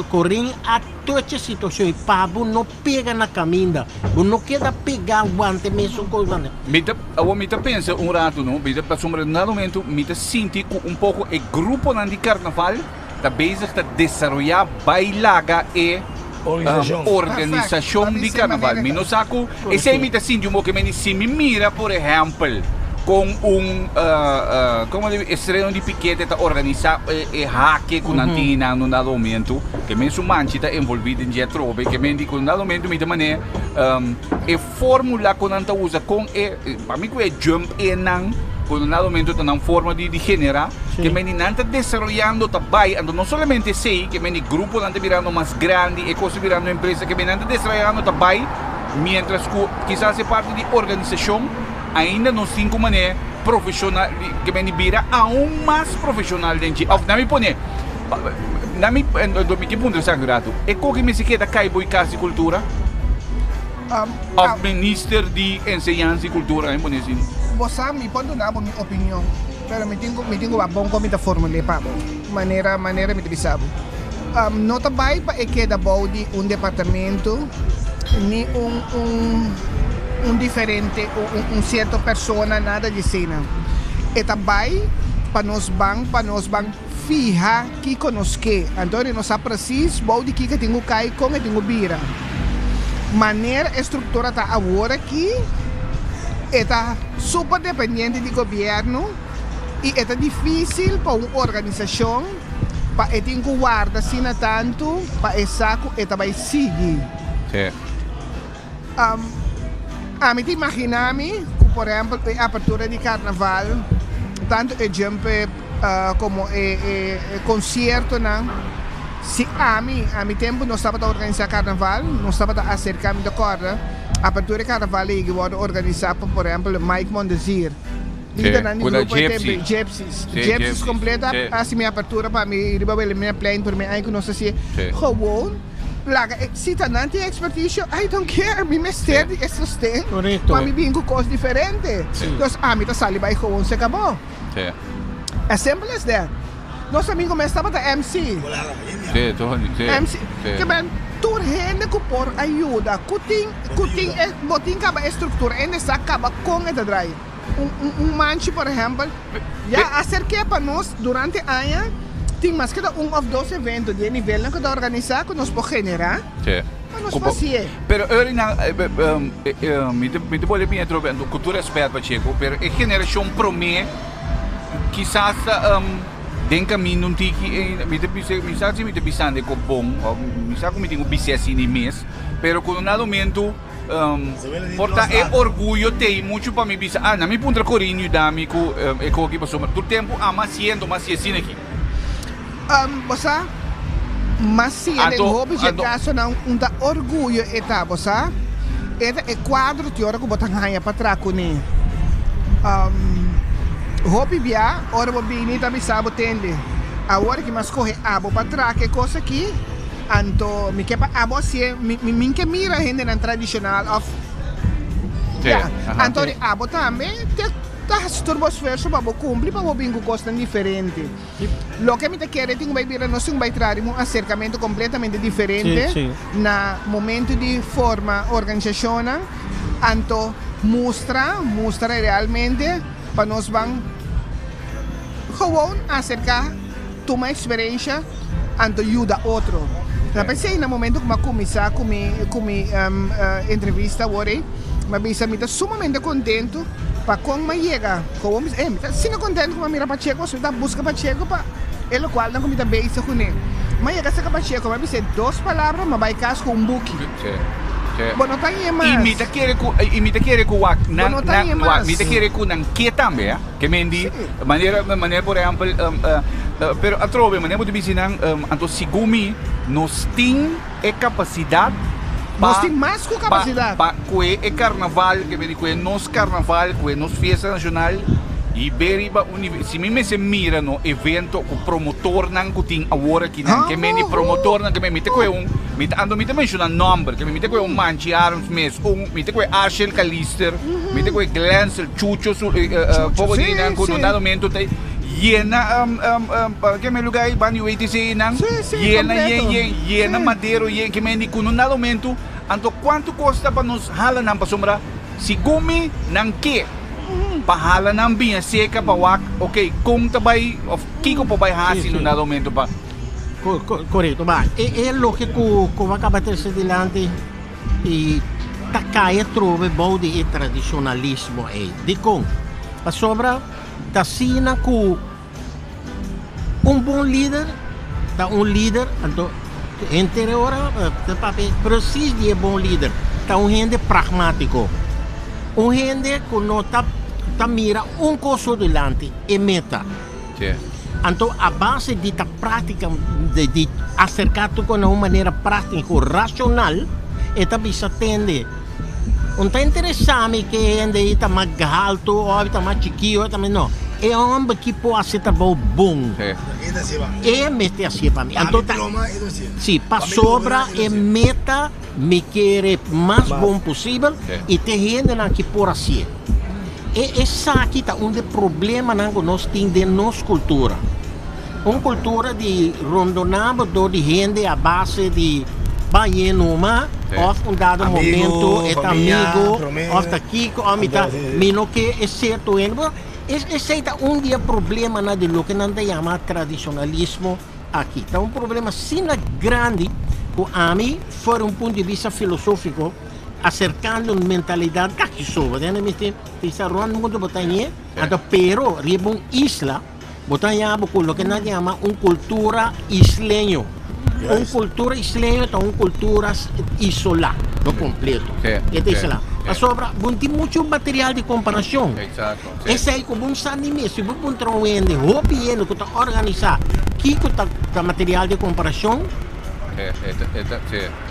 Corin a tocha situacion y pa bo no pega na caminda, bo no keda pega wante mesun cos wante. Mi ta, awor mi ta pensa un rato no, mi ta pasobra na dado momento mi ta sinti cu un poco e gruponan di carnaval ta bezig ta desaroya bay laga e Organisacion. organisacion di carnaval. Mi no sa cu esey mi ta sinti un poco, mi si mi mira por ehempel con un como di estreno di pikete ta organisa e hake cu nan tin nan un dado momento ke men su manchi ta envolvi den dje atrobe ke men di cu un dado momento mi ta mane e formula cu nan ta usa con e pa mi cu e jump e nan cu un dado momento ta nan forma di genera ke men di nan ta desaroyando ta bay anto no solamente esey ke men di gruponan ta birando mas grandi e cos ta birando empresa ke men nan ta desaroyando ta bay mientras cu kisas e parti di organisacion Ainda nos tin cu manera profesional ke beni bira aun mas profesional den dje. Of na mi pone, na mi, mi ke puntra esaki un ratu, e koki mester keda kai bo i Kas di Kultura? Of Minister di Enseñansa i Kultura, mi pone asina. Bo sa, mi por duna bo mi opinion, pero mi tin cu, mi tin cu wak bon con mi ta formul'é pa bo, manera, manera mi ta bisa bo. No ta bai pa e keda bou di un departamento ni un un un diferente un un cierto persona nada di asina. E ta bai pa nos ban pa nos ban fiha kico nos ke. Anto nos sa precies bou di kico e tin cu cay con e tin cu bira. Manera e structura ta awor aki e ta super dependiente di gobierno y e ta dificil pa un organisacion. Pa e tin ku warda asina tantu pa e sa ku e ta bai sigui. Sí. Ami ta imaginá mi ku por ehèmpel e apertura di karnaval, tantu e jumpe komo e konsiertonan, si ami, a mi tempu nos tabata organisá karnaval, nos tabata aserká, mi ta kòrda, apertura di karnaval a yega wòrdu organisá pa por ehèmpel Mike Mondesir. Lidernan di grupo e tempe Gypsies. Gypsies completo a hasi mi apertura pa mi riba Wilhelminaplein prome aña ku nos hasié. Gewoon laga e si ta nan tin expertisio I don't care mi mester di e sosten pa mi bin ku kos diferente. Dus ami ta sali bai gewoon se kabó. As simple as that. Nos amigo mes tabata MC. MC. Ke ben tur hende ku por a yuda ku tin ku tin e bo tin kaba e struktura hende sa kaba kon e ta drai. Un manchi por ehempel ya aserk'é pa nos durante aña tin mas ke ta un of dos evento di e nivelnan ku ta organisá ku nos por generá pa nos hasié. Pero Erina, mi ta mi ta bolbe bini atrobe anto ku tur respet Pacheco, pero e generashon promé. Kisas ta den kaminda un tiki e mi ta bisa mi sa si mi ta bisando e ku bon òf mi sa ku mi tin ku bis'é asina mes pero ku un dado momento por ta e orguyo t'ei muchu pa mi bisa ah na mi puntra Corinne yuda mi ku e koki pasobra tur tempu amo hasiendo mi hasi asina aki. Bo sa mas siña den hopi dje kasonan un ta orguyo e ta bo sa e ta e kuadro ti ora ku bo ta haña pa tra kuné. Hopi bia ora bo bini ta bisa bo tende awor ki mi a skohe abo pa tra ke kos aki anto mi ke pa abo hasié mi mi ke mira hendenan tradishonal òf ya anto di abo tambe te ta hasi tur bo esfuerso pa bo kumpli pa bo bin ku kosnan diferente. Loke mi ta kere tin ku bai bira nos tin ku bai traha riba un aserkamentu kompletamente diferente na momentu di forma organisashonnan anto mustra mustra realmente pa nos ban gewoon aserka tuma eksperensha anto yuda otro. Ta p'esei na momento ku mi a kuminsá ku mi ku mi entrevista awor ei mi a bisa mi ta sumamente kontentu pa kon mi a yega Komo mi eh mi ta asina contento ku mi a mira Pacheco, so mi ta buska Pacheco pa e lokualnan ku mi ta bezig kuné. Mi a yega serka Pacheco, mi a bis'é dos palabra, mi a bai kas ku un buki. Sí, sí. Bo no ta ñe mas. I mi ta kere ku, i mi ta kere ku wak Bo nan, no ta nan, ñe wak, mas. mi ta kere ku nan ke tambe, eh. Ke men di, Sí. manera, manera por ehèmpel, pero atrobe, manera bo ta bisa nan, anto segun mi, nos tin. E kapasidat pa. Nos tin mas ku kapasidat. Pa kue e karnaval, ke mende kue nos karnaval, kue nos fiesta nashonal i be riba un nivel. Si mi mester mira no evento ku promotornan ku tin awor akinan, ke mende promotornan ke mi ta kue un, mi ta anto mi ta menshona nòmber, ke mi ta kue un Manchi Arms mes, un mi ta kue Arshel Calister, mi ta kue Glensel, Chucho su poko di nan ku no dado momento ta. Yena ke men lugar ei bani WTC einan yena yen yen yena madero yen ke men di ku no na momento anto kuantu kosta pa nos hala nan pasobra segun mi nan ke pa hala nan biña seka pa wak ok kon ta bai of kiko por bai hasi no na momento pa. Korekto ba e loke ku ku a kaba trese dilanti i ta kai atrobe bou di e tradishonalismo ei dikon pasobra. Ta asina ku un bon lider ta un lider, anto henter e ora ta papia presis di e bon lider, ta un hende pragmátiko, un hende ku no ta ta mira un kos so dilanti, e meta. Anto a base di ta práktika, di aserká tur kos na un manera práktiko, rashonal, e ta bisa tende. Un ta interesá mi ke hende ei ta mas haltu òf ta mas chikí òf ta mas no. E hòmber ki por hasi trabou bon. E mester hasié pa mi. Anto ta si pasobra e meta mi kere mas bon posibel i te hendenan ki por hasié. E esaki ta un di e problemanan ku nos tin den nos kultura. Un kultura di rondoná bo dor di hende a base di bañ'é numa òf un dado momento e ta amigu òf ta kiko òf mi ta mi no ke e sierto hende. Bo esei ta un di e problemanan di loke nan ta yama tradishonalismo aki. Ta un problema asina grandi ku ami for un punto di bista filosófiko aserkando un mentalidat aki so bo tende mi ta rònt mundu bo ta ñe anto pero riba un isla. Bo ta haña bo ku loke nan yama un kultura isleño. Un kultura isleño ta un kultura isolá, no kompleto. E ta isolá. Pasobra bo no tin muchu material di komparashon. Esei ku bo no sa ni mes. Si bo puntra un hende, hopi hende ku ta organisá kiko ta material di komparashon,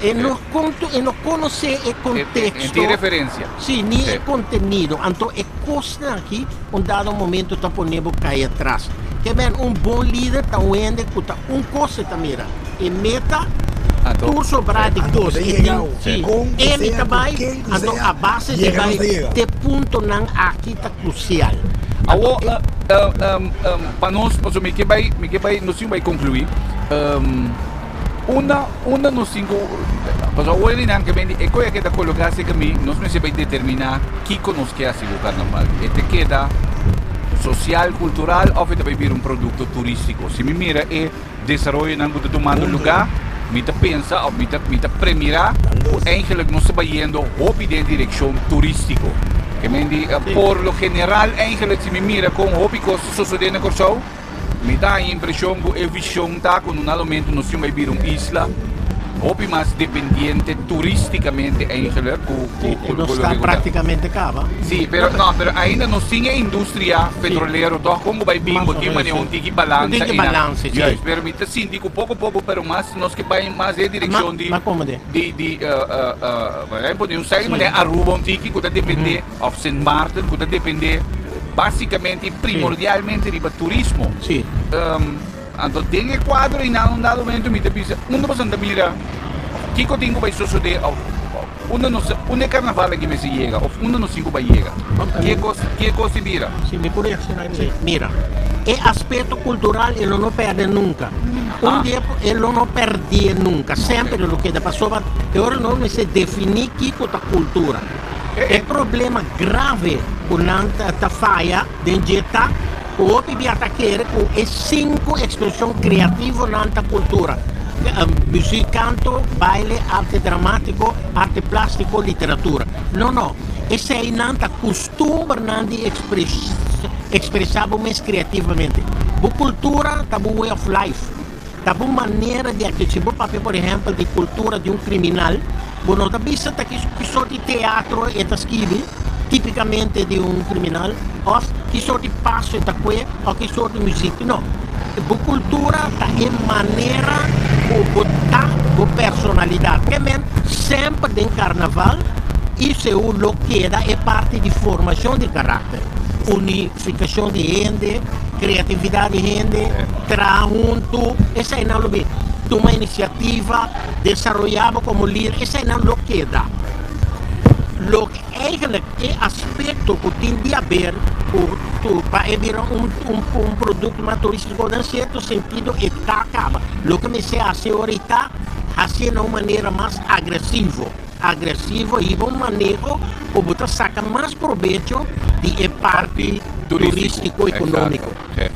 E no konto, e no konosé e konteksto. E tin referensia. Sí, ni e kontenido. Anto e kosnan aki un dado momento ta pone bo kai atras. Ke men un bon lider ta un hende ku ta un kos e ta mira, e meta, tur sobrá di kos. E tin, sí, e mi ta bai, anto a base di bai te puntonan aki ta krusial. Awor, pa nos, pasobra mi ke bai, mi ke bai, nos tin bai konkluí. Unda unda nos tin ku pasobra awor di nan ke bende e koe a keda koloká serka mi nos mester bai determiná kiko nos ke hasi ku karnaval. E ta keda sosial, kultural òf e ta bai bira un produkto turístiko. Si mi mira e desaroyonan ku ta tumando lugá mi ta pensa òf mi ta mi ta premirá ku eigenlik nos ta bayendo hopi den direkshon turístiko. Ke men di, por lo general eigenlijk si mi mira kon hopi kos ta sosodé na Kòrsou, mi ta haña impreshon ku e vishon ta ku na un momento nos tin bai bira un isla hopi mas dependiente turísticamente eigenlijk ku Sí, ku nos ku ta loke ku ta. prácticamente kaba. Sí, pero no, pero ainda nos tin e industria petrolero tòg kon ku bai bin Mas bo o tin menos, manera sí. un tiki Un balansa tiki einan. balance, sí. Juist, pero mi ta sinti ku poko poko pero mas nos ke bai mas den e direkshon di Ma komo de? di di por ehempel di un sèri manera Aruba un tiki ku ta dependé òf Sint Maarten ku ta dependé básikamente i primordialmente riba turismo. Sí. Anto den e kuadro einan un dado momento mi ta bisa unda boso ta mira kiko tin ku bai sosodé òf unda nos unda e karnaval aki mester yega òf unda nos tin ku bai yega. Ke kos ke kos di bira? Si mi por reakshoná riba esei. Mira, e aspekto kultural e lo no pèrdè nunka. Un dia e lo no pèrdè nunka. Semper e lo keda pasobra e ora nos mester definí kiko ta kultura. E problema grave ku nan ta faya den dje ta ku hopi bia ta kere ku e sinku ekspreshon kreativonan ta kultura, muzik, kanto, baile, arte dramátiko, arte plástiko, literatura. No, no. Eseinan ta kustumbernan di ekspresá bo mes kreativamente. Bo kultura ta bo way of life, ta bo manera di aktua. Si bo papia, por ehèmpel, di kultura di un kriminal, bo no ta bisa ta ki sort di teatro e ta skibi, tipikamente di un kriminal, òf ki sort di paso e ta kue, òf ki sort di muzik. No. Bo kultura ta e manera ku bo ta, bo personalidat. Ke men semper den karnaval ICU lo keda e parti di formashon di karakter, unifikashon di hende, kreatividat di hende, traha huntu, eseinan lo bin. Tuma inisiativa, desaroyá bo komo lider, eseinan lo keda. Loke Eigenlijk e aspekto ku tin di haber ku pa e bira un un produkto mas turístiko den sierto sentido e ta kaba. Loke mester hasi ora i ta hasié na un manera mas agresivo. Agresivo hiba un maneho ku bo ta saka mas probecho di e parti turístiko ekonómiko.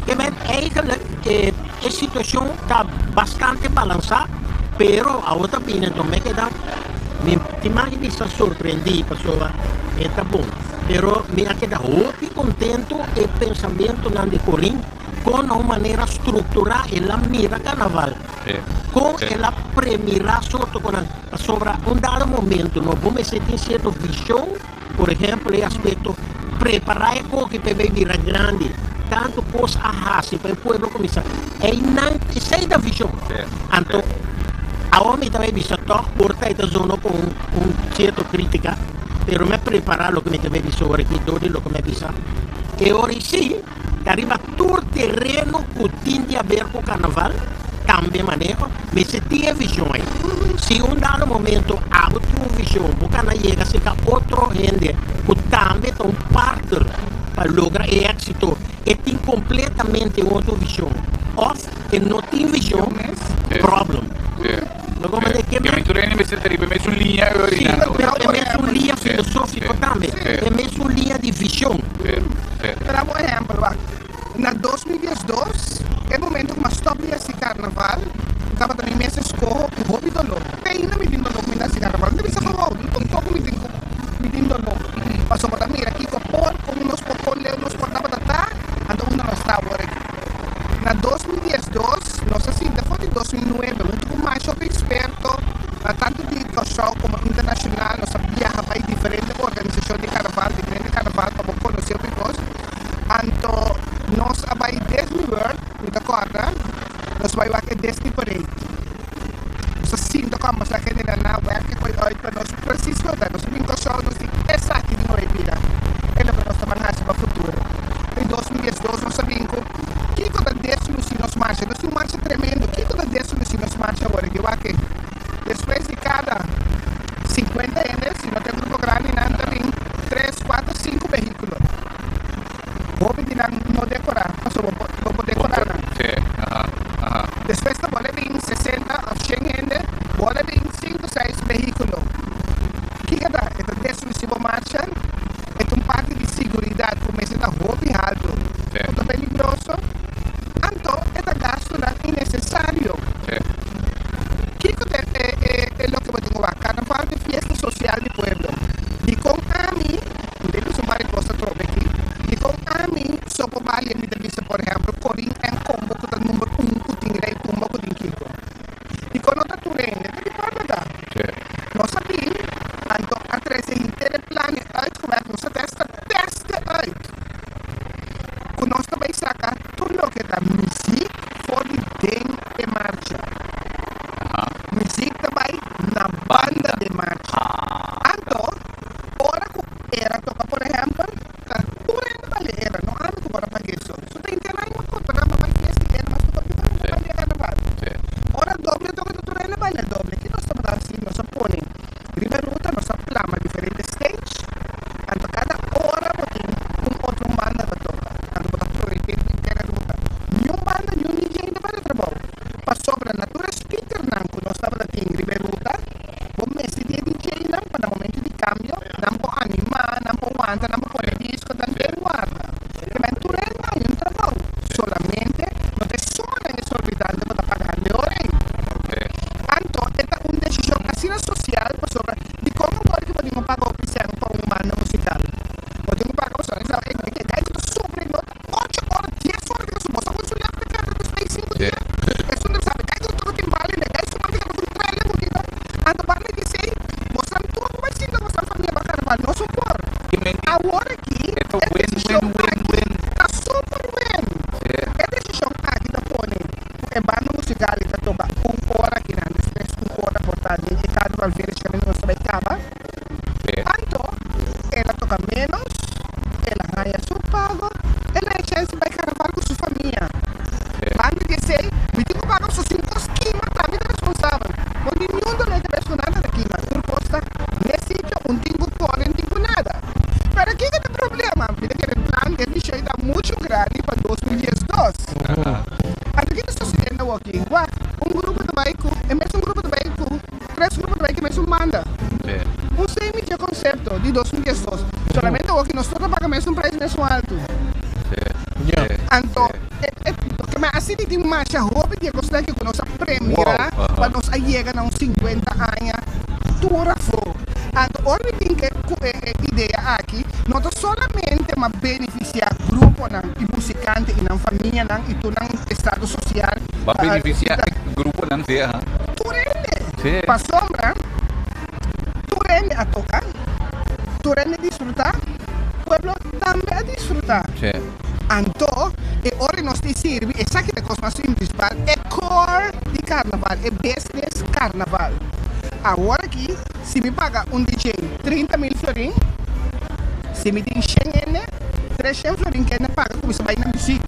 Kebet eigenlijk e situashon ta bastante balansá pero awor ta bini anto me keda. Mi tin mas di bisa sorprendí pasobra e ta bon. Pero mi a keda hopi kontentu e pensamentunan di Corin kon na un manera strukturá el a mira karnaval, kon el a premirá sorto ku nan. Pasobra un dado momento no bo mester tin sierto vishon, por ehèmpel e aspekto prepará e koki pa e bai bira grandi. Tantu kos a hasi pa e pueblo kuminsá. Einan esei ta vishon. Anto awor mi ta bai bisa tòg por ta e ta zona ku un sierto krítika, pero mi a prepará loke mi ta bai bisa ora aki dor di loke mi a bisa. E ora ei sí ta riba tur tereno ku tin di haber ku karnaval, tambe maneho, mester tin e vishon ei. Si un dado momento abo tin un vishon, bo kana yega serka otro hende ku tambe ta un partner pa logra e éksito. E tin kompletamente un otro vishon òf e no tin vishon, problem. No como de ke men tur hende mester ta riba e mesun liña e Sí, pero e mesun liña filosófiko tambe, e mesun liña di vishon. Pero bo ehèmpel, wak, na 2012, e momento ku mi a stòp di hasi karnaval, tabata mi mes eskoho ku hopi doló. Te ainda mi tin doló ku mi ta hasi karnaval. Mi ta bisa gewoon, mi ta un poko mi tin ku mi tin doló. Pasobra bo ta mira kiko por, kon nos por, kon leu nos por tabata ta, anto unda nos ta awor aki. Na 2012, nos a sinta for di 2009 huntu ku masha hopi eksperto, tantu di Kòrsou komo internashonal. Nos a biaha bai diferente organisashon di karnaval, diferente karnaval pa bo konosé hopi kos. Anto nos a bai Disney World, mi ta kòrda, nos bai wak e Disney Parade. Nos a sinta kòmbersá hende nan a wèk e koi uit pa nos presis loke nos a bin Kòrsou nos di esaki di noi bida e loke nos ta ban hasi pa futuro. Den 2012 nos a bin ku kiko ta deslusi nos marcha. Nos tin un marcha tremendo. Kiko ta deslusi nos marcha awor aki? Wak e despues di kada 50 hende si no ta e grupo grandi nan ta bin tres, kuater, sinku vehíkulo. Hopi di nan no dekorá pasobra bo bo por dekorá nan. Despues ta bole bin 60 òf 100 hende, bole bin sinku seis vehíkulo. Kiko ta? E ta destrusi bo marcha. E ta un parti di siguridat ku mester ta hopi haltu, ku ta peligroso. Anto e ta gastunan innesesario. Kiko ta e e loke bo tin ku wak? Karnaval ta e fiesta sosial di pueblo. Dikon ami, mi ta bisa un par di. por ehèmpel, Corin en Combo ku ta number un ku tin Rei Tumba ku tin kiko. Dikon no ta tur hende ta di pueblo ta? Nos a bin, anto a trese henter e plan e uitgewerkt, nos a testa teste uit ku nos ta bai saka tur loke ta muziek for di den e marcha. Muziek ta bai na banda di e marcha. Anto ora ku era toka por ehèmpel, ta tur hende bale era, no ami ku por a paga eso. So ta henter aña kontra pa bai fiesta di era, mas ku papia por hende balia karnaval. Ora doble toka ta tur hende balia doble. Ki nos tabata hasi? Nos a pone riba ruta, nos a plama diferente stage, anto kada ora bo tin un otro un banda ta toka. Anto bo ta proyecta henter e ruta. Niun banda, niun DJ ta bali trabou. Pasobra na tur e speakernan ku nos tabata tin riba e ruta, Bo mester di e DJ-nan pa na momento di cambio nan por anima, nan por wanta, nan por pone disco, nan den warda. Te men tur hende haña un trabou. Solamente no ta e sumanan exorbitante bo ta pagando e ora ei. Anto e ta un decision asina social pasobra dicon awor ki bo tin cu paga hopi cen pa un banda musical? Bo tin cu paga pasobra e sa e guy cu ta sufri no ta ocho ora, dies ora ta su bo sa con su lep ta keda despues di cinco dia. Esun ta bisa, Gai ku toka timbal i gai su manta kaba ku trele ku kita. Anto banda di esei, bosan tur ku bai sinta bosan famia ba karnaval, nos un por. Awor aki, e desishon aki ta super win. E desishon aki ta pone ku e banda musikal ta toka un ora akinan, despues un ora por ta den e Carnival Village kaminda nos ta bai kaba. Anto, el a toka ménos, el a haña su pago, el a haña chèns di bai karnaval ku su famia. Banda di esei, mi tin ku paga su sin kos kima, tambe ta responsabel. No tin niun dolor di kabes ku nada ta kima, tur kos ta n'e sitio, un tin ku kore, un tin ku nada. Pero kiko ta e problema? Mi ta kere plan di e vishon ta muchu grandi pa 2012. Anto kiko ta sosediendo awoki? Wak, un grupo ta bai ku, e mesun grupo ta bai ku Tres grupo ta bai ke mesun banda. Un semi dje konsepto di 2012. Solamente awor ki nos tur ta paga mesun prijs mesun altu. Anto e ke mi a sinti tin masha hopi di e kosnan ke ku nos a premira pa nos a yega na un 50 aña tur afó. Anto ora mi bin ke ku e idea aki no ta solamente ma benefisiá gruponan i musikante i nan famianan i tur nan estado sosial. Ba benefisiá e gruponan si. Tur hende. Pasobra tur hende a toka, tur hende a disfrutá, pueblo tambe a disfrutá. Anto, e ora nos tin sirbi, esaki ta e kos mas principal, e core di karnaval, e business karnaval. Awor aki, si mi paga un DJ 30 mil florin, si mi tin shen hende, 300 florin kende paga kuminsá bai na muzik.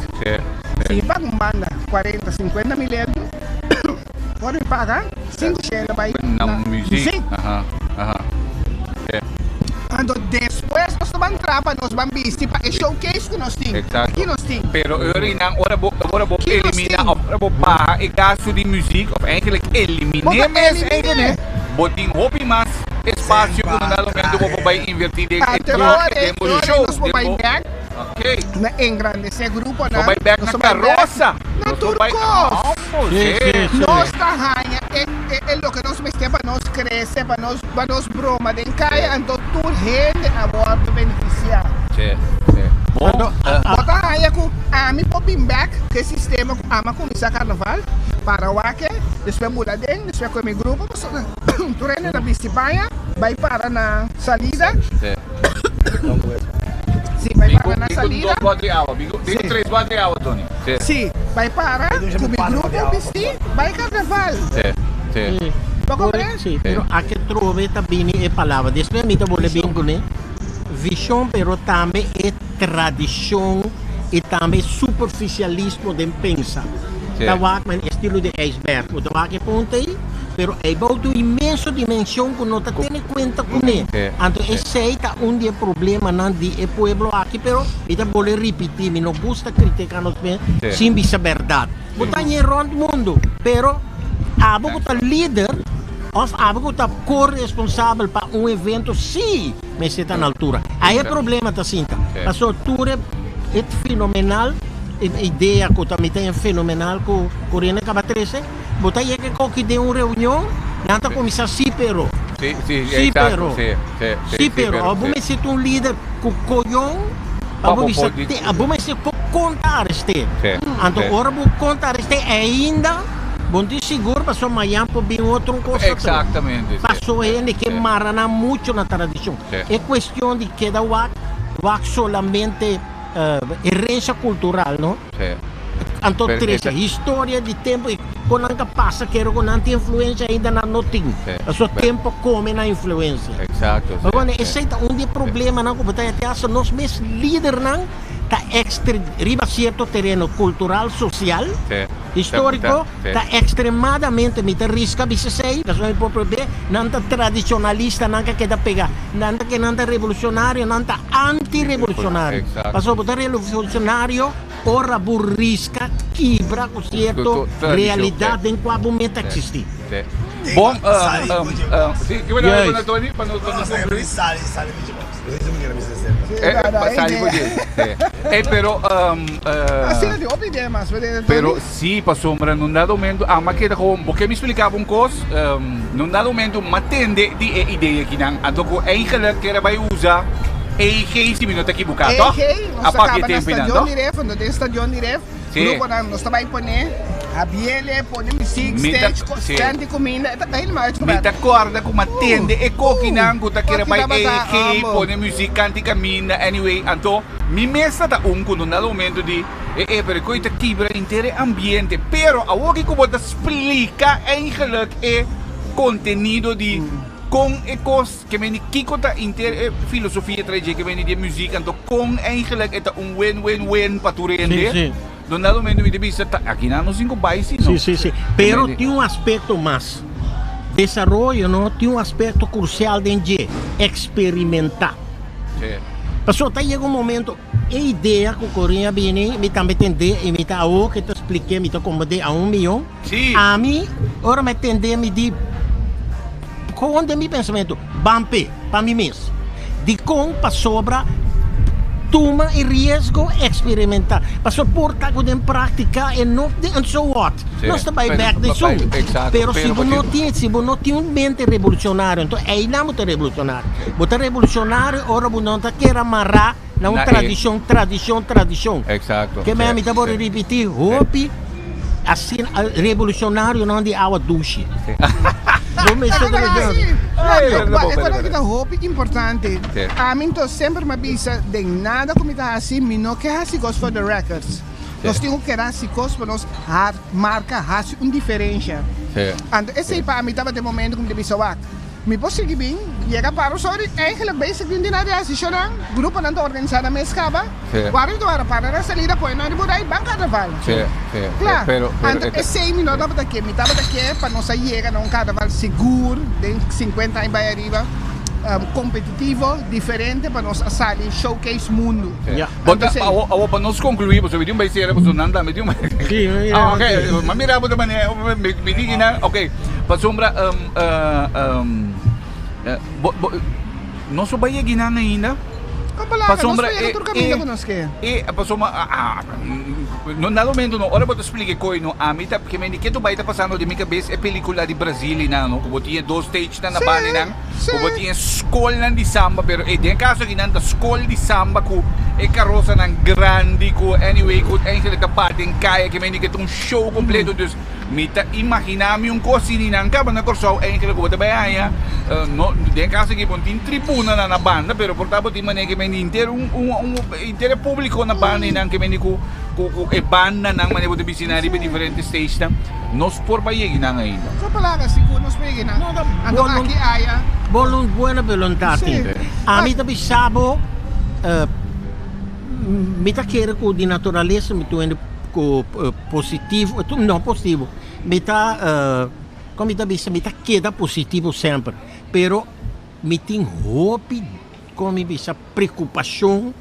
Si mi paga un banda 40, 50 mil euro, Ora mi paga sinku shele bai na muzik. Anto despues nos ta ban tra pa nos ban bisti pa e showcase ku nos tin. Ki nos tin? Pero ora i nan ora bo ora bo elimina of ora bo baha e gasto di muzik of eigenlijk eliminé mes eigenlijk bo tin hopi mas espacio ku no na momento bo por bai inverti den e truck den bo show den bo. Na engrandesé gruponan. Nos bai bek na karosa. Na tur kos. Nos ta haña e loke nos mester pa nos krese, pa nos pa nos broma den kaya, anto tur hende a wòrdu benefisiá. Bo ta haña ku ami por bin bek ku e sistema ku ami a kuminsá karnaval, para wak e, despues bula aden, despues ku mi grupo, pasobra tur hende ta bisti paña, bai para na salida. Sí, bai para na salida. Bingo dos bottle awa. Bingo tres bottle awa, Tony. Sí. Sí, bai para ku mi grupo bisti, bai karnaval. Sí, sí. Bo comprende? Sí, pero a ke trobe ta bini e palabra. Despues mi ta bole bin kuné vishon, pero tambe e tradishon i tambe e superficialismo den pensa. Ta wak men estilo di ijsberg. Bo ta wak e punta ei, pero ei bou tin un inmenso dimenshon ku no ta tene kuenta kuné. Anto esei ta un di e problemanan di e pueblo aki, pero mi ta bole ripití, mi no gusta kritika nos mes sin bisa bèrdat. Bo ta ñe rònt mundu, pero abo ku ta lider òf abo ku ta ko-responsabel pa un evento sí mester ta na altura. Ai e problema ta sinta. Pasobra tur e fenomenal. E idea cu ta mi ta en fenomenal cu Corina caba trece, bo ta yega coki den un reunion, nan ta cuminsa si pero, Si, si, si exacto, pero, si, si, si pero, pero, abo si. mester ta un lider cu coyon pa Pa bo bo bisa por di- te, abo mester por konta arest'é. Anto ora bo konta arest'é ainda bo no tin sigur pasobra mañan por bin otro un kos otro. Paso hende ke mara nan mucho na tradishon. E kuestion di keda wak wak solamente herencia kultural no. Anto trese historia di tempu i kon nan ta pasa kere ku nan tin influensia ainda nan no tin. Pasobra tempu a kome nan influensia. Pasobra esei ta un di e problemanan ku bo ta hasi hasta nos mes lidernan ta extre riba sierto tereno kultural, sosial, históriko ta ekstremadamente, mi ta riska bisa esei, pasobra mi por prohibé, nan ta tradishonalista, nan ka keda pega, nan ta ke nan ta revolushonario, nan ta anti-revolushonario. Pasobra bo ta revolushonario ora bo riska kibra ku sierto realidat den kua bo mes ta eksistí. Bon, si, ki bo ta responde Tony pa nos conclui? Sali for dje. Ey, pero pero si pasobra nun dado momento ama keda gewoon bo ke mi splika bo un kos nun dado momento mi a tende di e idea kinan anto ku eigenlijk kere bai usa EG si mi no ta ekibuká toh? EG, nos A ta papia kaba na tempu einan stadion toh? di ref, anto den stadion di ref Sí. gruponan nos ta bai pone Habiele, pone muziek, Mi ta stage, ko- sí. stand di kuminda, e ta helemaal Mi uitgebreid. ta kòrda ku mi a tende e kokinan ku ta kere Koki bai tabata, EG, amo. pone muziek, kanti kaminda, anyway, anto mi mes ta ta un ku no na momento di e e pero e koe ta kibra henter e ambiente, pero awoki ku bo ta splika eigenlijk e kontenido di kon e kos ke meni kiko ta henter e filosofia tras dje ke meni di e muziek anto kon eigenlijk e ta un win win win pa tur hende. Sí, sí. Don dado momento mi ta bisa ta aki nan no sin ku bai si no. Sí, sí, sí. Pero tin un aspecto mas. Desaroyo no tin un aspecto crucial den dje, experimenta. Sí. Pasobra ta yega un momento, e idea cu Corinne a bini, mi tambe tende y mi ta awor ke ta spliké, mi ta comprende a un miyon. Sí. Ami, ora mi a tende mi di, gewoon den mi pensamento, ban p'e, pa mi mes. Dikon? Pasobra tuma e riesgo, eksperimentá. Pasobra por ta ku den práktika e no and so what? Nos ta bai bèk den su. Pero si bo no tin, si bo no tin un mente revolushonario, anto einan bo ta revolushonario. Bo ta revolushonario ora bo no ta kere amará na un tradishon, tradishon, tradishon. Ke mei mi ta por ripití hopi asina revolushonarionan di awa dushi. Bo mester ta E kos aki ta hopi importante. Ami nto semper mi a bisa den nada ku mi ta hasi mi no ke hasi kos for the records. Nos tin ku keda hasi kos pa nos marka hasi un diferensha. Anto esei pa ami tabata e momento ku mi ta bisa wak. Mi por sigui bin yega paro sorry eigenlijk basically un di nan realisashonnan gruponan ta organisa nan mes kaba wara mi ta wara para na salida pone nan riba rai ban karnaval kla anto esei mi no tabata ke mi tabata ke pa nos a yega na un karnaval sigur den 50 aña bai ariba kompetitivo diferente pa nos a sali showcase mundu Bo ta awo awo pa nos conclui pasobra mi tin un bay cera pasobra nan tambe tin un bay ah ok ma mira bo ta manera mi di kinan ok pasobra bo bo nos por bay yegi nan ainda pasobra e e pasobra ah no na momento no ora bo ta splica e coy no ami ta ke mende ke tu bay ta pasando den mi cabes e pelicula di Brasil nan no ku bo tin e dos stage nan na banda nan ku bo tin e skolnan di samba pero e den caso aki nan ta skol di samba ku e karosanan grandi ku anyway ku eigenlijk ta bati den kaya ke mende ke ta un show completo dus Mi ta imaginá mi un kos si ni nan kaba na Kòrsou enkele ku bo ta bai haña no den kaso aki bo no tin tribunanan na banda pero por ta bo tin manera ke mende henter un un henter e públiko na banda i nan ke mende ku ku ku e bandanan manera bo ta bisti nan riba e diferente stagenan nos por bai yegi nan ainda. Sa palabra sigur nos por yegi nan anto aki aya. Bolun buena boluntat tin. Ami ta bisa bo mi ta kere ku di naturalesa mi tur hende ku. Positivo, no positivo, mi ta, kon mi ta bisa, mi ta keda positivo semper, pero mi tin hopi, kon mi bisa, preokupashon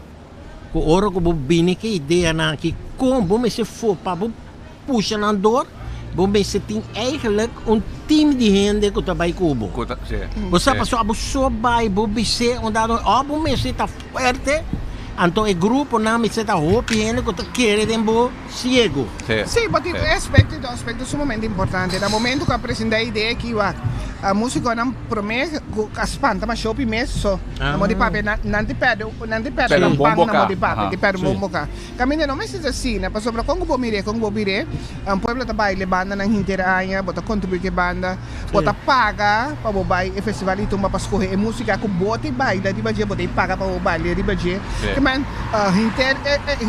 ku ora ku bo bini ku e ideanan aki, kon bo mester for pa bo pusha nan dor, bo mester tin eigenlijk un team di hende ku ta bai ku bo. Bo sa pasobra abo so bai bo bis'é un dado, òf bo mester ta fuerte, anto e gruponan mester ta hopi hende ku ta kere den bo. Ciego. Sí, bo tin un aspecto y dos aspecto sumamente importante. Na momento cu a presenta e idea aki, wak, Musiconan prome cu a spanta masha hopi mes so na modi papia nan nan ti perde nan ti perde Perde un un bon pan na boca. modi papia Aha. ti perde un Sí. bon boca. Caminda no mester ta asina pasobra con cu bo mire con cu bo bire un pueblo ta baile bandanan henter aña bo ta contribui cu e banda bo Sí. ta paga pa bo bay e festival di tumba pa scoge e musica cu bo ta baila riba dje bo ta paga pa bo baile riba dje Sí. ke men henter e e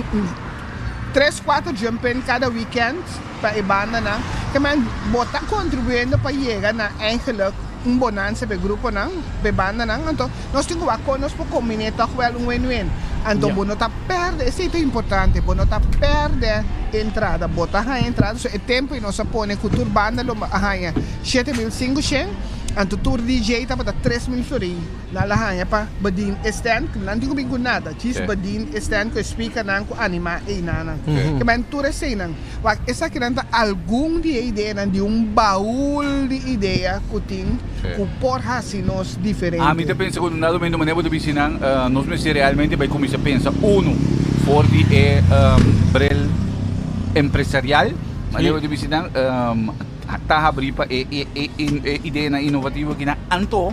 tres cuater jump-in cada weekend. Pa e bandanan ke men bo ta kontribuyendo pa yega na eigenlijk un bonansa pa e gruponan, pa e bandanan, anto nos tin ku wak kon nos por kombiné tòg wèl un win-win. Anto bo no ta pèrdè, esei ta importante, bo no ta pèrdè entrada, bo ta haña entrada, so e tempu ei nos a pone ku tur banda lo a haña 7500, anto tur DJ tabata 3000 florin. Nan la haña pa bedien e stand, nan tin ku bin ku nada, djis bedien e stand ku e speakernan ku animá e inanan. Ke men tur eseinan. Wak, esakinan ta algun di e ideanan di un baul di idea ku tin ku por hasi nos diferente. Ami ta pensa ku un dado momento manera bo ta bisa nan, nos mester realmente bai kuminsá pensa uno for di e bril empresarial, manera bo ta bisa nan, Ta habrí pa e ideanan inovativo akinan. Anto,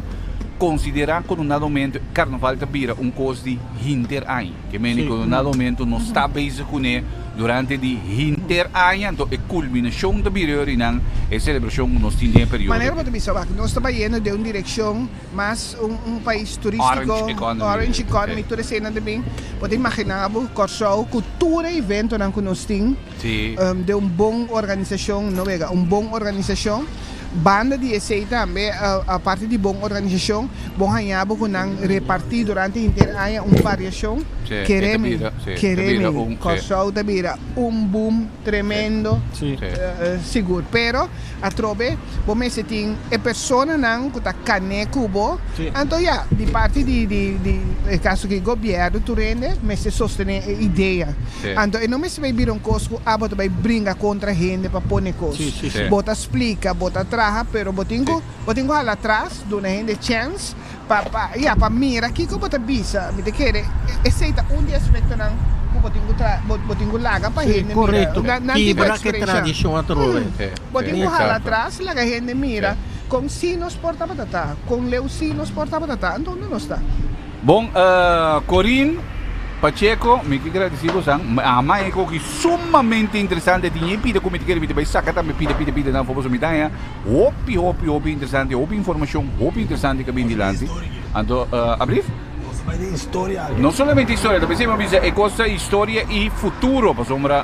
konsiderá ku un dado momento karnaval ta bira un kos di hinter aña. Ke mende ku un dado momento nos ta bezig kuné durante di hinter aña, anto e kulminashon ta bira yori nan e selebrashon ku nos tin den e periodo. Manera bo ta bisa wak, nos ta bayendo den un direkshon mas un pais turístiko, Orange economy. Orange economy, tur eseinan ta bin. Bo ta imaginá bo Kòrsou ku tur e eventonan ku nos tin. Sí. Den un bon organisashon, no wega, un bon organisashon. Banda di esei tambe, aparte di bon organisashon, bo haña bo ku nan repartí durante henter aña un variashon. Sí, e ta Kere mi, bira, sí, ta kere bira mi, un, sí. Kòrsou ta bira un boom tremendo, Sí. sigur. Pero atrobe bo mester tin e personanan ku ta kané ku bo. Sí. Anto ya, di parti di, di, di e kaso aki gobièrnu tur hende mester sostené e idea. Sí. Anto e no mester bai bira un kos ku abo ta bai bringa kontra hende pa pone kos. Sí, sí, sí. Bo ta splika, bo ta traha, pero bo tin ku bo tin ku hala atras, duna hende chèns pa pa ya pa mira kiko bo ta bisa. Mi ta kere esei ta un di e aspektonan ku bo tin ku tra bo bo tin ku laga pa Sí, hende mira. korekto. Nan nan tin ku Kibra ku e eksperensha. tradishon atrobe. Sí, Bo sí, tin ku hala eksakto. atras, laga hende mira Sí. kon si nos por tabata ta, kon leu si nos por tabata ta, anto unda nos ta? Bon, Corin Pacheco, mi ke gradisí bosan. Ama e koki sumamente interesante. Tin e pida ku mi ta kere mi ta bai saka tambe pida pida pida nan for pasobra mi ta haña hopi hopi hopi interesante, hopi informashon hopi interesante ku a bin dilanti. Anto, ablief? Nos ta bai den historia aki. No solamente historia, ta pensei mi a bisa e kos ta historia i futuro pasobra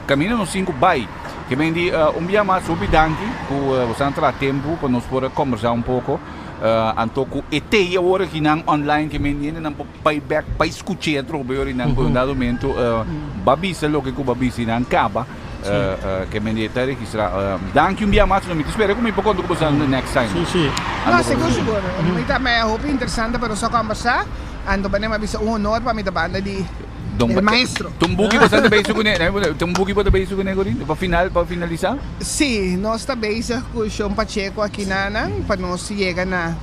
kaminda nos tin ku bai. Ke men di un bia mas hopi danki ku bosan a traha tempu pa nos por a kombersá un poko. Anto ku e tei awor aki nan online ke men hende nan por bai bek bai skuch'é atrobe ora nan por un dado momento ba bisa loke ku ba bisa i nan kaba ke men di e ta registrá. Danki un bia mas mi ta spera ku mi por konta ku boso next time. Sí, sí. No, sigur sigur. Mi ta maya hopi interesante pa nos a kombersá. Anto pa mi a bisa un honor pa mi ta banda di el maestro. Tin buki bo ta bezig kuné? Tin buki bo ta bezig kuné, Corinne? Pa final, pa finalisá? Sí, nos ta bezig ku Shon Pacheco aki nanan pa nos yega na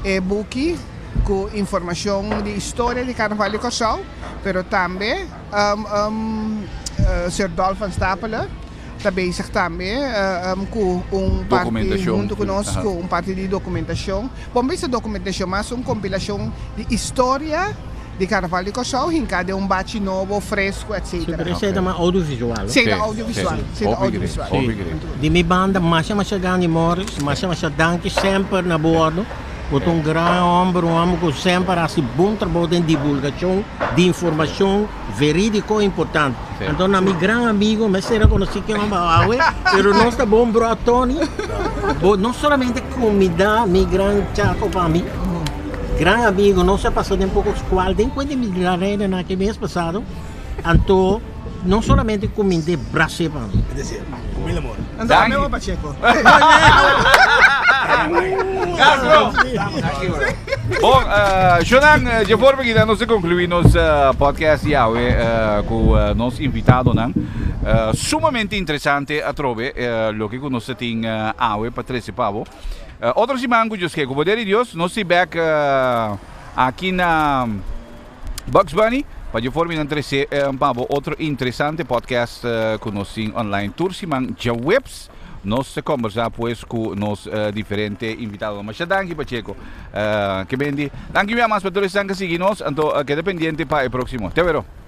e buki ku informashon di historia di Karnaval di Kòrsou, pero tambe Sir Dolf van Stapele ta bezig tambe ku un parti huntu ku nos ku un parti di dokumentashon. Bon bisa dokumentashon, mas un kompilashon di historia di Karnaval di Kòrsou hinká den un bachi nobo, fresku, Sí, etcetera. pero esei ta mas audiovisual. Sí, ta audiovisual. Sí, ta audiovisual. Di mi banda, masha masha grandi Morris, masha masha danki semper na bo ordo. Bo ta un gran homber, un homber ku semper hasi bon trabou den divulgashon di informashon verídiko i importante. Anto na mi gran amigo, mester rekonosí ken homber awe, pero nos ta bon bro Tony, bo no solamente kumida mi gran Chaco pa mi, gran amigo, nos a pasa den poko skual den kuenta mi la reina na ke mes pasado, anto no solamente kumind'é bras'é pa mi. Es decir, ku mil amor. Anto ame bo Pacheco. Bon, Shonan, dje forma ki nos a conclui nos podcast di awe ku nos invitadonan. Sumamente interesante atrobe loke ku nos ta tin awe pa trese pa bo. Otro siman ku Dios ke, ku poder di Dios, nos ta bek aki na Bugs Bunny pa dje forma nan trese pa bo otro interesante podcast ku nos tin online tur siman djaweps. Nos ta kombersá pues ku nos diferente invitadonan. Masha danki Pacheco. Ke bendi. Danki un bia mas pa tur esnan ku a sigui nos. Anto keda pendiente pa e próksimo. Te wero.